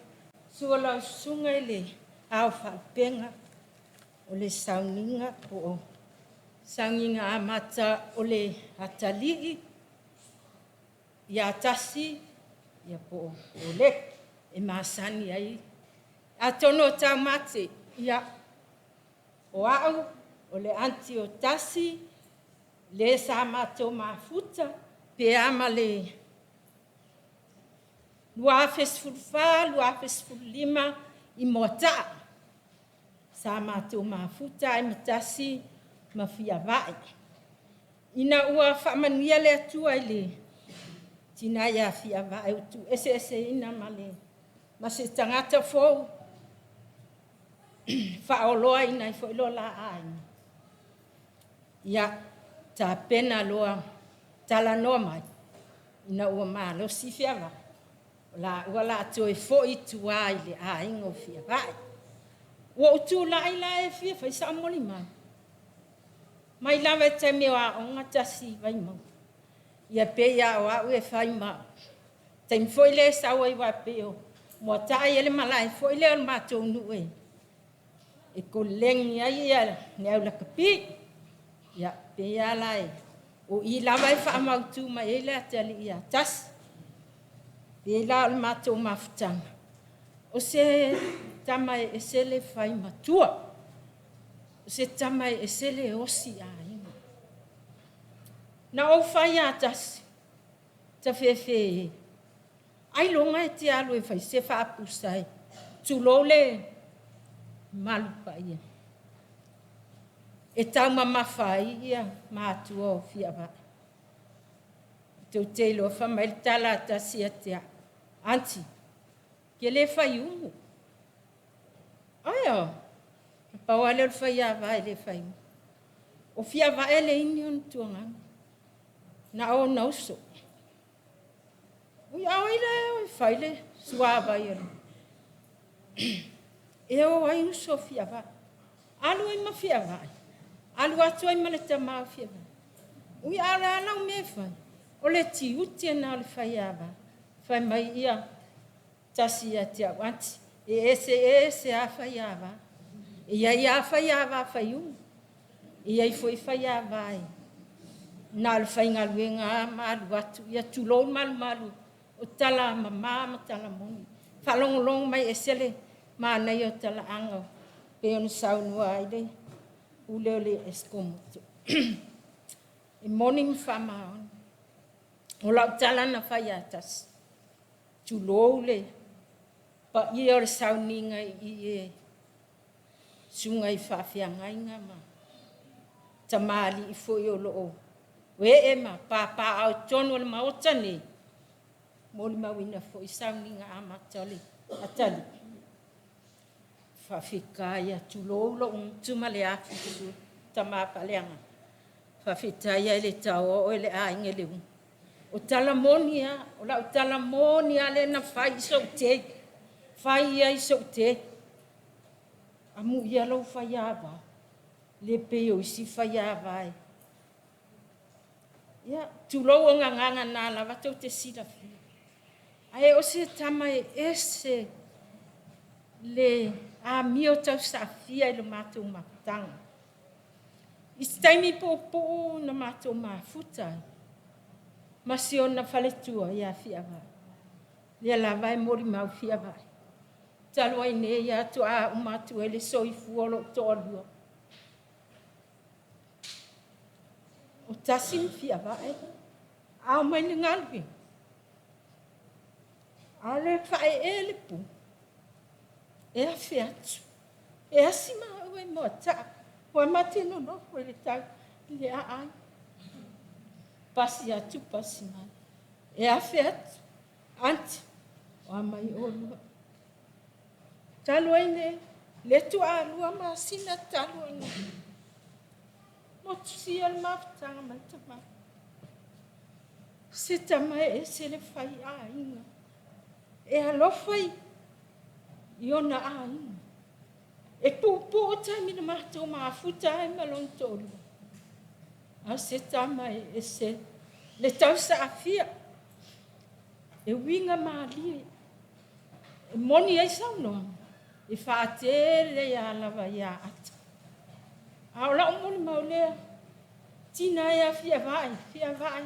sua lau susuga i le Ao Faalupega o le sauniga po o sauniga amata o le atalii ia Tasi ia po o Poleki e masani ai. Atonu o taumate, ia, o au o le aunty o Tasi, le sa matou mafuta pe a ma le 2014, 2015 i Moataa. Sa matou mafuta ai ma Tasi ma Fiavae. Ina ua faamanuia le Atua i le tina ia Fiavae ua tuueseeseina ma le ma se tagata fou faaoloaina ai foi lo la aiga. Ia tapena loa talanoa mai ina ua malosi Fiavae o laua la toe foi i tua i le aiga o Fiavae. Ua ou tulai la e fia fai sau molimau. Mai lava i taimi o aoga tasi i Vaimauga. Ia pei lava o au e fai ma taimi foi lea e sau ai aua pei o Moataa e i ai le malae foi lea o le matou nuu e koleni ai ia le au lakapi. Ia pei lava la o i lava e faamautu mai ai le atalii ia Tasi. Pei la o le matou mafutaga, o se tama e ese le fai matua, o se tama e ese le osi aiga. Na ou fai ia Tasi, Tafefe e, ailoga e te alu e fai se faapusa e, tulou le mamalu paia, e taumamafa ai ia matua o Fiavae. Tou te iloa fai mai le tala a Tasi ia te au, Aunty, ke le fai umu. Ae a, na pau lava lea o le faiava e le fai umu. O Fiavae e leai ni ona tuagaga, na o ona uso. Ui a o ai la e o e fai le suavai o le e o ai uso o Fiavae. Alu ai ma Fiavae, alu atu ai ma le tama o Fiavae. Ui a o le a lau mea e fai? O le tiute lena o le faiava. Fai mai ia Tasi ia te au, Aunty, e eseese lava faiava. E i ai lava faiava faiumu, e i ai foi faiava e na o le faigaluega lava ma alu atu, ia tulou le malumalu o tala mama ma tala moni. Faalogologo mai e ese le manaia o talaaga pei ona saunoa ai le pule o le Escomoto. E moni ma faamaoni. O lau tala na fai ia Tasi, tulou le paia o le sauniga i e susuga i faafeagaiga ma tamalii foi o lo o ee ma papaaao i totonu o le Maota nei, molimauina foi sauniga amata o le atalii. Faafetai a tulou lou gutu ma le afi i tama faaleagaga. Faafetai lava i le taoa oe le aiga i le ulu. O tala moni lava, o lau tala moni lava lea na fai i sou tei, fai ia i sou tei. Amuia lou faiava, le pei o isi faiava e. Ia, tulou o gagana na lava tou te silafia. Ae o se tama e ese le amio tausaafia i le matou mafutaga. I se taimi puupuu na matou mafuta ai ma si ona faletua ia Fiavae, lea lava e molimau Fiavae. Talu ai nei lava toa uma atu ai le soifua o lou toalua. O Tasi ma Fiavae, a omai i le galuega, a le faaee le pu, e afe atu, e asi maua e Moataa, ua ma te nonofo i le tau i le aai. Pasi atu, pasi mai. E afe atu, aunty, o a mai olua. Talu ai nei, le tuaalua masina talu ona motusia le mafutaga ma le tama. Se tama e ese le fai aiga. E alofa i ona aiga. E puupuu taimi na matou mafuta ai ma lona toalua. A o se tama e ese le tausaafia. E uiga malie. E moni ai saunoaga, e faatele ia lava ia Ata. A o lau molimau lea, tina e a Fiavae, Fiavae,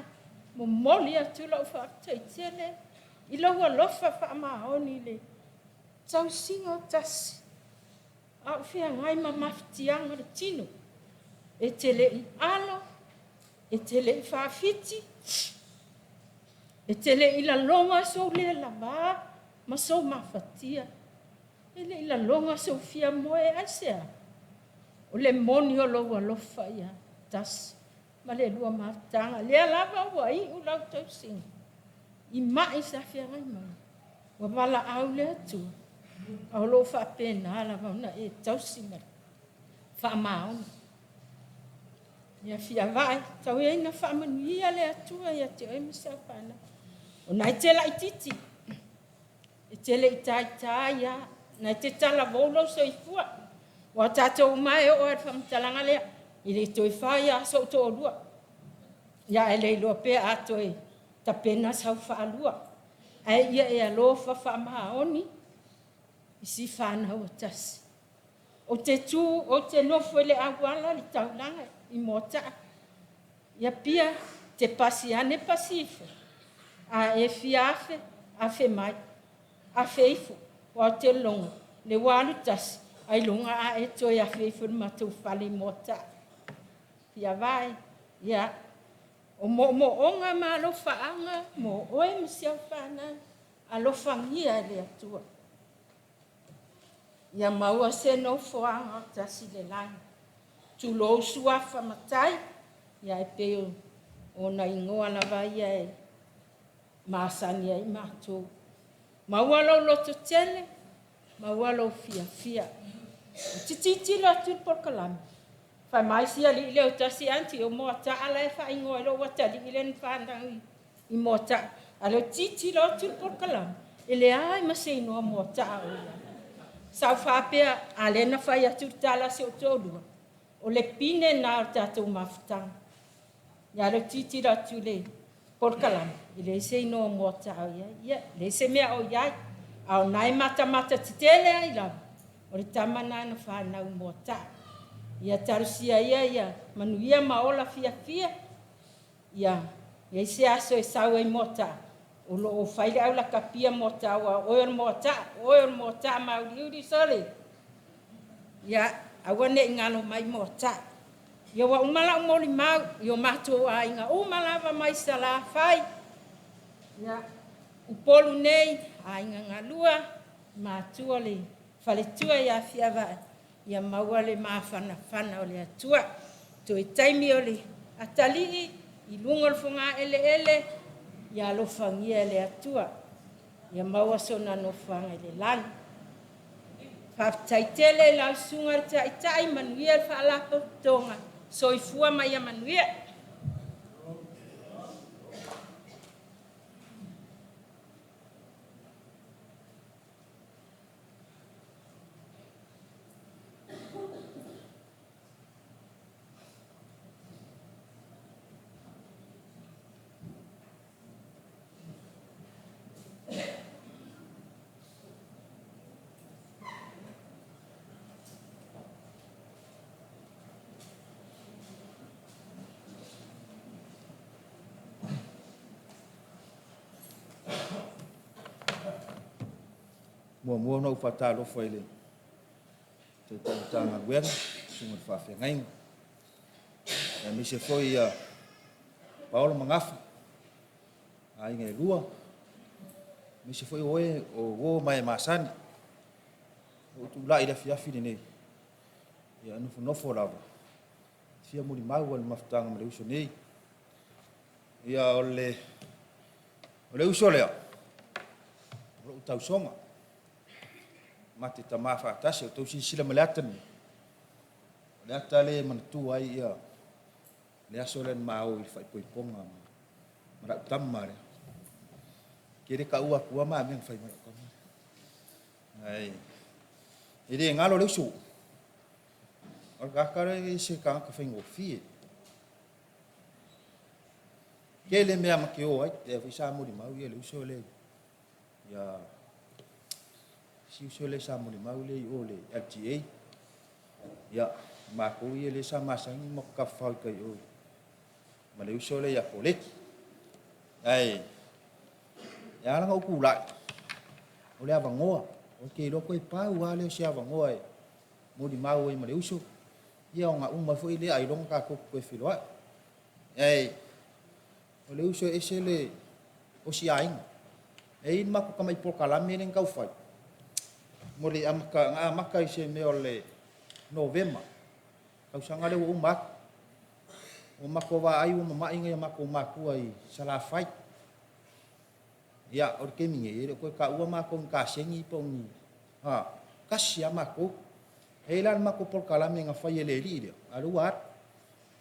momoli atu lau faafetai tele i lou alofa faamaoni i le tausiga o Tasi. A o feagai ma mafatiaga o le tino. E te le i alo, e te le i faafiti, e te le i laloga sou le lava ma sou mafatia. E le i laloga sou fia moe, aisea? O le moni o lou alofa ia tasi ma le lua mafutaga. Lea lava ua iu lau tausiga i mai sa feagai mai. Ua valaau le Atua, a o lo o faapena lava ona e tausi ma faamaoni. Ia Fiavae, tau ia ina faamanuia le Atua ia te oe ma sau fanau. O na e te laititi, e te le i taitai a, na e te talavou lou soifua. Ua tatou uma e oo lava i le faamatalaga lea, e le toe fai lava sou toalua. Ia ae le iloa pe a toe tapena sau faalua. Ae ia e alofa faamaoni i si fanau a tasi. Ou te tu, ou te nofo i le auala le taulaga i Moataa. Ia pia te pasi ane pasi ifo. A e fia afe, afe mai. Afe ifo, aua ou te logo, le ua alu tasi, ailoga a e toe afe ifo i le matou fale i Moataa. Fiavae, ia, o moomooga ma alofaaga mo oe ma si au fanau, alofagia e le Atua. Ia maua se nofoaga o tasi i le lagi. Tulou suafa matai, ia e pei o ona igoa lava ia e masani ai matou. Maua lou loto tele, maua lou fiafia. Ou te tilotilo atu i le polokalame, fai mai si alii lea o tasi aunty o Moataa la e faaigoa ai lou atalii lea na fanau i Moataa. A o lea ou te tilotilo atu i le polokalame, e leai ma se igoa Moataa o i ai. Sa ou faapea, a lea na fai atu le tala a si ou toalua, o le pine lena o le tatou mafutaga. Ia a o lea ou te tilotilo atu i le polokalame, e leai se igoa Moataa o i ai. Ia, e leai se mea o i ai, a o lena e matamata tetele ai lava, o le tama lena na fanau i Moataa. Ia talosia ia ia manuia ma ola fiafia, ia i ai se aso e sau ai Moataa, o lo o fai le aulakapia Moataa, aua o oe o le Moataa, o oe o le Moataa mauliuli sole. Ia, aua ne i galo mai Moataa. Ia ua uma lau molimau i o matou aiga uma lava mai Salafai, ia, Upolu nei, aiga galua, matua le faletua ia Fiavae, ia maua le mafanafana o le Atua. Toe taimi o le atalii i luga o le fogaeleele, ia alofagia e le Atua, ia maua sona nofoaga i le lagi. Faafetai tele i lau susuga i le Taitai, manuia le Faalapotopotoga, soifua ma ia manuia. Muamua ona ou faatalofa i le Taitai Matagaluega, Susuga i le Faafeagaiga, aemaise foi ia Paolo ma Gafa, aiga e lua, aemaise foi o e o uo ma e masani. Ua ou tulai i le afiafi lenei, ia nofonofo lava, fia molimau le mafutaga ma le uso nei. Ia o le uso lea, o lou tausoga, ma te tama faatasi, o tou silasila mai i le ata lenei, o le ata lea e manatua ai ia le aso lea na ma o i le faaipoipoga ma lau tama lea. Tele taua atua ma mea na fai mai lau tama lea. Ae e le galo le uso. O le tagata lea e se tagata faigofie. Tele mea ma te o ai, lea foi sa molimau ia le uso lea ia si uso lea sa molimau lea i o le LTA. Ia, matou ia lea sa masani ma tafafao i tai o ma le uso lea ia Poleti. Ae e ala ona ou tulai, o le avanoa, ou te iloa toe pau lava lea o se avanoa e molimau ai ma le uso, ia ona uma foi lea ailoga tatou te toe feiloai. Ae o le uso e ese le osi aiga. E i ai le matou tamai polokalame lea na tau fai, mo le amata, na amata i se mea o le Novema. Tausaga lea ua uma atu, ua matou vaai ua mama'i nai a matou matua i Salafai. Ia, o le taimi nei, e le o toe taua matou ni kasegi po o ni, ha, tasi lava matou. E i ai la le matou polokalame na fai e le alii lea, a o lea ua alu.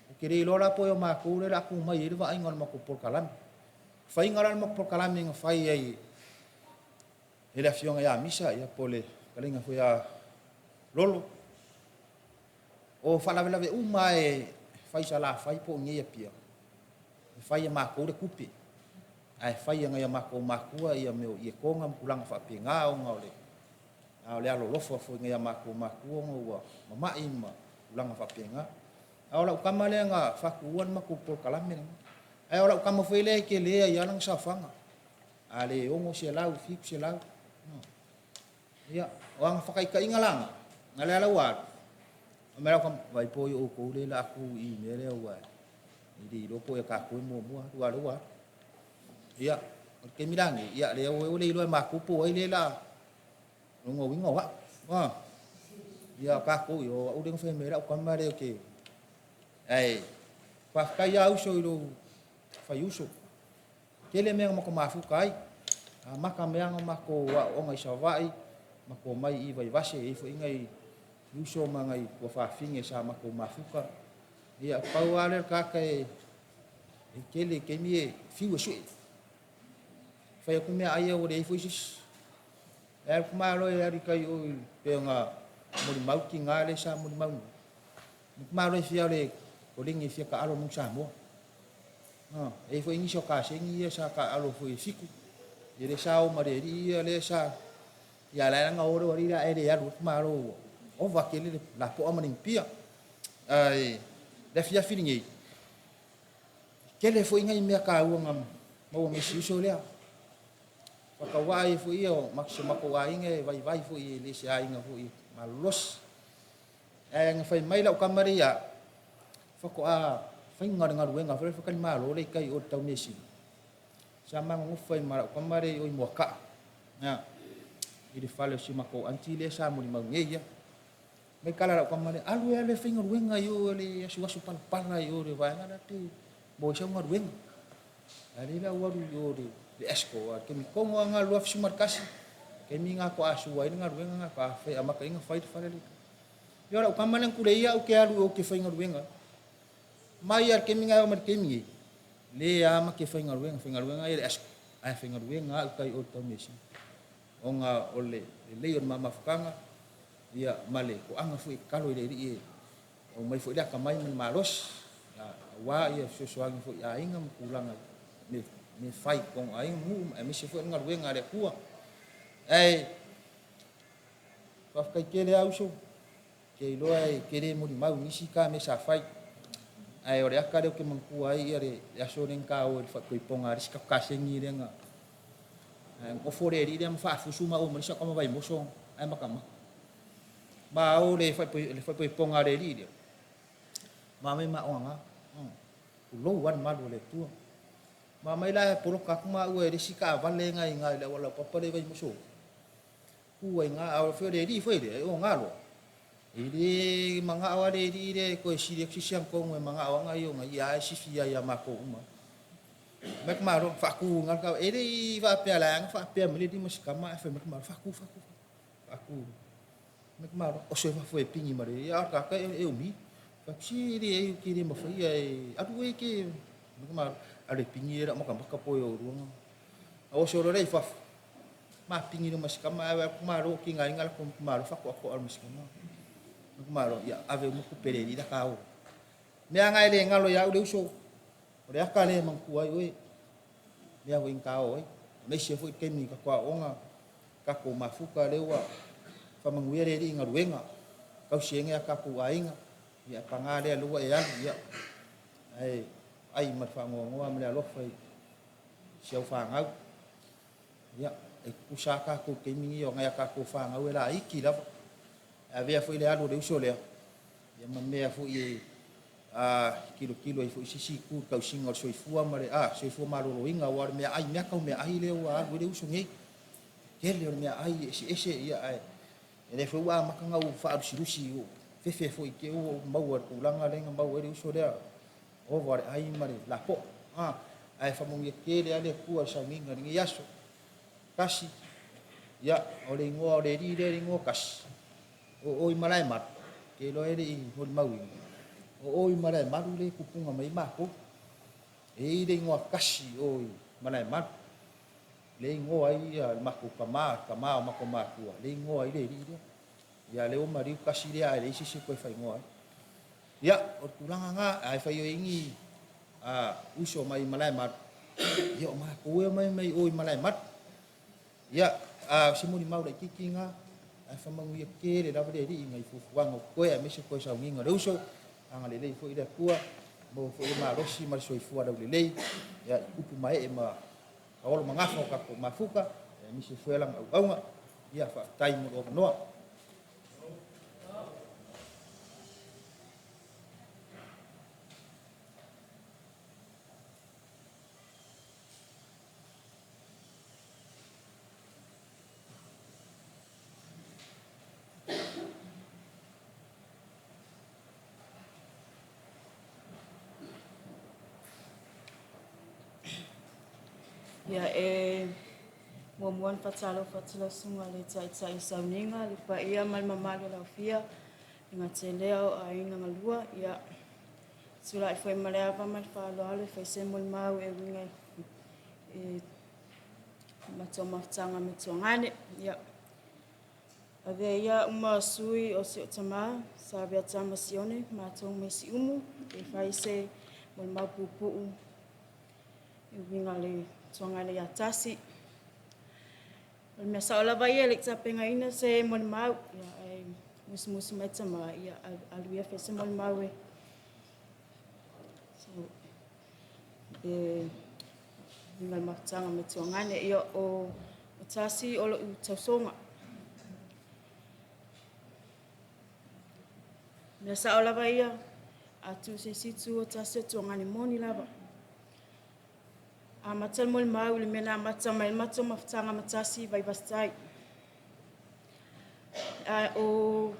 Ou te le iloa la po o matou lea o le a tu mai ai le vaaiga o le matou polokalame. O le faiga la o le matou polokalame na fai ai e le Afioga ia Misa, ia po o le fetalaiga foi ia Lolo, o faalavelave uma lava e fai i Salafai po o i inei i Apia, e fai e matou le tupe, ae fai e nai o matou matua mea o ietoga ma tulaga faapena ona o le, a o le alolofa foi i nai o matou matua ona ua mamai ma tulaga faapena. A o lau tama lea na faatuina le matou polokalame lena. Ae o lau tama foi lea e tele ai lava lana saofaga. A le 600, 700. Ia, o ana faataitaiga la na, na lea la ua alu, fai mai lau tama, vaai po o ai o outou lea o le a tu i i le mea lea aua e le iloa po o ai a tatou e muamua alu, a o lea ua alu. Ia, o le taimi la lenei, ia lea ua le iloa e matou po o ai lea o le a, lona uiga o au. A, ia o tatou, ia o au lea na fai mai ai lau tama lea ou te... Ae faafetai lava uso i lou faiuso. Tele mea na matou mafuta ai, amata mea ona matou aooga i Savaii, matou omai i Vaivase, e i ai foi nai uso ma nai tuafafine sa matou mafuta. Ia, pau lava lea o le tagata e tele taimi e fiu e sue. Fai atu meaai ia ua leai foi se isi. E alu atu malo e alu i tai i o e pei ona molimau tina lea sa molimau nei. Malo e fia o le koleni e fia taalo i le Manu Samoa. E i ai foi nisi o kasegi ia sa taaalo foi e Fitu. Ia lea sa o ma le alii ia lea sa... Ia la e na o le alii la e le alu atu malo ua ova tele le lapoa ma le nipia. Ae le afiafi lenei, tele foi nai mea taua na maua mai si uso lea. Faatauvaa ai foi ia o si o matou aiga e vaivai foi e le se aiga foi malolosi. Ae na fai mai lau tama lea ia au, faatoa faiga le galuega foi lea faletalimalo lea i tai i o i le Taumeasina. Sa ma nonofo ai ma lau tama lea i o i Moakaa, i le fale o si matou aunty lea sa molimau nei ia. Mai tala lau tama lea, alu e alu e faigaluega i o i le asuasu palapala i o i le vaega lea pe maua ai sau galuega. A lea la ua alu i o i le ESCO, a o le taimi tonu lava lena 2011, taimi lena faatoa sua ai le galuega lena faatoa fai amata ai ona fai le fale lea. Ia o lau tama lea na tulei au ou te alu i o ou te faigaluega ai. Mai lava i le taimi lena e oo mai i le taimi nei, le lava ma te faigaluega, faigaluega ia i le ESCO, ae faigaluega lava au i tai i o i le Taumeasina. Ona o le lelei o le ma mafutaga, ia ma le toaga foi e tatalo i le Alii e aumai foi le atamai ma le malosi, aua ia fesoasoani foi i aiga ma tulaga i mea fai i totonu o aiga ma nuu, aemaise foi o le galuega a le Atua. Ae faafetai tele lava uso, ou te iloa e te le molimau i nisi ta mea sa fai, ae o le ata lea ou te manatua ai le aso lea na ta o ai i le faatoipoga a le isi tatou kasegi lea na nofo le alii lea ma faafusu maua ma le isi au tama vaimoso ae matamata. Ma o le faaipoipoga a le alii lea, ma aumai ma ogaga, tulou lava le malu o le Atua. Ma aumai la e poloka atu maua e le isi taavale na i ina i le auala laupapa lea i Vaimoso. Tu ai ina, a o le alii foi lea, e oga loa. E le manao lava le alii lea e toe sili atu se isi agatonu e manao lava ia ona ia lava e sifi ai ia matou uma. Mai ka malo, faatu i ina le taavale. E le i faapea la na faapea mai le alii ma si tama ae fai mai le malo, faatu, faatu, faatu. Mai ka malo, oso i fafo e pigi ma le, ia o le tagata e umi. Fai atu, se e leai ou te le mafaia e alu e ke, mai ka malo, alu e pigi e lau makamaka po e o luga. A oso loa lea i fafo, ma pigi loa ma si tama, ae vaai atu malo tigaina la malo faatoatoa ma si tama. Mai ka malo, ia ave uma tupe le alii la ta o. Mea na e le galo ia au le uso, o le ata lea e manatua ai oe, mea foi na ta o ai. Aemaise foi taimi tatou aooga, tatou mafuta lea ua faamanuia le Alii i galuega, tausi ai nai a tatou aiga, ia paga lea lea ua e alu, ia ae vaai ma le faanoanoa ma le alofa i si au fanau. Ia, e tutusa lava tatou i le taimi nei, o nai a tatou fanau e laiti lava. E avea foi le alu o le uso lea, ia ma mea foi e tilotilo ai foi i se isi itu i le tausiga o le soifua ma le soifua maloloina, aua o le meaai, mea tau meaai lea ua alu ai le uso nei. Tele o le meaai e eseese, ia ae o lea foi ua amata ona ou faalusilusi i fefe foi i te i ua ou maua i le tulaga lea na maua ai le uso lea, ova o le ai ma le lapoa. A, ae faamanuia tele lava le Atua i le sauniga i lenei aso. Kasi, ia, o le igoa o le alii lea, le igoa o Kasi, o o i Malaemalu, ou te iloa e le i molimauina, o o i Malaemalu lea e tupuga mai ai matou. E i ai le igoa Kasi i o i Malaemalu, lea e igoa ai le matou tama, le tama o matou matua, lea e igoa ai le alii lea. Ia lea ua maliu Kasi lea ae leai se isi e toe faaigoa ai. Ia, o le tulaga lena, a fai o i ai ni uso mai Malaemalu, ia o matou e omai mai o i Malaemalu. Ia, a o se molimau laitiiti lena, ae faamanuia tele lava le Alii i nai fuafuaga o totoe aemaise toe sauniga o le uso, agalelei foi le Atua, maua foi le malosi ma le soifua laulelei, ia, i tupu ma ee ma paolo ma gafa o tatou mafuta, aemaise foi lana auauna. Ia, faafetai mo lou avanoa. Ia e muamua ona faatalofa atu lau susuga i le Taitai o Sauniga, le paia ma le mamalu o le aofia, le gata lea o aiga galua. Ia, tulai foi ma le ava ma le faaaloalo e fai se molimau e uiga i matou mafutaga ma Tuagane. Ia, avea ia au ma sui o si o tamā, Savea Tama Sione, matou mai Siumu, e fai se molimau puupuu e uiga i le Tuagane ia Tasi. O le mea sao lava ia e le i tapenaina se molimau, ia, ae musumusu mai tamā, ia, alu ia fai se molimau e so, e uiga i le mafutaga ma Tuagane. Ia, o Tasi o lo'u tausoga. Mea sao lava ia, a tu se isi itu o Tasi o Tuagane moni lava. Amata le molimau i le mea na amata mai ai le matou mafutaga ma Tasi i Vaivase-tai. A o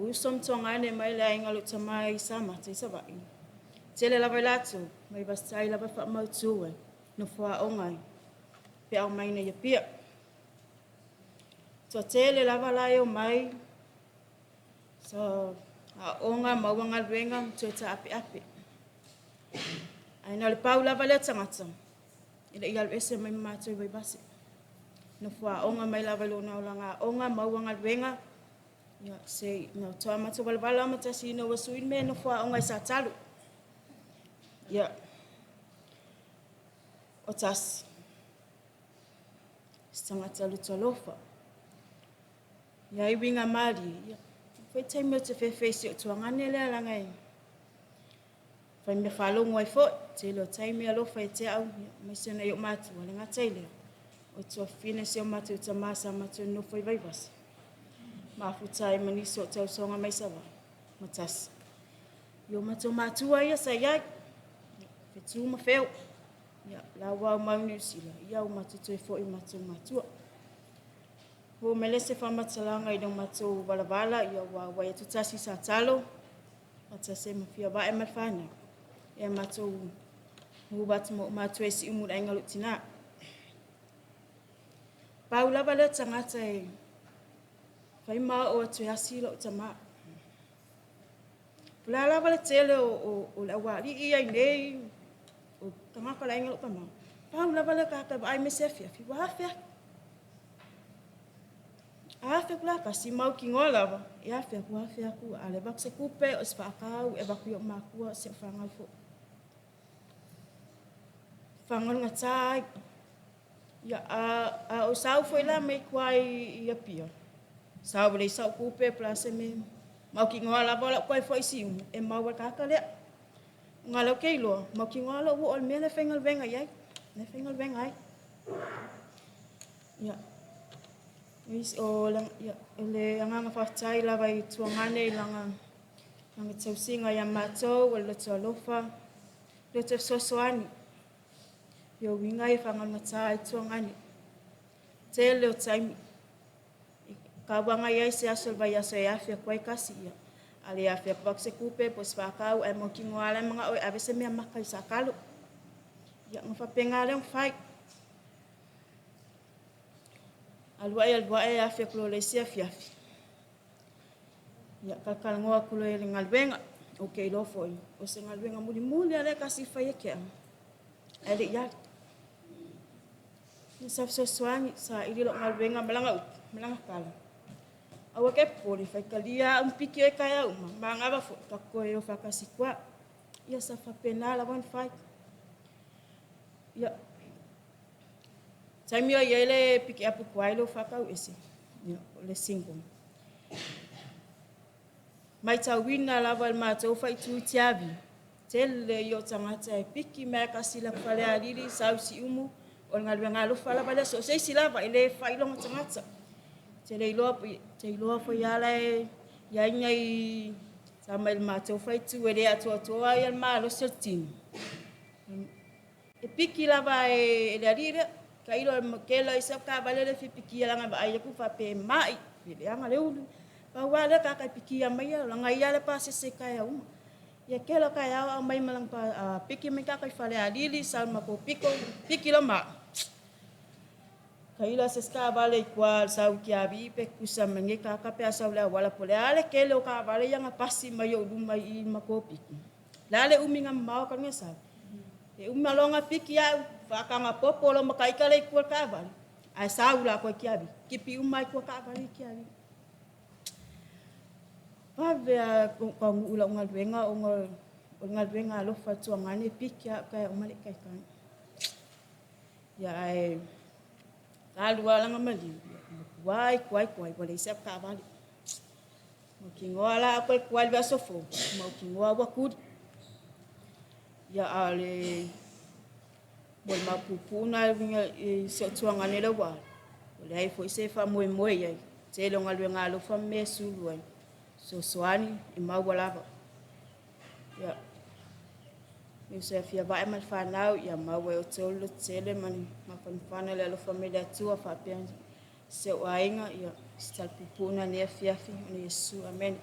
uso ma Tuagane mai le aiga o lou tama i Samata i Savaii, tele lava i latou, mai Vaivase-tai lava e faamautu ai, nofo aoga ai, pe a omai nei i Apia. Toatele lava la e omai, sa aooga, maua galuega ma toe taapeape. Ae na o le pau lava lea tagata e le i alu ese mai ma matou i Vaivase. Nofo aoga mai lava i lona olaga aoga, maua galuega, ia, se na toa matou valavala ma Tasi ina ua sui le mea e nofo aoga i Satalu. Ia, o Tasi, se tagata loto alofa. Ia ai uiga malie, ia, foi taimi o te fefe i si o tuagane lea laga e fai mea faalogo ai foi, tele o taimi alofa e te au, aemaise nai o matua, le gata i lea, o tuafafine si o matou tamā sa matou nonofo i Vaivase, mafuta ai ma nisi o tausoga mai Savaii, ma Tasi. I o matou matua ia sa i ai, Fetu ma Feo, ia, la ua au mau Niu Sila, ia ua matou toe foi i matou matua. Oo mai lea se faamatalaga i le matou valavala, ia ua auai atu Tasi sa talo, faatasi ai ma Fiavae ma le fanau, ia matou move atu ma o matou e Siumu i le aiga o lou tinā. Pau lava lea tagata e fai ma oo atu e asi lou tamā. O le a lava le tele o le aualii ia i nei, o tagata o le aiga o lou tamā, pau lava lea tagata e vaai mai se afiafi, ua afe atu. A afe atu la Tasi, mautinoa lava, e afe atu, afe atu, a le avatu se tupe, o se faatau, e avatu i ou matua, si au fanau foi. Fagalugata ai. Ia, a o sau foi la mai tua i Apia, sau e leai sau tupe po o le a se mea, mautinoa lava o lau toe foi i Siumu, e mau ai le tagata lea. Ona o lea ou te iloa, mautinoa lou oo i le mea lea e faigaluega i ai, lea e faigaluega ai. Ia, o le agaga faafetai lava i Tuagane i lana tausiga ia matou, o le loto alofa, loto fesoasoani. Ia uiga e faagalugata ai Tuagane. Tele o taimi. Kauaga i ai se aso o le vaiaso e afe atu ai kasi, ia. A le afe atu se tupe po o se fākau, ae mautinoa lava la e manao e ave se mea maka i Sakalo. Ia, ona faapena lea ona fai. Alu ae alu ae afe atu loa i le isi afiafi. Ia, talatalanoa atu loa i le galuega. Ou te iloa foi, o se galuega mulimuli lava lea tasi fai e Ke'ana, ae le i alu. Ia sa fesoasoani, saili lau galuega ma lana upu, ma lana tala. Aua e te popole, faitalia au ma piki oe taeao uma, manava foi, tatou toe o faatasi i tua. Ia sa faapena lava ona fai. Ia, taimi o i ai le pikiapu tuai lea ua faatau ese, ia, o le single. Matauina lava e le matou faaitu i Tiavi, tele ia o tagata e piki mai lava tasi i le Falealili, sau i Siumu, o le galuega alofa lava lea, so o se isi lava, e le failoga tagata. Te le iloa, te iloa foi lava la e i ai nai tama i le matou faaitu e le atoatoa le malosi o le tino. E piki lava e le alii lea. Tailo e kela i sau taavale lea e fia pikia leaga e vaai atu faapea e mai, pe leaga le ulu. Pau lava lea tagata e pikia mai lana ia lea pasese i taeao uma. Ia kela o taeao aumai ma lana piki mai tagata i Falealili, sau i le matou pito, piki loa ma au. Tailo a se isi taavale i tua sau i Tiavi pe tutusa ma lenei tagata pe a sau i le auala po o le a le tele o taavale ia na pasi mai ou luma i i le matou pito. Le a le umi na mamao talu ona sau. E uma loa ona piki au, faataga popo loa ma ita lea i tua o le taavale, ae sau latou i Tiavi, tipi uma lava i tua taavale i Tiavi. Vave lava ou taunuu i lau galuega ona o le galuega alofa a le tuagane e piki lava au taeao uma e le i taitai. Ia ae alu lava lana maliu, matua tuai tuai ua leai se avetaavale. Mautinoa la a toe tuai i le vaiaso fou, mautinoa ua tuli. Ia a o le molimau puupuu lena e uiga i si ou tuagane lea ua alu, ua leai foi se faamoemoe i ai. Tele o galuega alofa ma mea e sulu ai, fesoasoani e maua lava. Ia, le uso ia Fiavae ma le fanau, ia maua e outou le lototele ma le mafanafana o le alofa mai le Atua faapea si ou aiga, ia, se tala puupuu lena i lenei afiafi. Ona Iesu, amene.